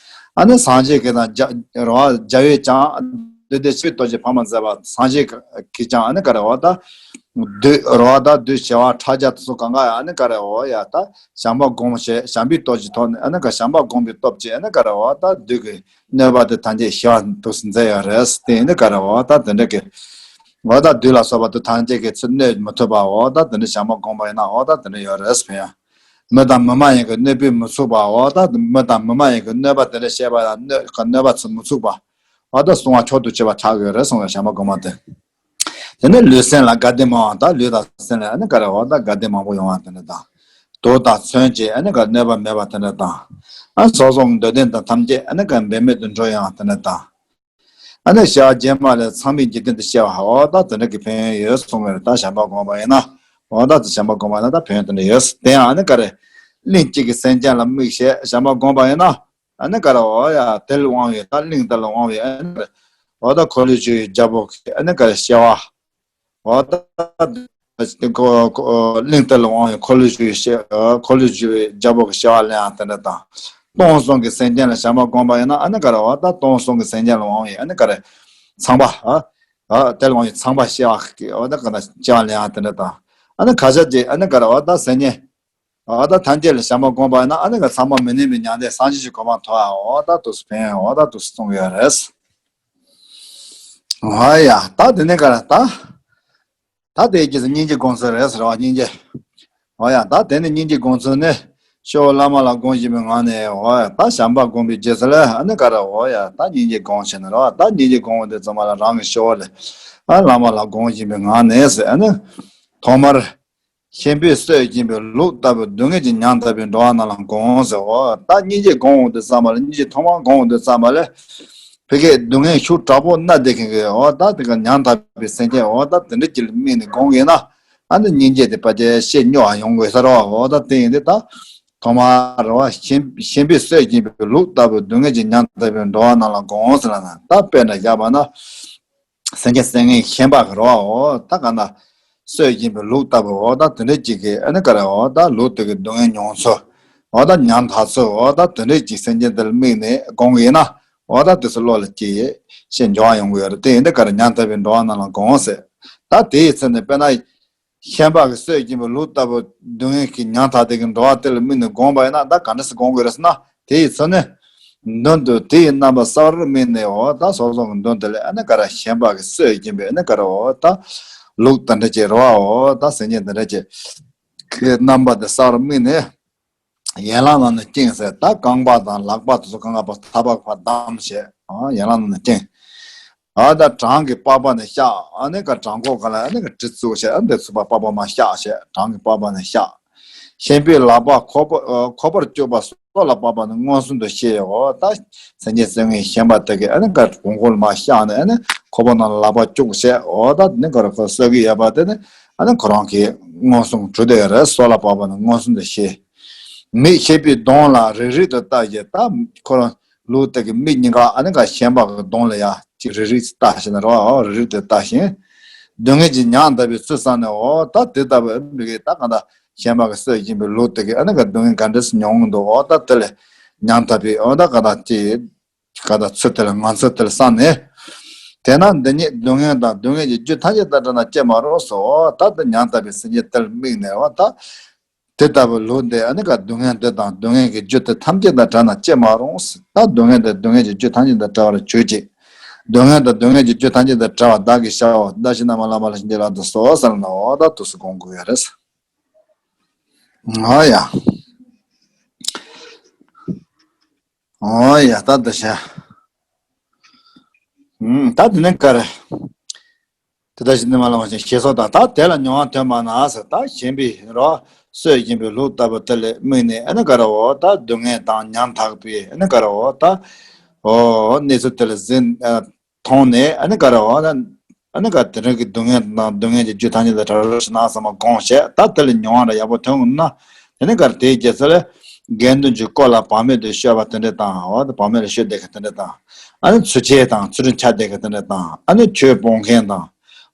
ཨ་ནི་སངས་རྒྱས་ཀྱིས་དང་རྒྱལ་བ་རྒྱལ་བས་ཀྱང་། བདུད་སྡེ་ཆེན་པོའི་སྟོབས་ཀྱིས་ཕམ་མ་མཛད་པ། སངས་རྒྱས་ཀྱིས་ཀྱང་ཨ་ནི་ག་རེ་འོ་ད། བདུད་རེད་བ་ད་བདུད་བྱེ་བ་ཕྲག་བརྒྱ་དེ་ཚོ་གང་ག་ཨ་ནི་ག་རེ་འོ་ཡ་ད་བྱམས་པ་སྒོམ་བྱས་བྱམས་པའི་སྟོབས་ཀྱི་ཐོག་ནས་ཨ་ནི་ག་བྱམས་པ་སྒོམ་པའི་སྟོབས་ཀྱིས་ཨ་ནི་ག་རེ་འོ་ད་བདུད་ཀྱི་གནོད་པ་དེ་ཐམས་ཅད་ཞི་བ་འདུག་སེ་མཛད་ཡོད་རེད། དེ་ཨ་ནི་ག་རེ་འོ་ད་དེ་འདྲ་གི་འོ་ད་བདུད་ལ་སོགས་པ་དེ་ཐམས་ཅད་ཀྱིས་ཚུར་གནོད་མི་ཐུབ་པ་འོ་ད་དེ་འདྲ་བྱམས་པ་སྒོམ་པ་ཡིན་ན་འོ་ད་དེ་འདྲ་ཡོད་རེད་ཕན་ཡོན། མི་དང་མི་མ་ཡིན་གྱི་གནོད་པས་མི་ཚུགས་པ་འོ་ད་མི་དང་མི་མ་ཡིན་གྱི་གནོད་པ་དེ་འདྲ་བྱས་པ་ཡང་གནོད་གནོད་པ་ཚུར་མི་ཚུགས་པ། འོ་ད་སྲུང་བ་མཆོག་ཏུ་གྱུར་པ་ཆགས་ཡོད་རེད་གསུངས་པའི་བྱམས་པ་སྒོམ་པ་དེ། དེ་ནས་ལུས་སེམས་ལ་དགའ་བདེ་མང་བ་དང་ལུས་དང་སེམས་ལ་ཨ་ནི་ག་རེ་འོ་ད་དགའ་བདེ་མང་པོ་ཡོང་བ་དེ་འདྲ་དང་། དུག་དང་མཚོན་གྱི་ཨ་ནི་ག་གནོད་པ་མེད་པ་དེ་འདྲ་དང་། ཨ་སོ་སོ་གི་འདོད་དོན་དང་ཐམས་ཅད་ཨ་ནི་ག་འབད་མེད་དུ་འགྲུབ་ཡོང་བ་དེ་འདྲ་དང་། ཨ་ནི་བྱ་བ་རྗེས་མ་ལ་ཚང་མས་འཇིག་རྟེན་དུ་སྐྱེ་བ་འོ་ད་དེ་འདྲ་གི་ཕན་ཡོན་ཡོད་གསུངས་པས། ད་བྱམས་པ་སྒོམ་པ་ཡིན་ན་འོ་ད་དེ་བྱམས་པ་སྒོམ་པ་ཡིན་ན་ད་ཕན་ཡོན་དེ་འདྲ་ཡོད། དེ་ཡང་ཨ་ནི་ག་རེ། གླིང་གཅིག་གི་སེམས་ཅན་ལ་དམིགས་བྱས་བྱམས་པ་སྒོམ་པ་ཡིན་ན། ཨ་ནི་ག་རེ་འོ་ཡ་དེ་ལ་དབང་བའི་ད་གླིང་དེ་ལ་དབང་བའི་ཨ་ནི་ག་རེ་འོ་ད་འཁོར་ལོས་སྒྱུར་བའི་རྒྱལ་པོ་གི་ཨ་ནི་ག་རེ་བྱེ་བ། འོ་ད་ཁོ་ཁོ་གླིང་དེ་ལ་དབང་བའི་འཁོར་ལོས་སྒྱུར་བའི་བྱེ་འཁོར་ལོས་སྒྱུར་བའི་རྒྱལ་པོ་གི་བྱེ་བ་ལེན་ཡང་དེ་འདྲ་དང་། སྟོང་གསུམ་གྱི་སེམས་ཅན་ལ་བྱམས་པ་སྒོམ་པ་ཡིན་ན་ཨ་ནི་ག་རེ་འོ་ད་སྟོང་གསུམ་གྱི་སེམས་ཅན་ལ་དབང་བའི་ཨ་ནི་ག་རེ་ཚངས་པ་ཨ་ཨ་དེ་ལ་དབང་བའི་ཚངས་པ་བྱེ་བ་གི་འོ་ད་ག་ད་བྱེ་བ་ལེན་ཡང་དེ་འདྲ་དང་། ཨ་ནི་ཁ་ཤས་ཀྱིས་ཨ་ནི་ག་རེ་འོ་ད་སེམས་ཅན། འོ་ད་ཐམས་ཅད་ལ་བྱམས་པ་སྒོམ་པ་ཡིན་ན་ཨ་ནི་ག་ཚང་མ་མི་གནས་པའི་མྱང་འདས་སངས་རྒྱས་ཀྱི་གོ་འཕང་ཐོབ་ཨ་འོ་ད་དུ་སུ་ཕན་འོ་ད་དུ་སུ་གསུངས་ཡོད་རེད། འོ་ཡ་ད་དེ་ནས་ག་རེ་ད། ད་དེའི་རྗེས་སུ་སྙིང་རྗེ་སྒོམ་ཚུལ་རེད་ཟེར་བ་སྙིང་རྗེ། འོ་ཡ་ད་དེ་ནས་སྙིང་རྗེ་སྒོམ་ཚུལ་ནི། སྤྱི་བོ་བླ་མ་ལ་དགོངས་བཞིན་པའི་ངང་ནས་འོ་ཡ་ད་བྱམས་པ་སྒོམ་པའི་རྗེས་སུ་ལ་ཨ་ནི་ག་རེ་འོ་ཡ་ད་སྙིང་རྗེ་སྒོམ་བྱས་ནས་རེད་བ། ད་སྙིང་རྗེ་སྒོམ་པ་དེ་ཚང་མ་ལ་རང་གི་སྤྱི་བོ་ལ་ཨ་བླ་མ་ལ་དགོངས་བཞིན་པའི་ངང་ནས་ཟེར་ཨ་ནི། ཐོག་མར། ཤན་པས་གསོད་བཞིན་པའི་ལུག་ལྟ་བུའི་སྡུག་བསྔལ་གྱི་ཉམ་ཐག་པའི་འགྲོ་བ་རྣམས་ལ་དགོངས་ཟེར། འོ་ད་སྙིང་རྗེ་སྒོམ་འོང་དུས་ཙམ་པ་ལ་སྙིང་རྗེ་ཐོག་མར་སྒོམ་འོང་དུས་ཙམ་པ་ལ། ཕ་གིའི་སྡུག་བསྔལ་ཤུགས་དྲག་པོ་མནར་བསྡད་མཁན་གྱི་འོ་ད་དེ་ག་ཉམ་ཐག་པའི་སེམས་ཅན་འོ་ད་དེ་འདྲ་ཅིག་ལ་དམིགས་ནས་སྒོམ་གྱི་ན། ཨ་ནི་སྙིང་རྗེ་དེ་ཕལ་ཆེར་ཤས་ཉུང་བ་ཡོང་དགོས་ས་རེད་བ། འོ་ད་དེ་ཡིན་དུས་ད། ཐོག་མར་རེད་བ་ཤན་ཤན་པས་གསོད་བཞིན་པའི་ལུག་ལྟ་བུའི་སྡུག་བསྔལ་གྱི་ཉམ་ཐག་པའི་འགྲོ་བ་རྣམས་ལ་དགོངས་ཟེར་ན་ད་དཔེར་ན་བཞག་པ་ན། སེམས་ཅན་བསད་མཁན་ཤན་པ་གི་རེད་བ། འོ་ད་ག་ན་གསོད་བཞིན་པའི་ལུག་ལྟ་བུ་འོ་ད་དེ་འདྲ་ཅིག་གི་ཨ་ནི་ག་རེ་འོ་ད་ལུག་དེ་གི་སྡུག་བསྔལ་མྱོང་ཚུལ་འོ་ད་ཉམ་ཐག་ཚུལ་འོ་ད་དེ་འདྲ་ཅིག་སེམས་ཅན་དེ་ལ་དམིགས་ནས་སྒོམ་གི་ཡིན་ན་འོ་ད་དེ་ཚོ་བློ་ལ་སྐྱེ་ཡས་ཤེས་འབྱུང་བ་ཡོང་གི་ཡོད་རེད། དེ་ཡིན་དུས་ག་རེ་ཉམ་ཐག་པའི་འགྲོ་བ་རྣམས་ལ་དགོངས་ཟེར། ད་དེའི་ཚེ་ནས་དཔེར་ན་ཤན་པ་གིས་གསོད་བཞིན་པའི་ལུག་ལྟ་བུ་སྡུག་བསྔལ་གྱི་ཉམ་ཐག་དེ་གི་འགྲོ་བ་དེ་ལ་དམིགས་ནས་སྒོམ་པ་ཡིན་ན་ད་ག་འདྲ་སེ་སྒོམ་དགོས་རེད་ཟེར་ན། དེ་ཡི་ཚེ་ནས། མདུན་དུ་དེ་ཡི་རྣམ་པ་གསལ་བར་དམིགས་ནས་འོ་ད་སོ་སོ་གི་མདུན་དེ་ལ་ཨ་ནི་ག་རེ་ཤན་པ་གིས་གསོད་བཞིན་པའི་ཨ་ནི་ག་རེ་འོ་ད་ལུག་དེ་འདྲ་ཅིག་རེད་བ། འོ་ད་སེམས་ཅན་དེ་འདྲ་ཅིག་གི་རྣམ་པ་དེ་གསལ་བར་དམིགས་ནས་ཡན་ལག་རྣམས་ནི་བཅིངས་ཟེར། ད་རྐང་པ་དང་ལག་པ་དེ་ཚོ་གང་ག་ཕར་ཐག་པ་ཕར་བསྡམས་བྱས་ཨ་ཡན་ལག་རྣམས་ནི་བཅིངས། ཨ་ད་བྲང་གི་པགས་པ་ནས་བཤགས། ཨ་ནི་ག་བྲང་ཁོག་ག་ལ་ཨ་ནི་ག་གྲི་བཙུགས་བྱས་ཨ་འདི་ཚུགས་པ་པགས་པ་མར་བཤགས་བྱས་བྲང་གི་པགས་པ་ནས་བཤགས། ཤན་པས་ལག་པ་ཁོག་པ་ཨ་ཁོག་པར་བཅུག་པ་སོ་ལ་པགས་པ་ནི་མངོན་སུམ་དུ་བྱས། འོ་ད་སེམས་ཅན་གསོད་མཁན་ཤན་པ་དེ་གིས་ཨ་ནི་ག་གོང་ཁོག་ལ་མར་བཤགས་ནས་ཨ་ནི་ཁོག་པ་ནང་ལ་ལག་པ་བཅུག་བྱས། འོ་ད་དེ་ནི་ག་རེ་ཁོ་གསོད་ཀྱི་ཡོད་པ་དེ་ནི་ཨ་ནི་ཁོ་རང་གིས་མངོན་སུམ་གྲུབ་བསྡད་ཡོད་རེད། སོ་ལ་པགས་པ་ནི་མངོན་སུམ་དུ་བྱས། མིག་ཤན་པའི་གདོང་ལ་རིག་རིག་ཏུ་བལྟ་ཞིང་། ད་ཁོ་རང་ལུག་དེ་གི་མིག་གཉིས་ཀ་ཨ་ནི་ག་ཤན་པ་གི་གདོང་ལ་ཡ་ཅིག་རིག་རིག་ཏུ་བལྟ་ཞིང་ན་རོ་རིག་རིག་ཏུ་བལྟ་ཞིང་། སྡུག་བསྔལ་གྱི་ཉམ་ཐག་པའི་ཚུལ་བསམ་ནས་འོ་ད་དེ་ལྟ་བུ་མི་གི་ད་ག་ད་ཤན་པ་གིས་གསོད་བཞིན་པའི་ལུག་དེ་གི་ཨ་ནི་ག་སྡུག་བསྔལ་ག་འདྲ་སེ་མྱོང་གི་འདུག་འོ་ད་དེ་ལ་ཉམ་ཐག་པའི་འོ་ད་ག་ད་ཅིག་ག་ད་ཚུལ་དེ་ལ་ངང་ཚུལ་དེ་ལ་བསམ་ནས། དེས་ན་འདི་ཉིད་སྡུག་བསྔལ་དང་སྡུག་བསྔལ་གྱི་རྒྱུ་ཐམས་ཅད་དང་བྲལ་ན་ཅི་མ་རུང་ཟེར། འོ་ད་དེ་ཉམ་ཐག་པའི་སེམས་ཅན་དེ་ལ་དམིགས་ནས་འོ་ད། དེ་ལྟ་བུའི་ལུག་འདི་ཨ་ནི་ག་སྡུག་བསྔལ་འདི་དང་སྡུག་བསྔལ་གྱི་རྒྱུ་དེ་ཐམས་ཅད་དང་བྲལ་ན་ཅི་མ་རུང་ཟེར། ད་སྡུག་བསྔལ་འདི་སྡུག་བསྔལ་གྱི་རྒྱུ་ཐམས་ཅད་དང་བྲལ་བར་གྱུར་ཅིག་སྡུག་བསྔལ་དང་སྡུག་བསྔལ་གྱི་རྒྱུ་ཐམས་ཅད་དང་བྲལ་བ་བདག་གིས་ཤར་བ། བདག་གཞན་དང་མ་ལགས་མ་ལགས་ཕྱིན་ཅི་ལོག་ཏུ་སོང་ཟེར་ན། འོ་ད་དུས་སུ་དགོངས་དགོས་ཡ་རེད། ཨོ་ཡ། ཨོ་ཡ་ད་འདི་བྱ། ཨུམ་ད་འདི་ནི་ག་རེ། དེ་ལྟར་ཞིག་ནི་མ་ལ་མ་ཞིག་ཞེས་སོགས་དང་། ད་དེ་ལ་མྱོང་བ་ཐོན་པ་ན་ཟེར། ད་གཞན་པའི་རོ་གསོད་བཞིན་པའི་ལུག་ལྟ་བུ་དེ་ལ་དམིགས་ནས་ཨ་ནི་ག་རེ་འོ་ད་སྡུག་བསྔལ་དང་ཉམ་ཐག་པའི་ཨ་ནི་ག་རེ་འོ་ད་འོ་གནས་ཚུལ་དེ་ལ་གཟིགས། མཐོང་ནས་ཨ་ནི་ག་རེ་འོ་ད་ཨ་ནི་ག་དེ་རིང་གི་སྡུག་བསྔལ་དང་སྡུག་བསྔལ་གྱི་རྒྱུ་ཐམས་ཅད་དང་བྲལ་བར་ཞིག་ན་བསམ་པ་སྒོམ་བྱས། ད་དེ་ལ་མྱོང་བ་འདྲ་ཡག་པོ་ཐོན་ན་དེ་ནི་ག་རེ་དེའི་རྗེས་སུ་ལ་དགེ་འདུན་གྱི་སྐོར་ལ་བག་མེད་དུ་སྤྱོད་པ་དེ་འདྲ་དང་། འོ་ད་བག་མེད་ལ་སྤྱོད་བསྡད་མཁན་དེ་འདྲ་དང་། ཨ་ནི་ཚུལ་འཆལ་དང་ཚུལ་ཁྲིམས་འཆལ་བསྡད་མཁན་དེ་འདྲ་དང་། ཨ་ནི་ཆོས་སྤོང་མཁན་དང་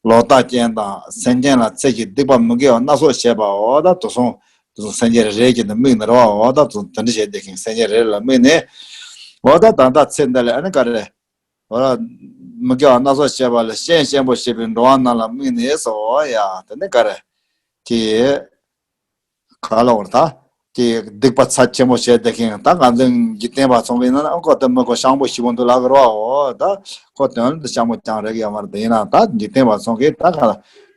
ལོག་ལྟ་ཅན་དང་སེམས་ཅན་ལ་ཚེ་ཞིག་སྡིག་པ་མི་དགེ་བ་སྣ་ཚོགས་བྱེད་པ། འོ་ད་དུ་སོང་དུ་སོང་སེམས་ཅན་རེ་རེ་བཞིན་དུ་དམིགས་ནས་རོ། འོ་ད་དུ་དེ་འདྲ་བྱས་བསྡད་མཁན་སེམས་ཅན་རེ་རེ་ལ་དམིགས་ནས། འོ་ད་ད་ལྟ་ཚེ་འདི་ལ་ཨ་ནི་ག་རེ། འོ་ད་མི་དགེ་བ་སྣ་ཚོགས་བྱེད་པ་ལ་ཤན་ཤན་པོ་བྱེད་པའི་འགྲོ་བ་རྣམས་ལ་དམིགས་ནས་སོ། འོ་ཡ་དེ་ནི་ག་རེ། དེ། ག་ལ་བར་ད། དེ་སྡིག་པ་ཚབས་ཆེན་པོ་བྱས་ཏེ་ཁེངས། ད་ང་ཚོའི་འཇིག་རྟེན་པ་ཚོ་གིས་ན་ཨ་ཁོ་དེ་མི་ཁོ་ཤང་པོ་ཞིག་པོ་འདུག་ལབ་ཀྱི་རེད་བ། འོ་ད་ཁོ་དོན་དུ་ཤང་པོ་ཅང་རེག་ཡོད་མ་རེད། དེ་ཡིན་ན་ད་འཇིག་རྟེན་པ་ཚོ་གིས་ད་ག་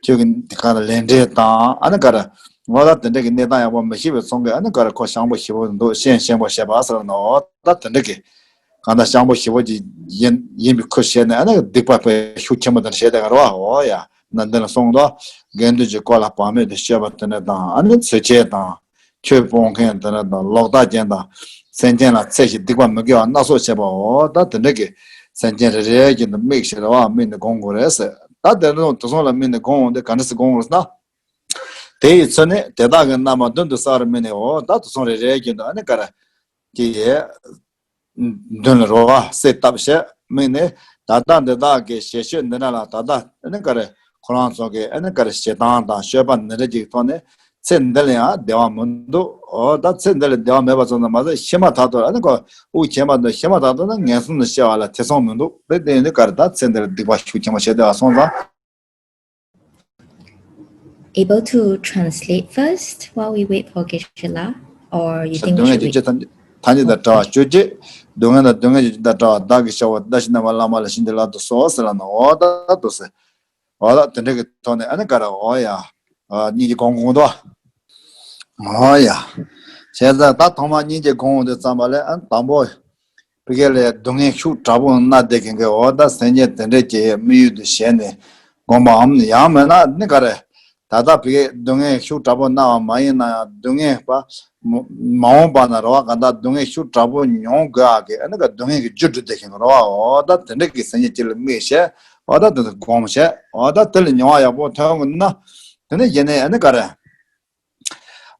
ཁྱོད་ཀྱི་དེ་ག་ལ་ལས་འབྲས་དང་ཨ་ནི་ག་རེ། འོ་ད་དེ་འདྲ་གི་གནས་སྟངས་ཡག་པོ་མི་ཤེས་པའི་ཚོ་གིས་ཨ་ནི་ག་རེ་ཁོ་ཤང་པོ་ཞིག་པོ་འདུག་ཤན་ཤན་པོ་བྱེད་པ་ཟེར་ན། འོ་ད་དེ་འདྲ་གི་གང་ལྟར་ཤང་པོ་ཞིག་པོ་ཅིག་ཡིན་ཡིན་པའི་ཁུལ་བྱས་ནས་ཨ་ནི་སྡིག་པ་དཔེ་ཤུགས་ཆེན་པོ་དེ་འདྲ་བྱས་བསྡད་ཀྱི་རེད་བ། འོ་ཡ། ན་འདི་ལ་གསུངས་འདུག་དགེ་འདུན་གྱི་སྐོར་ལ་བག་མེད་དུ་སྤྱོད་པ་དེ་འདྲ་དང་། ཨ་ནི་ཚུལ་འཆལ་དང་ཆོས་སྤོང་མཁན་དེ་འདྲ་དང་ལོག་ལྟ་ཅན་དང་སེམས་ཅན་ལ་ཚེ་ཞིག་སྡིག་པ་མི་དགེ་བ་སྣ་ཚོགས་བྱེད་པ། འོ་ད་དེ་འདྲ་གི་སེམས་ཅན་རེ་རེ་བཞིན་དུ་དམིགས་ཤིག་རེད་བ། དམིགས་ནས་སྒོམ་དགོས་རེད་ཟེར། ད་དེ་རིང་དེ་སོང་ལ་དམིགས་ནས་སྒོམ་འོང་དུས་ག་འདྲ་སེ་སྒོམ་དགོས་ན། དེ་ཡི་ཚུལ་ནི་དེ་དག་གི་རྣམ་པ་མདུན་དུ་གསལ་བར་དམིགས་ནས། འོ་ད་དེ་སོང་རེ་རེ་བཞིན་དུ་ཨ་ནི་ག་རེ། ཀྱི་མདུན་ལ་རོ་བ་གསལ་བཏབ་བྱས་དམིགས་ནས། ད་ལྟ་འདི་དག་གི་ཞལ་ཤོད་འདི་འདྲ་ལ་ད་ལྟ་ཨ་ནི་ག་རེ་ཁོ་རང་ཚོ་གི་ཨ་ནི་ག་རེ་ཞེ་སྡང་དང་སྤྱོད་པ་འདི་འདྲ་ཅིག་ཐོག་ནས་ཚེ་འདི་ལ་ཡང་བདེ་བ་མི་འདུག་འོ་ད་ཚེ་འདི་ལ་བདེ་བ་མེད་པ་ཙམ་དུ་མ་ཟད་ཤི་མ་ཐག་ཏུ་ཨ་ནི་ག་དབུགས་ཆད་མ་ཐག་ཏུ་ཤི་མ་ཐག་ཏུ་ན་ངན་སོང་དུ་སྐྱེ་བ་ལ་ཐེ་ཚོམ་མི་འདུག་དེ་དེ་ཡིན་དུས་ག་རེ་ད་ཚེ་འདི་ལ་སྡིག་པ་ཤུགས་ཆེན་པོ་བྱས་བསྡད་པ་སོང་ཙང་། Able to translate first while we wait for Geshe-la, or you think we སྡུག་བསྔལ་should གྱི་wait? རྒྱུ་ཐམས་ཅད་ཐམས་ཅད་དང་བྲལ་བ་སྤྱོད་ཅེས། སྡུག་བསྔལ་དང་སྡུག་བསྔལ་གྱི་རྒྱུ་དང་བྲལ་བ་བདག་གིས་ཤར་བ། བདག་གཞན་དང་མ་ལགས་མ་ལགས་ཕྱིན་ཅི་ལོག་ཏུ་སོང་ཟེར་ལབ་ན། འོ་ད་དུ་ཟེར། འོ་ད་དེ་འདྲ་གི་ཐོག་ནས་ཨ་ནི་ག་རེ། འོ་ཡ། ཨ་སྙིང་རྗེ་སྒོམ་དགོས་འདུག་འོ་ཡ། བྱས་ཙང་ད་ཐོག་མ་སྙིང་རྗེ་སྒོམ་དུས་ཙམ་པ་ལ་ཨ་ནི་དང་པོ། ཕ་གི་ལ་སྡུག་བསྔལ་ཤུགས་དྲག་པོ་མནར་བསྡད་མཁན་གྱི་འོ་ད་སེམས་ཅན་དེ་འདྲས་ཀྱི་དམིགས་ཡུལ་དུ་བྱས་ནས་སྒོམ་པའམ། ཡང་མིན་ན་ནི་ག་རེ། ད་ལྟ་ཕ་གི་སྡུག་བསྔལ་ཤུགས་དྲག་པོ་མནར་བ་མ་ཡིན་ན་ཡང་སྡུག་བསྔལ་པ་མ་འོངས་པ་ན་རེད་བ། གང་ལྟར་སྡུག་བསྔལ་ཤུགས་དྲག་པོ་མྱོང་དགོས་ཡག་གི་ཨ་ནི་ག་སྡུག་བསྔལ་གྱི་རྒྱུ་སྒྲུབ་བསྡད་མཁན་གྱི་རེད་བ། འོ་ད་དེ་འདྲས་ཀྱི་སེམས་ཅན་ཅིག་ལ་དམིགས་བྱས། འོ་ད་དེ་ཚོ་སྒོམ་བྱས། འོ་ད་དེ་ལ་མྱོང་བ་ཡག་པོ་ཐོན་དགོས་ན། དེ་ནས་གཞི་ནས་ཨ་ནི་ག་རེ།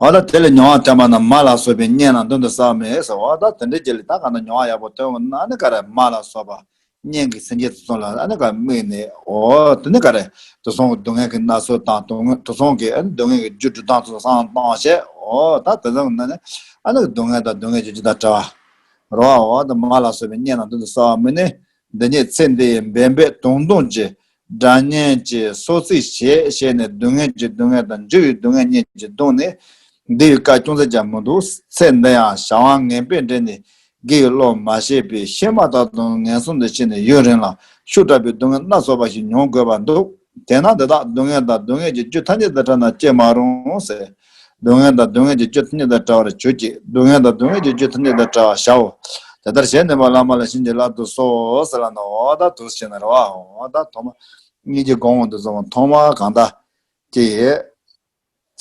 འོ་ད་དེ་ལ་མྱོང་བ་ཐོན་པ་ན་མ་ལ་སོགས་པའི་གཉེན་རྣམས་མདུན་དུ་གསལ་བར་དམིགས་ཟེར། འོ་ད་དེ་འདྲའི་རྗེས་ལ་ད་ག་ན་མྱོང་བ་ཡག་པོ་ཐོན་པ་ན་ཨ་ནི་ག་རེ་མ་ལ་སོགས་པ་གཉེན་གྱི་སེམས་ཅན་དེ་ཚོ་ལ་ཨ་ནི་ག་དམིགས་ནས། འོ་དེ་ནི་ག་རེ་དེ་ཚོ་གི་སྡུག་བསྔལ་གྱི་མནར་ཚུལ་དང་དེ་ཚོ་གི་ཨ་ནི་སྡུག་བསྔལ་གྱི་རྒྱུ་སྒྲུབ་སྟངས་ཚོ་བསམ་བློ་བཏང་བྱས། འོ་ད་དེ་ཚོ་གི་ནང་ནས་ཨ་ནི་སྡུག་བསྔལ་དང་སྡུག་བསྔལ་གྱི་རྒྱུ་དང་བྲལ་བ་རོ། འོ་ད་མ་ལ་སོགས་པའི་གཉེན་རྣམས་མདུན་དུ་གསལ་བར་དམིགས་ནས། འདི་ཉིད་ཚེ་འདི་ཡི་འབད་འབད་དུང་དུང་གི་སྒྲ་སྙན་གྱི་སོ་ཚིགས་ཞེས་བཤད་ནས་སྡུག་བསྔལ་གྱི་སྡུག་བསྔལ་དང་འགྱུར་བའི་སྡུག་བསྔལ་གཉིས་ཀྱིས་བརྡུངས་ནས་འདི་ཡི་བཀའ་ཅུང་ཟད་ཀྱང་མི་འདུག་ཚེ་འདི་ཡང་བྱ་བ་ངན་པས་འདྲེན་ནས་དགེ་བའི་བློ་མ་ཤེས་པས་ཤི་མ་ཐག་ཏུ་ངན་སོང་དུ་ཕྱིན་ནས་ཡུན་རིང་ལ་ཤུགས་དྲག་པའི་སྡུག་བསྔལ་སྣ་ཚོགས་པ་ཞིག་མྱོང་དགོས་པར་འདུག་དེས་ན་འདི་དག་སྡུག་བསྔལ་དང་སྡུག་བསྔལ་གྱི་རྒྱུ་ཐམས་ཅད་དང་བྲལ་ན་ཅི་མ་རུང་ཟེར། སྡུག་བསྔལ་དང་སྡུག་བསྔལ་གྱི་རྒྱུ་ཐམས་ཅད་དང་བྲལ་བར་གྱུར་ཅིག་སྡུག་བསྔལ་དང་སྡུག་བསྔལ་གྱི་རྒྱུ་ཐམས་ཅད་དང་བྲལ་བར་བྱའོ། དེ་ལྟར་བྱས་ནས་མ་ལ་མ་ལ་ཕྱིན་ཅི་ལོག་ཏུ་སོང་ཟེར་ལབ་ན། འོ་ད་དུ་ཟེར་ནས་རེད་བ། འོ་ད་ཐོག་མ་སྙིང་རྗེ་སྒོམ་འོང་དུས་ཙམ་ཐོག་མ་གང་ལྟར་ཀྱི་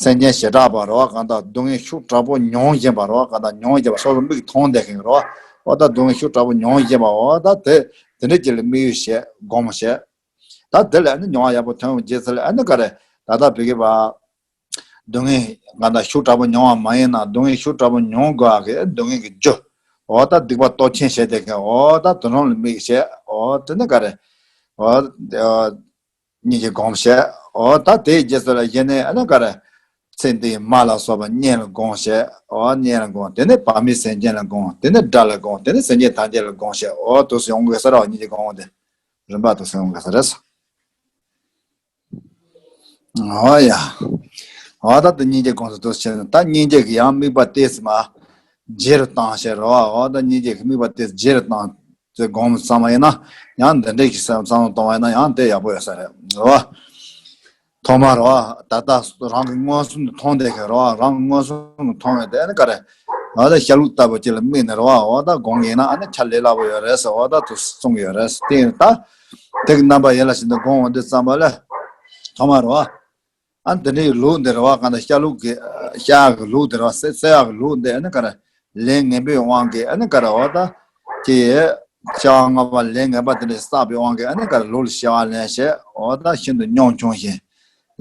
སེམས་ཅན་བྱེ་བྲག་པ་རེད་བ། གང་ལྟར་སྡུག་བསྔལ་ཤུགས་དྲག་པོ་མྱོང་བཞིན་པ་རེད་བ། གང་ལྟར་མྱོང་བཞིན་པ་སོ་སོ་མིག་མཐོང་བསྡད་མཁན་རེད་བ། འོ་ད་སྡུག་བསྔལ་ཤུགས་དྲག་པོ་མྱོང་བཞིན་པ། འོ་ད་དེ་དེ་འདྲ་ཅིག་ལ་དམིགས་ཡུལ་བྱས་སྒོམ་བྱས། ད་དེ་ལ་ནི་མྱོང་བ་ཡག་པོ་ཐོན་རྗེས་ཚུལ་ཨ་ནི་ག་རེ་ད་ལྟ་བི་གི་བ། སྡུག་བསྔལ་ང་དང་ཤུགས་དྲག་པོ་མྱོང་བ་མ་ཡིན་ན་སྡུག་བསྔལ་ཤུགས་དྲག་པོ་མྱོང་དགོས་པ་གི་སྡུག་བསྔལ་གྱི་རྒྱུ། འོ་ད་སྡིག་པ་སྟོབས་ཆེན་བྱས་ཏེ་གི་འོ་ད་དོན་རང་ལ་དམིགས་བྱས། འོ་དེ་ནི་ག་རེ། འོ་སྙིང་རྗེ་སྒོམ་བྱས། འོ་ད་དེའི་རྗེས་སུ་ལ་གཞི་ནས་ཨ་ནི་ག་རེ། ཚེ་འདིའི་མ་ལ་སོགས་པ་གཉེན་ལ་དགོངས་བྱས། འོ་གཉེན་ལ་དགོངས། དེ་ནས་བག་མེད་སེམས་ཅན་ལ་དགོངས། དེ་ནས་དགྲ་ལ་དགོངས། དེ་ནས་སེམས་ཅན་ཐམས་ཅད་ལ་དགོངས་བྱས། འོ་དུས་སུ་ཡོང་དགོས་ས་རེད་བ། སྙིང་རྗེ་སྒོམ་དེ་རིམ་པ་དུས་སུ་ཡོང་དགོས་ས་རེད། འོ་ཡ། འོ་ད་ལྟ་སྙིང་རྗེ་སྒོམ་ཚུལ་དུ་བྱས་ན་ད་སྙིང་རྗེ་གི་ཡང་དམིགས་པ་ཏོག་ཙམ་ཇེ་རུ་བཏང་བྱས་རོ། འོ་ད་སྙིང་རྗེ་གི་དམིགས་པ་ཏོག་ཙམ་ཇེ་རུ་བཏང་ ཚོས་སྒོམ་བསམ་པ་ཡིན་ན། ཡང་འདི་འདྲའི་གི་བསམ་བསམ་བློ་གཏོང་བ་ཡིན་ན་ཡང་དེ་ཡག་པོ་ཡོད་ས་རེད་རོ། ཐོག་མ་རོ། ད་ལྟ་རང་གི་མངོན་སུམ་དུ་མཐོང་བསྡད་མཁན་རོ། རང་གི་མངོན་སུམ་དུ་མཐོང་བའི་དེ་ནི་ག་རེ། འོ་ད་ཤ་ལུག་ལྟ་བུ་ཅིག་ལ་དམིགས་ནས་རོ། འོ་ད་སྒོམ་གྱི་ཡིན་ན་ཨ་ནི་ཆ་ལས་སླ་པོ་ཡོད་རེད་ཟེར། འོ་ད་དུ་གསུང་གི་ཡོད་རེད། དེ་ཡིན་ད། དེ་གི་རྣམ་པ་ཡིད་ལ་བྱེད་དུ་སྒོམ་འོང་དུས་ཙམ་པ་ལ། ཐོག་མ་རོ། ཨ་འདི་འདྲའི་ལུགས་འདི་རེད་བ། གང་ལྟར་ཤ་ལུག་གི་ཤ་ཡག་གི་ལུགས་འདི་རེད་བ། བསད་བསད་ཡག་གི་ལུགས་འདི་ཨ་ནི་ག་རེ། ལས་ངན་པའི་དབང་གིས་ཨ་ནི་ག་རེ་འོ་ད། ཀྱེ། སྐྱེ་བ་སྔ་མ་ལས་ངན་པ་དེ་འདྲ་བསགས་པའི་དབང་གིས་ཨ་ནི་ག་རེ་ལུག་ལ་སྐྱེ་བ་ལེན་བྱས། འོ་ད་ཤིན་ཏུ་གཉོམ་ཆུང་ཞིང་།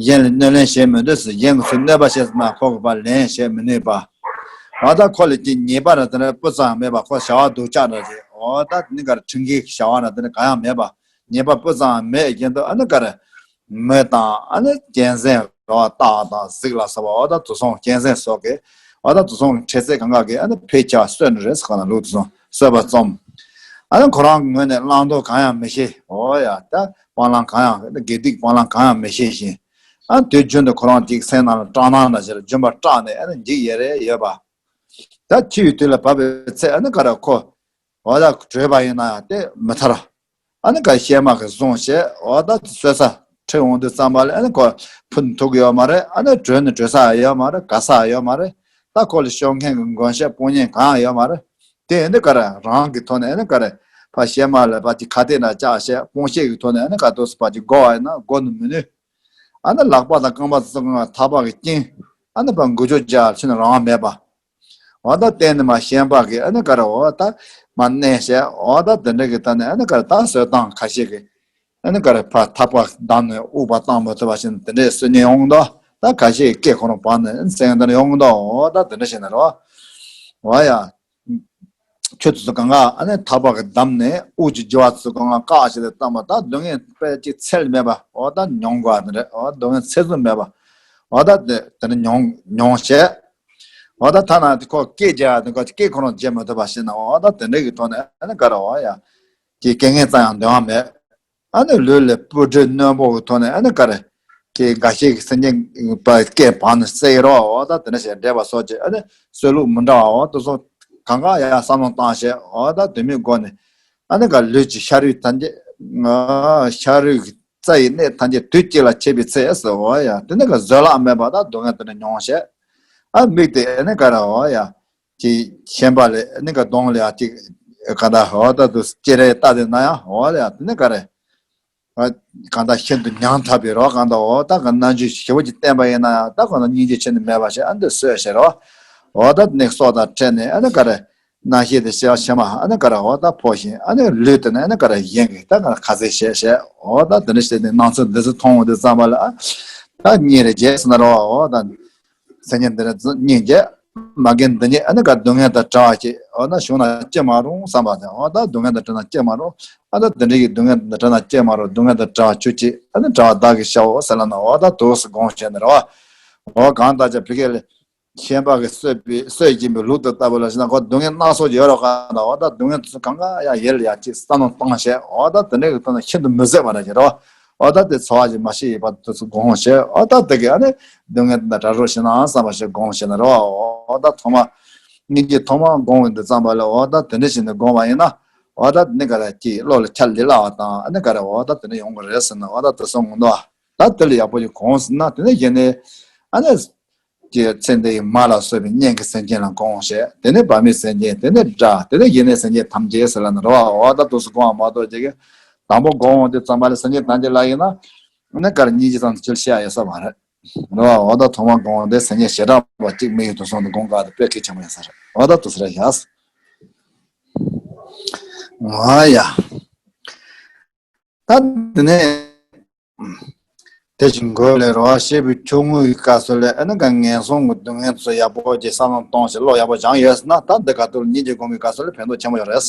གཞན་ལ་གནོད་ལན་བྱེད་མི་འདོད་ཟེར། གཞན་གྱིས་ཚུར་གནོད་པ་བྱས་ཟིན་ན་ཁོ་གིས་ཕར་ལན་བྱེད་མི་ནུས་པ། འོ་ད་ཁོ་ལ་ཀྱེ་ཉེས་པ་ར་དེ་འདྲ་སྤུ་ཙམ་མེད་པ། ཁོ་བྱ་བ་སྡུག་ཅག་འདྲ་ཞིག་འོ་ད་དེ་ནི་ག་རེ་ཁྲིམས་འགལ་གྱི་བྱ་བ་ར་དེ་འདྲ་གང་ཡང་མེད་པ། ཉེས་པ་སྤུ་ཙམ་མེད་བཞིན་དུ་ཨ་ནི་ག་རེ། མེ་དང་ཨ་ནི་གཅན་གཟན་རོ། སྟག་དང་གཟིག་ལ་སོགས་པ་འོ་ད་དུག་གསུམ་གཅན་གཟན་སོགས་ཀྱི་འོ་ད་དུག་གསུམ་གྱི་འཕྲལ་ཚད་གང་ག་གི་ཨ་ནི་ཕལ་ཆེར་གསོད་ནི་རེད་ཟེར། གང་ལ་ལུག་དུག་གསུམ་གསོད་པ་རྩོམ། ཨ་ནི་ཁོ་རང་གི་ངོས་ནས་བླང་དོར་གང་ཡང་མི་ཤེས། འོ་ཡ་ད་སྤང་བླང་གང་ཡང་དགེ་སྡིག་སྤང་བླང་གང་ཡང་མི་ཤེས་ཤིང་། ཨ་ནི་དུས་རྒྱུན་དུ་ཁོ་རང་གཅིག་སེམས་ནང་ལ་སྐྲག་སྣང་འདྲ་ཞིག་ལ་རྒྱུན་པར་སྐྲག་ནས་ཨ་ནི་འཇིགས་ཡེ་རེ་ཡོད་པ། ད་འཆི་བའི་དུས་ལ་བབ་པའི་ཚེ་ཨ་ནི་ག་རེ་ཁོ། འོ་ད་བྲོས་པ་ཡིན་ན་ཡང་དེ་མི་ཐར། ཨ་ནི་ག་གཤེད་མ་གིས་བཟུང་བྱས་འོ་ད་གསོད་ས་ཁྲིད་འོང་དུས་ཙམ་པ་ལ་ཨ་ནི་ཁོ་ཕུད་ཐུབ་ཀྱི་ཡོད་མ་རེད། ཨ་ནི་བྲོས་ནི་བྲོས་ས་ཡོད་མ་རེད། དགའ་ས་ཡོད་མ་རེད། ད་ཁོ་ལ་ཤོར་མཁན་གྱི་མགོན་སྐྱབས་དཔུང་གཉེན་གང་ཡང་ཡོད་མ་རེད། དེ་ཨ་ནི་ག་རེ་རང་གི་ཐོག་ནས་ཨ་ནི་ག་རེ་ཕར་གཤེད་མ་ལ་ཕར་གྱི་ཁ་གཏད་ན་བཅག་བྱས་དཔུང་ཤེད་ཀྱི་ཐོག་ནས་ཨ་ནི་ག་འདུག་སེ་ཕར་གྱི་བསྒོ་བ་ཡིན་ན་བསྒོ་ནི་མི་ནུས། ཨ་ནི་ལག་པ་དང་རྐང་པ་ཚོ་ཚང་མ་ཐག་པ་གིས་བཅིངས། ཨ་ནི་ཕར་འགུལ་སྐྱོད་རྒྱག་ཕྱིན་རང་མེད་པ། འོ་ད་གཏན་ནས་མ་ཤེས་པ་གི་ཨ་ནི་ག་རེ་འོ་ད་མ་གནས་བྱས། འོ་ད་དེ་འདྲ་གི་ད་ནི་ཨ་ནི་ག་རེ་ད་གསོད་སྟངས་ཁ་ཤས་ཀྱི་ཨ་ནི་ག་རེ་ཕར་ཐག་པ་བསྡམས་ནས་དབུགས་པ་བཏང་མ་ཐུབ་པ་བྱས་ནས་དེ་འདྲའི་གསོད་ཉེན་ཡོང་གི་འདུག་ད་ཁ་ཤས་ཀྱི་སྐེ་ཁོ་རང་བར་ནས་ཨ་ནི་གསོད་མཁན་དེ་འདྲ་ཡོང་གི་འདུག་འོ་ད་དེ་འདྲ་བྱས་ནས་རེད་བ། འོ་ཡ། ཁྱོད་ཚོ་གང་ག་ཨ་ནི་ཐག་པ་གིས་བསྡམས་ནས་དབུགས་ཀྱི་རྒྱུ་བ་ཚོ་གང་ག་བཀག་བྱས་ཏེ་བཏང་བ། ད་སྡུག་བསྔལ་དཔེ་ཅིག་ཚད་མེད་པ་འོ་ད་མྱོང་དགོས་པ་དེ་རེད། འོ་སྡུག་བསྔལ་ཚད་བཟུང་མེད་པ་འོ་ད་དེ་དེ་ནི་མྱོང་མྱོང་བྱས། འོ་ད་ཐ་ན་དེ་ཁོ་སྐད་རྒྱག་དེ་ཁོ་སྐད་ཁོ་རང་བརྗེད་མ་ཐུབ་པ་ཞིག་ན་འོ་ད་དེ་འདྲ་གི་ཐོག་ནས་ཨ་ནི་ག་རེ་འོ་ཡ། ཀྱི་སྐད་ངན་ཙམ་ཡང་འདོན་པ་མེད། ཨ་ནི་ལུས་ལ་སྤུ་གྲི་རྣོན་པོ་གི་ཐོག་ནས་ཨ་ནི་ག་རེ། ཀྱི་འགའ་ཤས་ཀྱི་སེམས་ཅན་པ་སྐད་བར་ནས་བསད་ཡི་རོ། འོ་ད་དེ་འདྲ་ཞིག་འདྲེས་པ་སོགས་ཀྱི་ཨ་ནི་གསོད་ལུགས་མི་འདྲ་བ་འོ་དེ་ཚོ་གང་ག་ཡང་བསམ་བློ་བཏང་བྱས། འོ་ད་དེ་མོའི་སྒོ་ནས་ཨ་ནི་ག་ལུས་ཀྱི་ཤ་རུས་ཐམས་ཅད། ཤ་རུས་ཀྱི་རྩ་ཡི་གནད་ཐམས་ཅད་དུས་གཅིག་ལ་ཆད་པའི་ཚེ་ཟེར་འོ་ཡ། དེ་ནི་ག་བཟོད་གླགས་མེད་པ་དང་སྡུག་བསྔལ་དེ་འདྲ་མྱོང་བྱས། ཨ་དམིགས་ཏེ་ཨ་ནི་ག་རེ་འོ་ཡ། ཀྱི་ཤན་པ་ལས་ནི་ག་གདོང་ལ་ཡང་ཅིག་ག་ད་འོ་ད་དུ་ཅེ་རེ་ལྟ་དེ་ན་ཡང་འོ་ལ་ཡང་དེ་ནི་ག་རེ། ག་ད་ཤིན་ཏུ་མྱང་ཐག་པའི་རོ། གང་ལྟར་འོ་ད་ག་རྣམ་འགྱུར་ཞེ་པོ་ཅིག་བསྟན་པ་ཡིན་ན་ཡང་ད་གང་ལྟར་སྙིང་རྗེ་ཆེ་ནི་མེད་པ་ཞིག་ཨ་འདི་གསོས་ཤེས་རོ། འོ་ད་ནི་སྲོག་དང་ཕྲལ་ནས་ཨ་ནི་ག་རེ། རྣམ་ཤེས་དེ་ཤེས་པ་ཤེས་མ་ཨ་ནི་ག་རེ་འོ་ད་ཕོག་ཤིང་ཨ་ནི་ལུས་དེ་ནི་ཨ་ནི་ག་རེ་གཞན་གྱི་ད་ག་རེ་ཁ་ཟས་བྱས་བྱས་འོ་ད་དེ་འདྲ་བྱས་ནས་སྣང་ཚུལ་འདི་ཚོ་མཐོང་འོང་དུས་ཙམ་པ་ལ་ཨ་ད་སྙིང་རེ་རྗེ་ཟེར་ན་རོ། འོ་ད། སེམས་ཅན་འདི་ལ་སྙིང་རྗེ། མ་རྒན་འདི་ཉིད་ཨ་ནི་ག་སྡུག་བསྔལ་དང་བྲལ་བ་ཅིག་འོ་ན་བྱུང་ན་ཅི་མ་རུང་བསམ་པ་དང་། འོ་ད་སྡུག་བསྔལ་དང་བྲལ་ན་ཅི་མ་རུང་། ཨ་ད་འདི་འདྲ་གི་སྡུག་བསྔལ་དང་བྲལ་ན་ཅི་མ་རུང་། སྡུག་བསྔལ་དང་བྲལ་བ་ཁྱོད་ཀྱིས་ཨ་ནི་བྲལ་བ་བདག་གིས་བྱའོ་ཟེར་ལབ་ན། འོ་ད་དུས་སུ་དགོངས་བྱས་ནས་རེད་བ། འོ་གང་ལྟར་ཀྱང་བི་ཀའི་ལས་ཤན་པ་གིས་གསོད་པའི་གསོད་བཞིན་པའི་ལུག་དེ་ལྟ་བུ་ལ་བྱས་ན་ཁོ་སྡུག་བསྔལ་སྣ་ཚོགས་ཡོད་རོགས་གང་ལྟར། འོ་ད་སྡུག་བསྔལ་དེ་ཚོ་གང་ག་ཡང་ཡལ་ཡ་ཅིག་བསམ་བློ་བཏང་བྱས། འོ་ད་དེ་འདྲ་གི་ཐོག་ནས་ཤིན་ཏུ་མི་བཟོད་པ་རེད་ཀྱི་རེད་བ། འོ་ད་དེ་ཚོར་བ་ཞིག་མ་ཤེས་ཡོད་པ་དེ་ཚོ་དགོངས་བྱས། འོ་ད་དེ་གི་ཨ་ནི་སྡུག་བསྔལ་དེ་འདྲ་བྲལ་རོགས་བྱས་ན་བསམ་པ་ཞིག་དགོངས་བྱས་ན་རེད་བ། འོ་ད་ཐོག་མ་སྙིང་རྗེ་ཐོག་མ་དགོངས་འོང་དུས་ཙམ་པ་ལ་འོ་ད་དེ་འདྲ་བྱས་ནས་དགོངས་པ་ཡིན་ན། འོ་ད་དེ་ནི་ག་རེ་ཀྱི་བློ་ལ་ཁྱབ་ལེ་སླ་བ་དང་ཨ་ནི་ག་རེ་འོ་ད་དེ་འདྲ་ཡོང་གི་རེད་ཟེར་ན། འོ་ད་དེ་སོང་ངོ་ད་ད་དེ་ལ་ཡག་པོ་ཞིག་དགོངས་ཟེར་ན། དེ་ནི་གཞན་ནི་ཨ་ནི། ཀྱི་ཚེ་འདི་ཡི་མ་ལ་སོགས་པའི་གཉེན་གྱི་སེམས་ཅན་ལ་དགོངས་བྱས། དེ་ནས་བར་མའི་སེམས་ཅན། དེ་ནས་དགྲ། དེ་ནས་ཡེ་ནས་སེམས་ཅན་ཐམས་ཅད་ཟེར་ལབ་ན་རེད་བ། འོ་ད་དུས་སུ་དགོངས་པ་མ་གཏོགས་ཅིག་གི་དང་པོ་དགོངས་འོང་དུས་ཙམ་པ་ལ་སེམས་ཅན་ཐམས་ཅད་ལ་ཡིན་ན་ནི་ག་རེ་སྙིང་རྗེ་ཙམ་དུ་ཅིག་བཤད་ཡ་ཡོད་ས་མ་རེད། རེད་བ། འོ་ད་ཐོག་མ་དགོངས་འོང་དུས་སེམས་ཅན་བྱེ་བྲག་པ་གཅིག་དམིགས་ཡུལ་དུ་སོང་དུས་དགོངས་དཀའ་དེ་དཔེ་གལ་ཆེན་པོ་ཡིན་ས་རེད། འོ་ད་དུས་སུ་རེད་བཞག་འོ་ཡ། ད་དེ་ནས་དེ་བཞིན་འགོས་ལས་རོ། སྐྱེས་བུ་ཆུང་ངུའི་སྐབས་སུ་ལས་ཨ་ནི་ག་ངན་སོང་གི་སྡུག་བསྔལ་ཚོ་ཡག་པོ་ཅིག་བསམ་བློ་གཏོང་ཞིང་བློ་ཡག་པོ་སྦྱངས་ཡོད་ཟེར་ན། ད་འདི་ག་དུས་སྙིང་རྗེ་སྒོམ་པའི་སྐབས་སུ་ལས་ཕན་ཐོགས་ཆེན་པོ་ཡོད་རེད།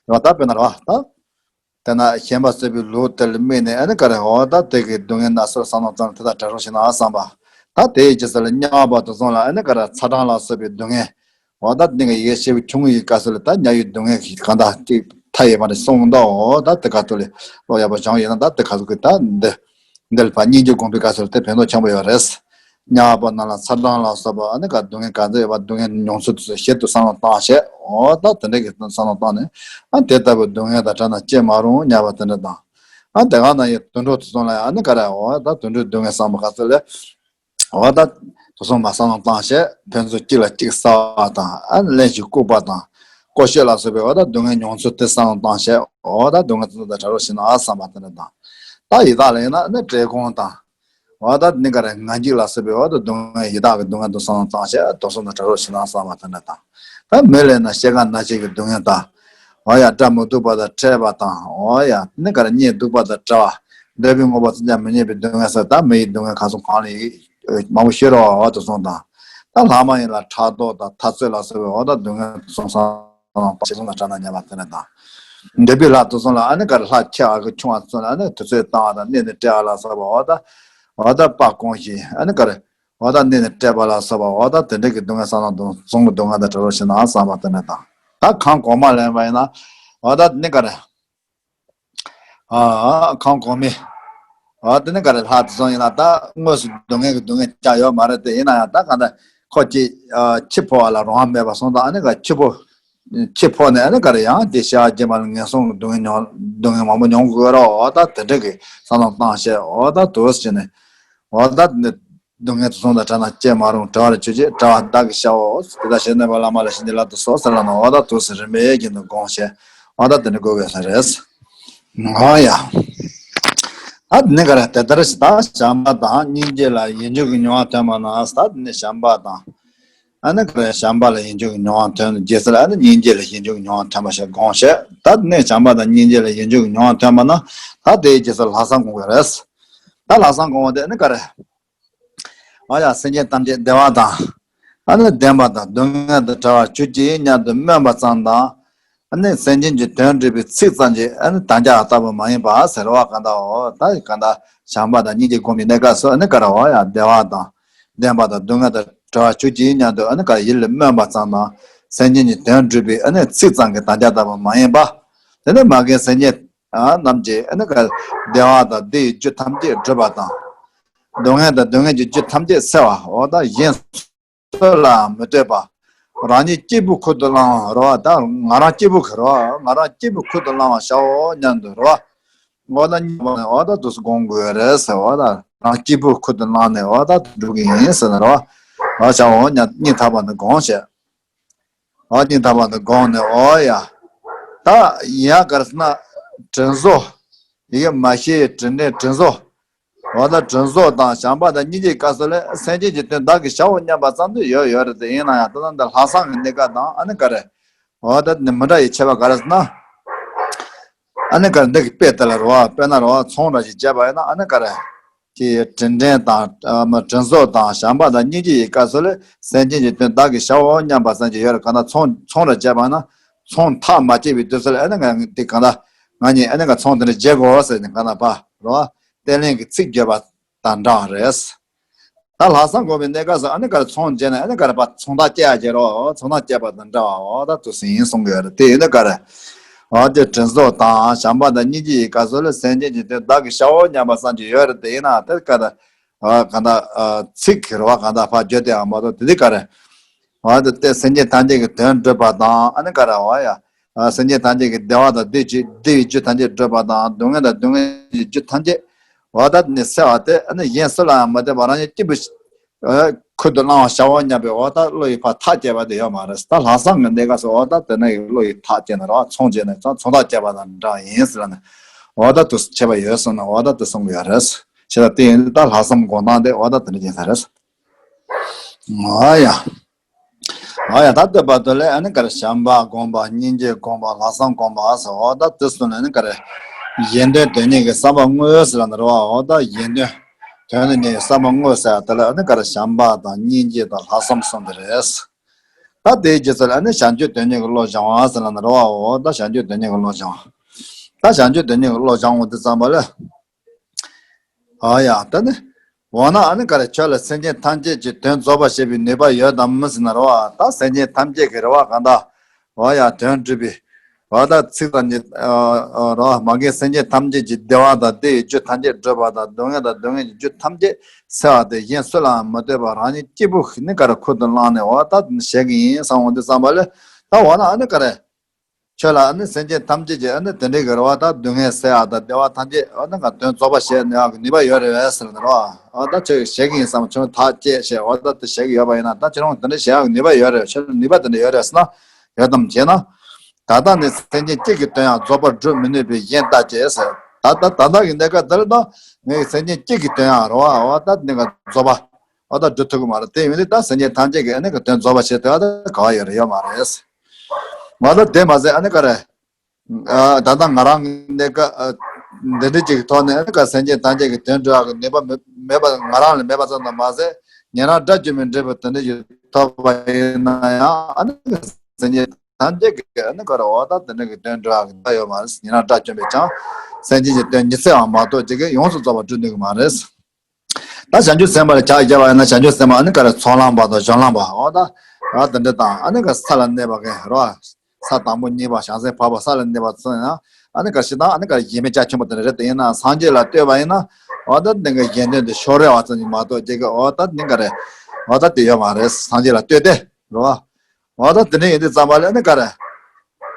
རེད་བ། ད་དཔེར་ན་ཤན་པ་གསོད་པའི་ལུགས་དེ་ལ་དམིགས་ནས་ཨ་ནི་ག་རེ་འོ་ད་དེ་གི་སྡུག་བསྔལ་སྣ་ཚོགས་བསམ་བློ་བཏང་ནས་དེ་དག་བྲལ་རོགས་བྱེད་ན་བསམ་པ། ད་དེའི་རྗེས་སུ་ལ་དམྱལ་བ་དེ་ཚོ་ལ་ཨ་ནི་ག་རེ་ཚ་གྲང་ལ་སོགས་པའི་སྡུག་བསྔལ། འོ་ད་འདི་ག་ཡེ་ཤེས་ཆུང་ངུ་ཡི་སྐབས་སུ་ལ་ད་དམྱལ་བའི་སྡུག་བསྔལ་གྱི་གང་དག་ཅིག་མཐའ་ཡས་པ་ནས་གསུངས་འདུག་འོ་ད་དེ་ག་ཏུ་ལས་བློ་ཡག་པོ་སྦྱངས་ཡོད་ན་ད་དེ་ག་ཏུ་གི་ད་འདི་འདི་ལ་ཕར་སྙིང་རྗེ་སྒོམ་པའི་སྐབས་སུ་ལ་དེ་ཕན་ཐོགས་ཆེན་པོ་ཡོད་རེད། དམྱལ་བ་པ་རྣམས་ལ་ཚ་གྲང་ལ་སོགས་པ་ཨ་ནི་ག་སྡུག་བསྔལ་ག་ཚོད་ཡོད་པ་སྡུག་བསྔལ་མྱོང་ཚུལ་དེ་ཚོ་ཞིབ་ཏུ་བསམ་བློ་བཏང་བྱས། འོ་ད་དེ་འདྲ་གི་བསམ་བློ་བཏང་ནས་ཨ་དེ་ལྟ་བུའི་སྡུག་བསྔལ་དང་བྲལ་ན་ཅི་མ་རུང་དམྱལ་བ་དེ་འདྲ་དང་། ཨ་དེ་ག་ན་ཡི་དུད་འགྲོ་དེ་ཚོ་ལ་ཡང་ཨ་ནི་ག་རེ་འོ་ད་དུད་འགྲོའི་སྡུག་བསྔལ་བསམ་པ་ག་ཚོད་ལས། འོ་ད་དེ་ཚོ་མ་བསམ་བློ་བཏང་བྱས་ཕན་ཚུན་གཅིག་ལ་གཅིག་ཟ་བ་དང་ཨ་ནི་གླེན་ཞིང་ལྐུགས་པ་དང་ཀོ་ཤོད་ལ་སོགས་པའི་འོ་ད་སྡུག་བསྔལ་མྱོང་ཚུལ་དེ་བསམ་བློ་བཏང་བྱས། འོ་ད་སྡུག་བསྔལ་དེ་ཚོ་དང་བྲལ་རོགས་ཞེ་ན་བསམ་པ་དེ་འདྲ་དང་། ད་ཡི་དྭགས་ལ་ཡིན་ན་ཨ་ནི་བཀྲེས་སྐོམ་དང་། འོ་ད་ནི་ག་རེ་ང་རྒྱལ་ལ་སོགས་པའི་འོ་ད་སྡུག་བསྔལ་ཡི་དྭགས་ཀྱི་སྡུག་བསྔལ་དུ་སོང་ཙང་བྱས་དོགས་ཟོན་དང་བྲལ་རོགས་ཞེ་ན་བསམ་པ་དེ་འདྲ་དང་། ད་མི་ལ་ཡིན་ན་སྐྱེ་རྒ་ན་འཆི་གི་སྡུག་བསྔལ་དང་། འོ་ཡ་སྒྲ་མི་སྡུག་པ་དང་བཀྲེས་པ་དང་། འོ་ཡ་ནི་ག་རེ་གཉིད་སྡུག་པ་དང་བྲལ་བ། འདོད་པའི་དངོས་པོ་ཙམ་ཡང་མི་རྙེད་པའི་སྡུག་བསྔལ་ཟེར་ད་མི་ཡི་སྡུག་བསྔལ་གང་སོང་གང་ལ་ཡི་མང་པོ་ཤོད་རོགས་འོ་དོགས་ཟོན་དང་། ད་ལྷ་མ་ཡིན་ལ་ཕྲག་དོག་དང་འཐབ་རྩོད་ལ་སོགས་པའི་འོ་ད་སྡུག་བསྔལ་སོང་ཙང་། དང་བྱེད་ཚུལ་ལ་དྲག་ན་ཉམས་པ་དེ་ནི་དང་། འདོད་པའི་ལྷ་དེ་ཚོ་ལ་ཨ་ནི་ག་རེ་ལྷ་ཁྱེད་ཨ་ཁུ་ཆུང་བ་ཚོ་ལ་ཨ་ནི་དུས་ཚོད་བཏང་བ་དང་གནས་ནས་བསྐྲད་པ་ལ་སོགས་པ་འོ་ད། འོ་ད་སྤ་གོང་ཞིང་ཨ་ནི་ག་རེ། འོ་ད་གནས་ནས་བསྐྲད་པ་ལ་སོགས་པ་འོ་ད་དེ་འདྲ་གི་སྡུག་བསྔལ་བསམ་ན་དུང་གསུང་གི་སྡུག་བསྔལ་དང་བྲལ་རོགས་ཞེ་ན་བསམ་པ་དེ་ནི་དང་། ད་གང་གོང་མ་ལེན་པ་ཡིན་ན། འོ་ད་ནི་ག་རེ། ཨ་ཨ་གང་གོང་མའི། ཨ་དེ་ནི་ག་རེ་ལྷ་དེ་ཚོ་ཡིན་ན་ད་དངོས་སུ་སྡུག་བསྔལ་གྱི་སྡུག་བསྔལ་ཀྱང་ཡོད་མ་རེད་དེ་ཡིན་ན་ཡང་ད་གང་ལྟར་ཁོ་ཅིག་ཨ་འཆི་འཕོ་བ་ལ་རུང་བ་མེད་པ་སོང་ཙང་ཨ་ནི་ག་འཆི་འཕོ། འཆི་འཕོ་ནས་ཨ་ནི་ག་རེ་ཡང་དེ་ཤ་རྗེན་པ་ལ་ངན་སོང་གི་སྡུག་བསྔལ་མྱོང་སྡུག་བསྔལ་མང་པོ་མྱོང་དགོས་རོགས་འོ་ད་དེ་འདྲ་གི་བསམ་བློ་བཏང་བྱས་འོ་ད་དུ་ཟེར་ནས་འོ་ད་འདི། སྡུག་བསྔལ་དུ་སོང་དང་བྲལ་ན་ཅི་མ་རུང་། བྲལ་བར་གྱུར་ཅིག་བྲལ་བ་བདག་གིས་བྱའོ། དེ་དག་ཞལ་ནས་པ་བླ་མ་ལ་བྱིན་གྱིས་བརླབ་ཏུ་གསོལ་ཟེར་ལ་ནི་འོ་ད་དུས་སུ་རིམ་པས་ཀྱིས་ནི་དགོངས་ཤེས་འོ་ད་དེ་ནི་དགོས་པའི་ས་རེད། ཨ་ཡ། ཨ་དེ་ནི་ག་རེ་དེ་ལྟར་ཞིག་ད་བྱམས་པ་དང་སྙིང་རྗེ་ལ་ཡིད་འཇུག་གི་མྱོང་བ་ཐོན་པ་ན་ད་དེ་ནི་བྱམས་པ་དང་། ཨ་ནི་ག་རེ་བྱམས་པ་ལ་ཡིད་འཇུག་གི་མྱོང་བ་ཐོན་རྗེས་སུ་ལ་ཨ་ནི་སྙིང་རྗེ་ལ་ཡིད་འཇུག་གི་མྱོང་བ་ཐོན་པ་ཞིག་དགོངས་ཤེས། ད་དེ་ནི་བྱམས་པ་དང་སྙིང་རྗེ་ལ་ཡིད་འཇུག་གི་མྱོང་བ་ཐོན་པ་ན་ད་དེའི་རྗེས་སུ་ལྷག་བསམ་སྒོམ་དགོས་རེད། ད་ལྷག་བསམ་སྒོམ་པ་དེ་ནི་ག་རེ། འོ་ཡ་སེམས་ཅན་ཐམས་ཅད་བདེ་བ་དང་། ཨ་ནི་ལྡན་པ་དང་སྡུག་བསྔལ་དུ་བྲལ་བར་གྱུར་ཅིག་སྙམ་དུ་སྨོན་པ་ཙམ་དང་། ཨ་ནི་སེམས་ཅན་གྱི་དོན་སྒྲུབ་པའི་ཚིག་ཙམ་གྱིས་ཨ་ནི་དམ་བཅའ་ལྟ་བུ་མ་ཡིན་པ་ཟེར་བ་གང་ལྟར་འོ་ད་གང་ལྟར་བྱམས་པ་དང་སྙིང་རྗེ་སྒོམ་པའི་གནས་སྐབས་སུ་ཨ་ནི་ག་རེ་འོ་ཡ་བདེ་བ་དང་། ལྡན་པ་དང་སྡུག་བསྔལ་དུ་བྲལ་བར་གྱུར་ཅིག་སྙམ་དུ་ཨ་ནི་ག་རེ་ཡིད་ལ་སྨོན་པ་ཙམ་དང་། སེམས་ཅན་གྱི་དོན་སྒྲུབ་པའི་ཨ་ནི་ཚིག་ཙམ་གྱིས་དམ་བཅའ་ལྟ་བུ་མ་ཡིན་པ། དེ་ནི་མ་རྒན་སེམས་ཅན། རྣམས་ཀྱི་ཨ་ནི་ག་བདེ་བ་དང་བདེ་བའི་རྒྱུ་ཐམས་ཅད་སྒྲུབ་པ་དང་། སྡུག་བསྔལ་དང་སྡུག་བསྔལ་གྱི་རྒྱུ་ཐམས་ཅད་སེལ་བ་འོ་ད་གཞན་སུ་ལའང་མི་ལྟོས་པ། རང་ཉིད་གཅིག་པུ་ཁུར་དུ་བླང་བ་རེད་བ། ད་ང་རང་གཅིག་པུ་གི་རེད་བ། ང་རང་གཅིག་པུ་ཁུར་དུ་བླང་བར་བྱའོ་སྙམ་དུ་རེད་བ། འོ་ད་སྙིང་ཐག་པ་ནས་འོ་ད་དུས་སུ་སྒོམ་དགོས་རེད་ཟེར་བ། ད་རང་གཅིག་པུ་ཁུར་དུ་བླངས་ནས་འོ་ད་སྒྲུབ་ཀྱི་ཡིན་ཟེར་ན་རེད་བ། འོ་བྱའོ་སྙམ་སྙིང་ཐག་པ་ནས་དགོངས་བྱས། འོ་སྙིང་ཐག་པ་ནས་དགོངས་ནས་འོ་ཡ། ད་ཡང་ག་རེ་ཟེར་ན། དྲིན་གཟོ། ཡི་གེ་མ་ཤེས་དྲིན་ལན་དྲིན་གཟོ། འོ་ད་དྲིན་གཟོ་དང་བྱམས་པ་དང་སྙིང་རྗེའི་སྐབས་སུ་ལས་སེམས་ཅན་གྱི་དོན་བདག་གིས་བྱའོ་སྙམ་པ་ཙམ་དུ་ཡོད་ཡོད་རེད་དེ་ཡིན་ན་ཡང་ད་ལྟ་འདི་ལྷག་བསམ་གྱི་གནས་སྐབས་དང་ཨ་ནི་ག་རེ། འོ་ད་ནི་མི་འདྲ་ཡི་ཁྱད་པར་ག་རེ་ཟེར་ན། ཨ་ནི་ག་རེ་འདི་གི་དཔེ་དེ་ལ་རེད་བ། དཔེར་ན་རེད་བ་ཚོང་འདྲ་ཞིག་བྱས་པ་ཡིན་ན་ཨ་ནི་ག་རེ། དེ་དྲིན་དྲན་དང་ཨ་མ་དྲིན་གཟོ་དང་བྱམས་པ་དང་སྙིང་རྗེ་ཡི་སྐབས་སུ་ལས་སེམས་ཅན་གྱི་དོན་བདག་གིས་བྱའོ་སྙམ་པ་ཙམ་གྱི་ཡོད་རེད། གང་ལྟར་ཚོང་ཚོང་འདྲ་བྱས་པ་ན་ཚོང་ཐག་མ་བཅད་པའི་དུས་སུ་ལ་ཨ་ནི་ང་དེ་གང་ལྟར་ང་གཉིས་ཨ་ནི་ང་ཚོང་དེ་འདྲ་བྱེད་དགོས་ཟེར་ནས་གང་ལྟར་ཕ་རོ་བསྟན་ལན་གྱི་ཚིག་བརྗོད་པ་དང་འདྲ་བ་རེད། ད་ལྷག་བསམ་སྒོམ་པའི་གནས་སྐབས་སུ་ཨ་ནི་ག་རེ་ཚོང་བྱས་ནས་ཨ་ནི་ག་རེ་ཕ་ཚོང་ཐག་བཅད་ཡ་བྱེད་རོགས། ཚོང་ཐག་བཅད་པ་དང་འདྲ་བ་འོ་ད་དུས་སུ་ཡིན་གསུང་གི་ཡོད་རེད། དེ་ཡིན་ན་ག་རེ། འོ་དེ་དྲིན་གཟོ་དང་བྱམས་པ་དང་སྙིང་རྗེ་ཡི་སྐབས་སུ་ལ་སེམས་ཅན་གྱི་དོན་བདག་གིས་བྱའོ་སྙམ་པ་ཙམ་གྱི་ཡོད་རེད། དེ་ཡིན་ན་དེ་ག་ད། ཨ་གང་ལྟར་ཨ་ཚིག་གི་རེད་བ། གང་ལྟར་ཕར་བརྗོད་དེ་ཡང་མ་གཏོགས་དེ་འདི་ག་རེ། འོ་དེ་སྟེ་སེམས་ཅན་ཐམས་ཅད་ཀྱི་དོན་སྒྲུབ་པ་དང་ཨ་ནི་ག་རེ་བ་ཡ། ཨ་སེམས་ཅན་ཐམས་ཅད་ཀྱི་བདེ་བ་དང་བདེ་བའི་བདེ་བའི་རྒྱུ་ཐམས་ཅད་སྒྲུབ་པ་དང་སྡུག་བསྔལ་དང་སྡུག་བསྔལ་གྱི་རྒྱུ་ཐམས་ཅད། འོ་ད་ནི་སེལ་བ་དེ་ཨ་ནི་གཞན་སུ་ལའང་མི་ལྟོས་པ་རང་ཉིད་གཅིག་པུ་ཨ་ཁུར་དུ་བླང་བར་བྱའོ་སྙམ་པའི་འོ་ད་བློ་ཡི་ཕར་ཐག་བཅད་པ་དེ་ཡོད་མ་རེད། ད་ལྷག་བསམ་གྱི་གནས་སྐབས་སུ་འོ་ད་དེ་ནས་བློ་ཡི་ཐག་བཅད་ན་རེད་བ། ཚོང་བྱས་ནས་ཚོང་ཐག་བཅད་པ་དང་འདྲ་ཡིན་ཟེར་ནས་འོ་ད་དུ་ཁྱད་པར་ཡོད་གསུངས་ནས་འོ་ད་དེ་གསུང་གི་ཡོད་རེད། བྱས་ཙང་དེ་ཡིན་ད་ལྷག་བསམ་སྒོམ་སྟངས་དེ་འོ་ད་དེ་འདྲ་ཡིན་ས་རེད། ཨ་ཡ། ཨ་ཡ་ད་ལྟོས་པ་དོ་ལས་ཨ་ནི་ག་རེ་བྱམས་པ་སྒོམ་པ་སྙིང་རྗེ་སྒོམ་པ་ལྷག་བསམ་སྒོམ་པ་ཟེར་འོ་ད་དེ་གསུམ་ལ་ཨ་ནི་ག་རེ། གཞན་དོན་དོན་གཉེར་གྱི་བསམ་པ་དངོས་ཟེར་ལ་ནི་རེད་བ། འོ་ད་གཞན་དོན་དོན་དུ་གཉེར་བསམ་པ་དངོས་ཟེར་དེ་ལ་ཨ་ནི་ག་རེ་བྱམས་པ་དང་སྙིང་རྗེ་དང་ལྷག་བསམ་གསུམ་དེ་རེད། ད་དེའི་རྗེས་སུ་ལ་ཨ་ནི་བྱང་ཆུབ་དོན་གཉེར་གྱི་བློ་སྦྱང་བ་ཟེར་ལ་ནི་རེད་བ། འོ་ད་བྱང་ཆུབ་དོན་གཉེར་གྱི་བློ་སྦྱང་བ། ད་བྱང་ཆུབ་དོན་གཉེར་གྱི་བློ་སྦྱང་བ་དེ་ཙམ་པ་ལ། ཨ་ཡ་ད་ནི། འོ་ན་ཨ་ནི་ག་རེ་ཁྱོད་ལ་སེམས་ཅན་ཐམས་ཅད་ཀྱི་དོན་རྫོགས་པར་བྱེད་པའི་ནུས་པ་ཡོད་དམ་ཟེར་ན་རེད་བ། ད་སེམས་ཅན་ཐམས་ཅད་ཀྱི་རེད་བ་གང་ལྟར། འོ་ཡ་དོན་སྒྲུབ་པའི། འོ་ད་ཚིག་དང་ནི་རོ། མ་རྒན་སེམས་ཅན་ཐམས་ཅད་ཀྱི་བདེ་བ་དང་བདེ་བའི་རྒྱུ་ཐམས་ཅད་བསྒྲུབ་པ་དང་སྡུག་བསྔལ་དང་སྡུག་བསྔལ་གྱི་རྒྱུ་ཐམས་ཅད་སེལ་བ་དེ་གཞན་སུ་ལའང་མི་ལྟོས་པར་རང་ཉིད་གཅིག་པུ་ནི་ག་རེ་ཁུར་དུ་བླངས་ནས་འོ་ད་བྱེད་ཀྱི་ཡིན་བསམ་འོང་དུས་ཙམ་པ་ལ་ད་འོ་ན་ཨ་ནི་ག་རེ། ཁྱོད་ལ་ཨ་ནི་སེམས་ཅན་ཐམས་ཅད་ཀྱི་ཨ་ནི་དེ་འདྲའི་གི་རེ་བ་དང་སྡུག་བསྔལ་སེལ་བ་དང་བདེ་བ་ཐམས་ཅད་ཨ་ནི་ང་དོན་རྫོགས་པ་བྱེད་ནུས་པ་གི་ནུས་པ་ཡོད་རེད་བས་ཟེར་ནས་རོ། ཨ་ད་ཁྱོད་བྱེད་ཀྱི་ཡིན་བསམ་ཁྱོད་ཐག་བཅད་བྱས་འོ་ད་དེ་བྱེད་ཀྱི་ཡོད་པ་ཡིན་ན་ད་ཁྱོད་རང་དེ་འདྲ་བྱེད་ཡག་གི་ནུས་པ་ཡོད་རེད། ཁྱོད་ལ་ནུས་པ་དེ་འདྲ་ཡོད་རེད་ཟེར་ན་ཡོད་དམ་བྱས་ན། ད་ལྟ་ནི་སེམས་ཅན་གཅིག་གི་དོན་ཡང་རྫོགས་པར་སྒྲུབ་མི་ནུས་པས་གཞན་ལྟ་ཅེས་ཟེར། ད་ལྟ་ད་ལྟ་གི་གནས་སྐབས་འདིར་ད་ངས་སེམས་ཅན་གཅིག་གི་དོན་ཡང་རོ་འོ་ད་ནི་ང་རྫོགས་པ། འོ་ད་སྒྲུབ་ཐུབ་ཀྱི་མ་རེད། དེ་ཡིན་དུས་ད་སེམས་ཅན་ཐམས་ཅད་ཀྱི་ཨ་ནི་གི་དོན་རྫོགས་པ་བྱེད་ཐུབ་ཡག་ད་ག་བ་ཡོད་རེད། ཡོད་མ་རེད། འོ་ད་དེ་མ་ཟད་ཨ་ནི་ག་རེ། ད་ལྟ་ང་རང་གི་གནས་སྐབས་འདི་འདྲ་ཅིག་གི་ཐོག་ནས་ཨ་ནི་ག་སེམས་ཅན་ཐམས་ཅད་ཀྱི་དོན་སྒྲུབ་ཡག་གི་ནུས་པ་མེད་མེད་པ་ང་རང་ལ་མེད་པ་ཙམ་དུ་མ་ཟད་ཉན་རང་དགྲ་བཅོམ་པའི་འབྲས་བུ་དེ་འདྲ་ཞིག་ཐོབ་པ་ཡིན་ན་ཡང་ཨ་ནི་སེམས་ཅན་ཐམས་ཅད་ཀྱི་ཨ་ནི་ག་རེ་འོ་ད་དེ་འདྲ་གི་དོན་སྒྲུབ་ཡག་གི་ད་ཡོད་མ་རེད། ཉན་རང་དགྲ་བཅོམ་པས་ཀྱང་སེམས་ཅན་གྱི་དོན་ཉི་ཚེ་བ་མ་གཏོགས་ཅིག་གི་ཡོངས་སུ་རྫོགས་པ་སྒྲུབ་ནུས་ཀྱི་མ་རེད། ད་བྱང་ཆུབ་སེམས་དཔའ་ལ་ཕྱག་བྱ་བ་ཡིན་ན་བྱང་ཆུབ་སེམས་དཔའ་ཨ་ནི་ག་རེ་ཚོགས་ལམ་པ་དང་གཞན་ལམ་པ་འོ་ད་ར་དེ་འདྲ་དང་ཨ་ནི་ག་ས་ལ་གནས་པ་གི་རོ། ས་དང་པོ་གཉིས་པ་བྱང་སེམས་འཕགས་པ་ས་ལ་གནས་པ་ཚོ་ཡང་ཨ་ནི་ག་ཞིག་དང་ཨ་ནི་ག་ཡིན་མིན་རྒྱ་ཆེན་པོ་དེ་འདྲ་རེད། དེ་ཡིན་ན་སངས་རྒྱས་ལ་ལྟོས་པ་ཡིན་ན་འོ་ད་དེ་ག་གཞན་དོན་དེ་ཤོར་རེ་བ་ཙམ་ཞིག་མ་གཏོགས་ཅིག་གི་འོ་ད་དེ་ག་རེ་འོ་ད་དེ་ཡོད་མ་རེད། སངས་རྒྱས་ལ་ལྟོས་ཏེ་རོ། འོ་ད་དེ་འདྲ་ཡིན་དུས་ཙམ་པ་ལ་ཨ་ནི་ག་རེ།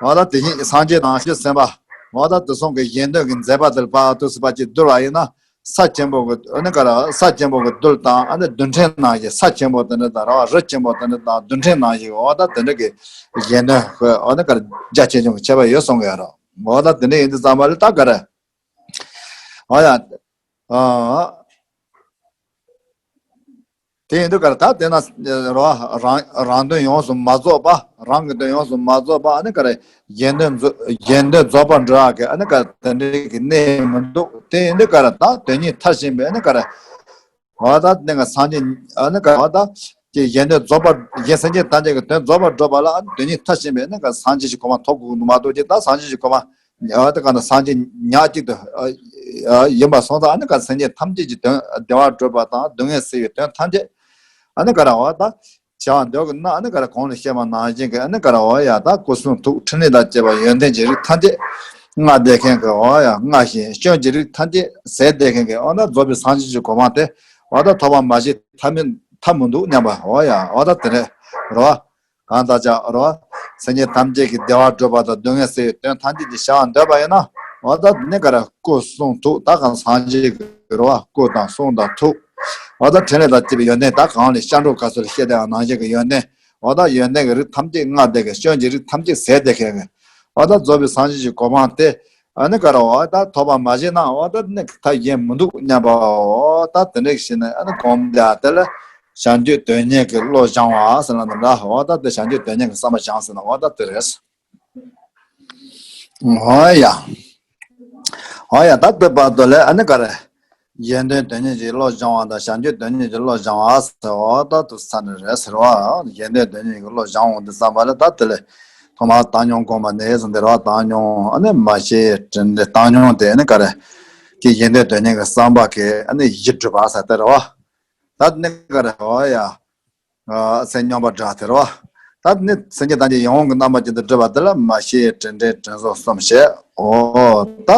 འོ་ད་དེ་བཞིན་སངས་རྒྱས་དང་བྱང་ཆུབ་སེམས་དཔའ། འོ་ད་དེ་གསུམ་གྱི་གཞན་དོན་གྱི་མཛད་པ་དེ་ལ་ཕར་ཏོག་ཙམ་ཕར་ཅིག་བསྡུར་བ་ཡིན་ན། ས་ཆེན་པོ་གི་ཨ་ནི་ག་རེ་ས་ཆེན་པོ་གི་རྡུལ་དང་ཨ་ནི་རྡུལ་ཕྲན་ནང་བཞིན་ས་ཆེན་པོ་དེ་འདྲ་དང་ར་བ་རི་ཆེན་པོ་དེ་འདྲ་དང་རྡུལ་ཕྲན་ནང་བཞིན་འོ་ད་དེ་འདྲ་གི་གཞན་དོན་གྱི་ཨ་ནི་ག་རེ་རྒྱ་ཆེ་ཆུང་གི་ཁྱད་པར་ཡོད་གསུང་གི་ཡོད་རེད། འོ་ད་དེ་འདྲ་ཡིན་དུས་ཙམ་པ་ལ་ད་ག་རེ། འོ་ཡ། ཨ། དེ་ཡིན་དུས་ག་རེ་ད་དེ་ན་རོ་རང་རང་དོན་ཡོངས་སུ་མ་རྫོགས་པ་རང་གི་དོན་ཡོངས་སུ་མ་རྫོགས་པ་ཨ་ནི་ག་རེ་གཞན་དོན་རྫོ་གཞན་དོན་རྫོགས་པར་འགྲོ་ཡག་གི་ཨ་ནི་ག་རེ་དེ་འདྲའི་གི་གནས་མི་འདུག་དེ་ཡིན་དུས་ག་རེ་ད་དོན་གཉིས་མཐར་ཕྱིན་པའི་ཨ་ནི་ག་རེ་འོ་ད་གནས་ཀ་སངས་རྒྱས་ཨ་ནི་ག་རེ་འོ་ད་ཀྱི་གཞན་དོན་རྫོགས་པར་གཞན་སེམས་ཅན་ཐམས་ཅད་ཀྱི་དོན་རྫོགས་པར་སྒྲུབ་པ་ལ་ཨ་ནི་དོན་གཉིས་མཐར་ཕྱིན་པའི་ཨ་ནི་ག་རེ་སངས་རྒྱས་ཀྱི་གོ་འཕང་ཐོབ་དགོས་ཀྱི་འདུག་མ་གཏོགས་ཀྱི་ད་སངས་རྒྱས་ཀྱི་གོ་འཕང་། ཨ་ད་ག་ན་སངས་རྒྱས་ཉག་གཅིག་ཏུ་ཨ་ཨ་ཡིན་པ་སོང་ཙང་ཨ་ནི་ག་སེམས་ཅན་ཐམས་ཅད་ཀྱི་དོན་བདེ་བ་སྒྲུབ་པ་དང་སྡུག་བསྔལ་སེལ་བའི་དོན་ཐམས་ཅད་ཨ་ནི་ག་ར་འོ་ད་བྱ་བ་འདོད་ཀྱི་ན་ཨ་ནི་ག་ར་གོང་ལ་བཤད་པ་ནང་བཞིན་གྱི་ཨ་ནི་ག་ར་འོ་ཡ་ད་སྐུ་གསུང་ཐུགས་ཕྲིན་ལས་དང་བཅས་པ་ཡོན་ཏན་གྱི་རིགས་ཐམས་ཅད་མངའ་བསྡད་མཁན་གྱི་འོ་ཡ་མངའ་ཞིང་སྐྱོན་གྱི་རིགས་ཐམས་ཅད་ཟད་བསྡད་མཁན་གྱི་འོ་ན་རྫོགས་པའི་སངས་རྒྱས་ཀྱི་གོ་འཕང་དེ་འོ་ད་ཐོབ་པ་མ་བྱས་ཐབས་མེད་ཐབས་མི་འདུག་སྙམ་པ་འོ་ཡ་འོ་ད་དེ་རེད་རོ། གང་ལྟར་ཀྱང་རོ། སེམས་ཅན་ཐམས་ཅད་ཀྱི་བདེ་བ་སྒྲུབ་པ་དང་སྡུག་བསྔལ་སེལ་བའི་དོན་ཐམས་ཅད་ཀྱི་བྱ་བ་འདོད་པ་ཡིན་ན། འོ་ད་ནི་ག་ར་སྐུ་གསུང་ཐུགས་ད་གང་སངས་རྒྱས་ཀྱི་རོ་སྐུ་དང་གསུང་དང་ཐུགས། འོ་ད་ཕྲིན་ལས་དང་བཅས་པའི་ཡོན་ཏན་ད་གང་ལས་སྐྱབས་འགྲོ་ག་ཚོད་ལ་བཤད་དེ་ཡང་ནང་བཞིན་གྱི་ཡོན་ཏན། འོ་ད་ཡོན་ཏན་གྱི་རིགས་ཐམས་ཅད་མངའ་བསྡད་མཁན་སྐྱོན་གྱི་རིགས་ཐམས་ཅད་ཟད་བསྡད་མཁན་གྱི། འོ་ད་རྫོགས་པའི་སངས་རྒྱས་ཀྱི་གོ་འཕང་དེ། ཨ་ནི་ག་ར་འོ་ད་ཐོབ་པ་མ་བྱས་ན་འོ་ད་ནི་ཐབས་གཞན་མི་འདུག་སྙམ་པའོ། ད་དེ་འདྲ་ཞིག་ནི་ཨ་ནི་གོམས་ལ་དེ་ལ་བྱང་ཆུབ་དོན་གཉེར་གྱི་བློ་སྦྱང་བ་ཟེར་ན་འདི་འདྲ་འོ་ད་དེ་བྱང་ཆུབ་དོན་གཉེར་གྱི་བསམ་པ་སྦྱང་ཟེར་ན་འོ་ད་དེ་རེད། འོ་ཡ། འོ་ཡ་ད་དེ་བར་དུ་ལས་ཨ་ནི་ག་རེ། གཞན་དོན་དོན་གཉེར་གྱི་བློ་སྦྱང་བ་དང་བྱང་ཆུབ་དོན་གཉེར་གྱི་བློ་སྦྱང་བ་ཟེར་འོ་ད་དུ་ས་ནི་རེད་ཟེར་བ། གཞན་དོན་དོན་གཉེར་གྱི་བློ་སྦྱང་འོང་དུས་ཙམ་པ་ལ་ད་དེ་ལས་ཐོག་མར་བཏང་སྙོམས་སྒོམ་པ་ནས་ཟེར་འདི་རེད་བ། བཏང་སྙོམས་ཨ་ནི་མ་ཤེས་དྲིན་ལས་བཏང་སྙོམས་དེ་ཨ་ནི་ག་རེ། ཀྱི་གཞན་དོན་དོན་གཉེར་གྱི་བསམ་པ་གི་ཨ་ནི་གཞི་གྲུབ་པ་ཟེར་དེ་རེད་བ། ད་ནི་ག་རེ་འོ་ཡ། ཨ་སེམས་སྙོམས་པར་འཇུག་དེ་རེད་བ། ད་ནི་སེམས་ཅན་ཐམས་ཅད་ཡིད་འོང་གི་རྣམ་པ་ཅན་དུ་སྒྲུབ་པ་དེ་ལ་མ་ཤེས་དྲིན་དྲན་དྲིན་གཟོ་གསུམ་བྱེད། འོ་ད་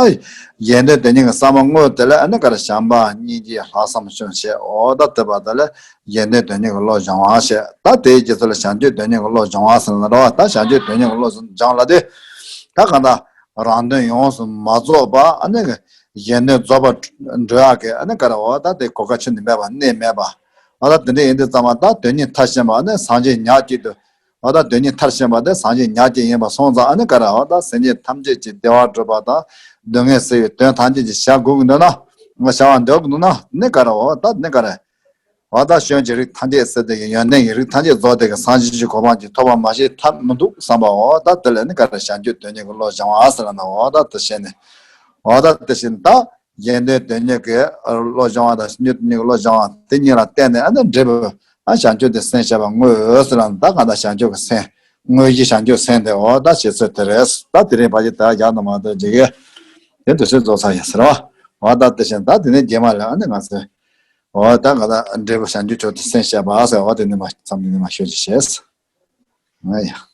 གཞན་དོན་དོན་གཉེར་གྱི་བསམ་པ་དངོས་དེ་ལ་ཨ་ནི་ག་རེ་བྱམས་པ་སྙིང་རྗེ་ལྷག་བསམ་གསུམ་བྱེད། འོ་ད་དེ་བ་དེ་ལ་གཞན་དོན་དོན་གཉེར་གྱི་བློ་སྦྱང་བ་བྱེད། ད་དེའི་རྗེས་སུ་ལ་བྱང་ཆུབ་དོན་གཉེར་གྱི་བློ་སྦྱང་བ་ཟེར་ན་རེད་བ། ད་བྱང་ཆུབ་དོན་གཉེར་གྱི་བློ་སྦྱང་ལ་དེ་ད་གང་ལྟར་རང་དོན་ཡོངས་སུ་མ་རྫོགས་པ་ཨ་ནི་གཞན་དོན་རྫོགས་པར་འགྲོ་ཡག་གི་ཨ་ནི་ག་རེ་འོ་ད་དེ་གོ་སྐབས་ཁྱོན་ནས་མེད་པ་གནས་མེད་པ། འོ་ད་དེ་འདྲ་ཡིན་དུས་ཙམ་པ་ད་དོན་གཉིས་མཐར་ཕྱིན་པ་ནི་སངས་རྒྱས་ཉག་གཅིག་ཏུ། འོ་ད་དོན་གཉིས་མཐར་ཕྱིན་པ་དེ་སངས་རྒྱས་ཉག་གཅིག་ཡིན་པ་སོང་ཙང་ཨ་ནི་ག་ར་འོ་ད་སེམས་ཅན་ཐམས་ཅད་ཀྱི་བདེ་བ་སྒྲུབ་པ་དང་སྡུག་བསྔལ་སེལ་བའི་དོན་ཐམས་ཅད་ཀྱི་བྱ་དགོས་ཀྱི་འདུག་ན། ང་བྱ་བ་འདོད་ཀྱི་འདུག་ན་ནི་ག་ར་འོ་ད་ནི་ག་ར། འོ་ད་སྐྱོན་གྱི་རིགས་ཐམས་ཅད་སེལ་དེ་གི་ཡོན་ཏན་གྱི་རིགས་ཐམས་ཅད་རྫོགས་དེ་གི་སངས་རྒྱས་ཀྱི་གོ་འཕང་གྱི་ཐོབ་པ་མ་ཤེས་ཐབས་མི་འདུག་བསམ་པ་འོ་ད་དེ་ལས་ནི་ག་ར་བྱང་ཆུབ་དོན་གཉེར་གྱི་བློ་སྦྱང་བ་ཟེར་ན་འོ་ད་དེ་བྱས་ནས། འོ་ད་དེ་བཞིན་ད། གཞན་དོན་དོན་གཉེར་གྱི་བློ་སྦྱང་བ་དང་བྱང་ཆུབ་དོན་གཉེར་གྱི་བློ་སྦྱང་བ་དེ་གཉིས་ལ་བརྟེན་ནས་ཨ་ནི་འབྲས་བུ་ཨ་བྱང་ཆུབ་ཏུ་སེམས་བསྐྱེད་པ་དངོས་ཟེར་ལ་ད་གང་ལྟར་བྱང་ཆུབ་ཀྱི་སེམས་དངོས་གཞི་བྱང་ཆུབ་སེམས་དེ་འོ་ད་བྱེད་ཚུལ་དེ་རེད། ད་དེ་རིང་བར་གྱི་ད་ཡག་ནི་མ་གཏོགས་ཇི་གེ་དེ་དུས་ཚོད་རྫོགས་ཚར་ཡིན་ཟེར་བ། འོ་ད་དེ་བཞིན་ད་དེ་ནས་རྗེས་མ་ལ་ཨ་ནི་ང་ཚོས་འོ་ད་གང་ལྟར་འབྲས་བུ་བྱང་ཆུབ་མཆོག་ཏུ་སེམས་བསྐྱེད་པ་ཟེར་འོ་དེ་ནས་མ་མཚམས་འདི་ནས་མ་ཤོད་ཅིག་བྱས། ང་ཡ།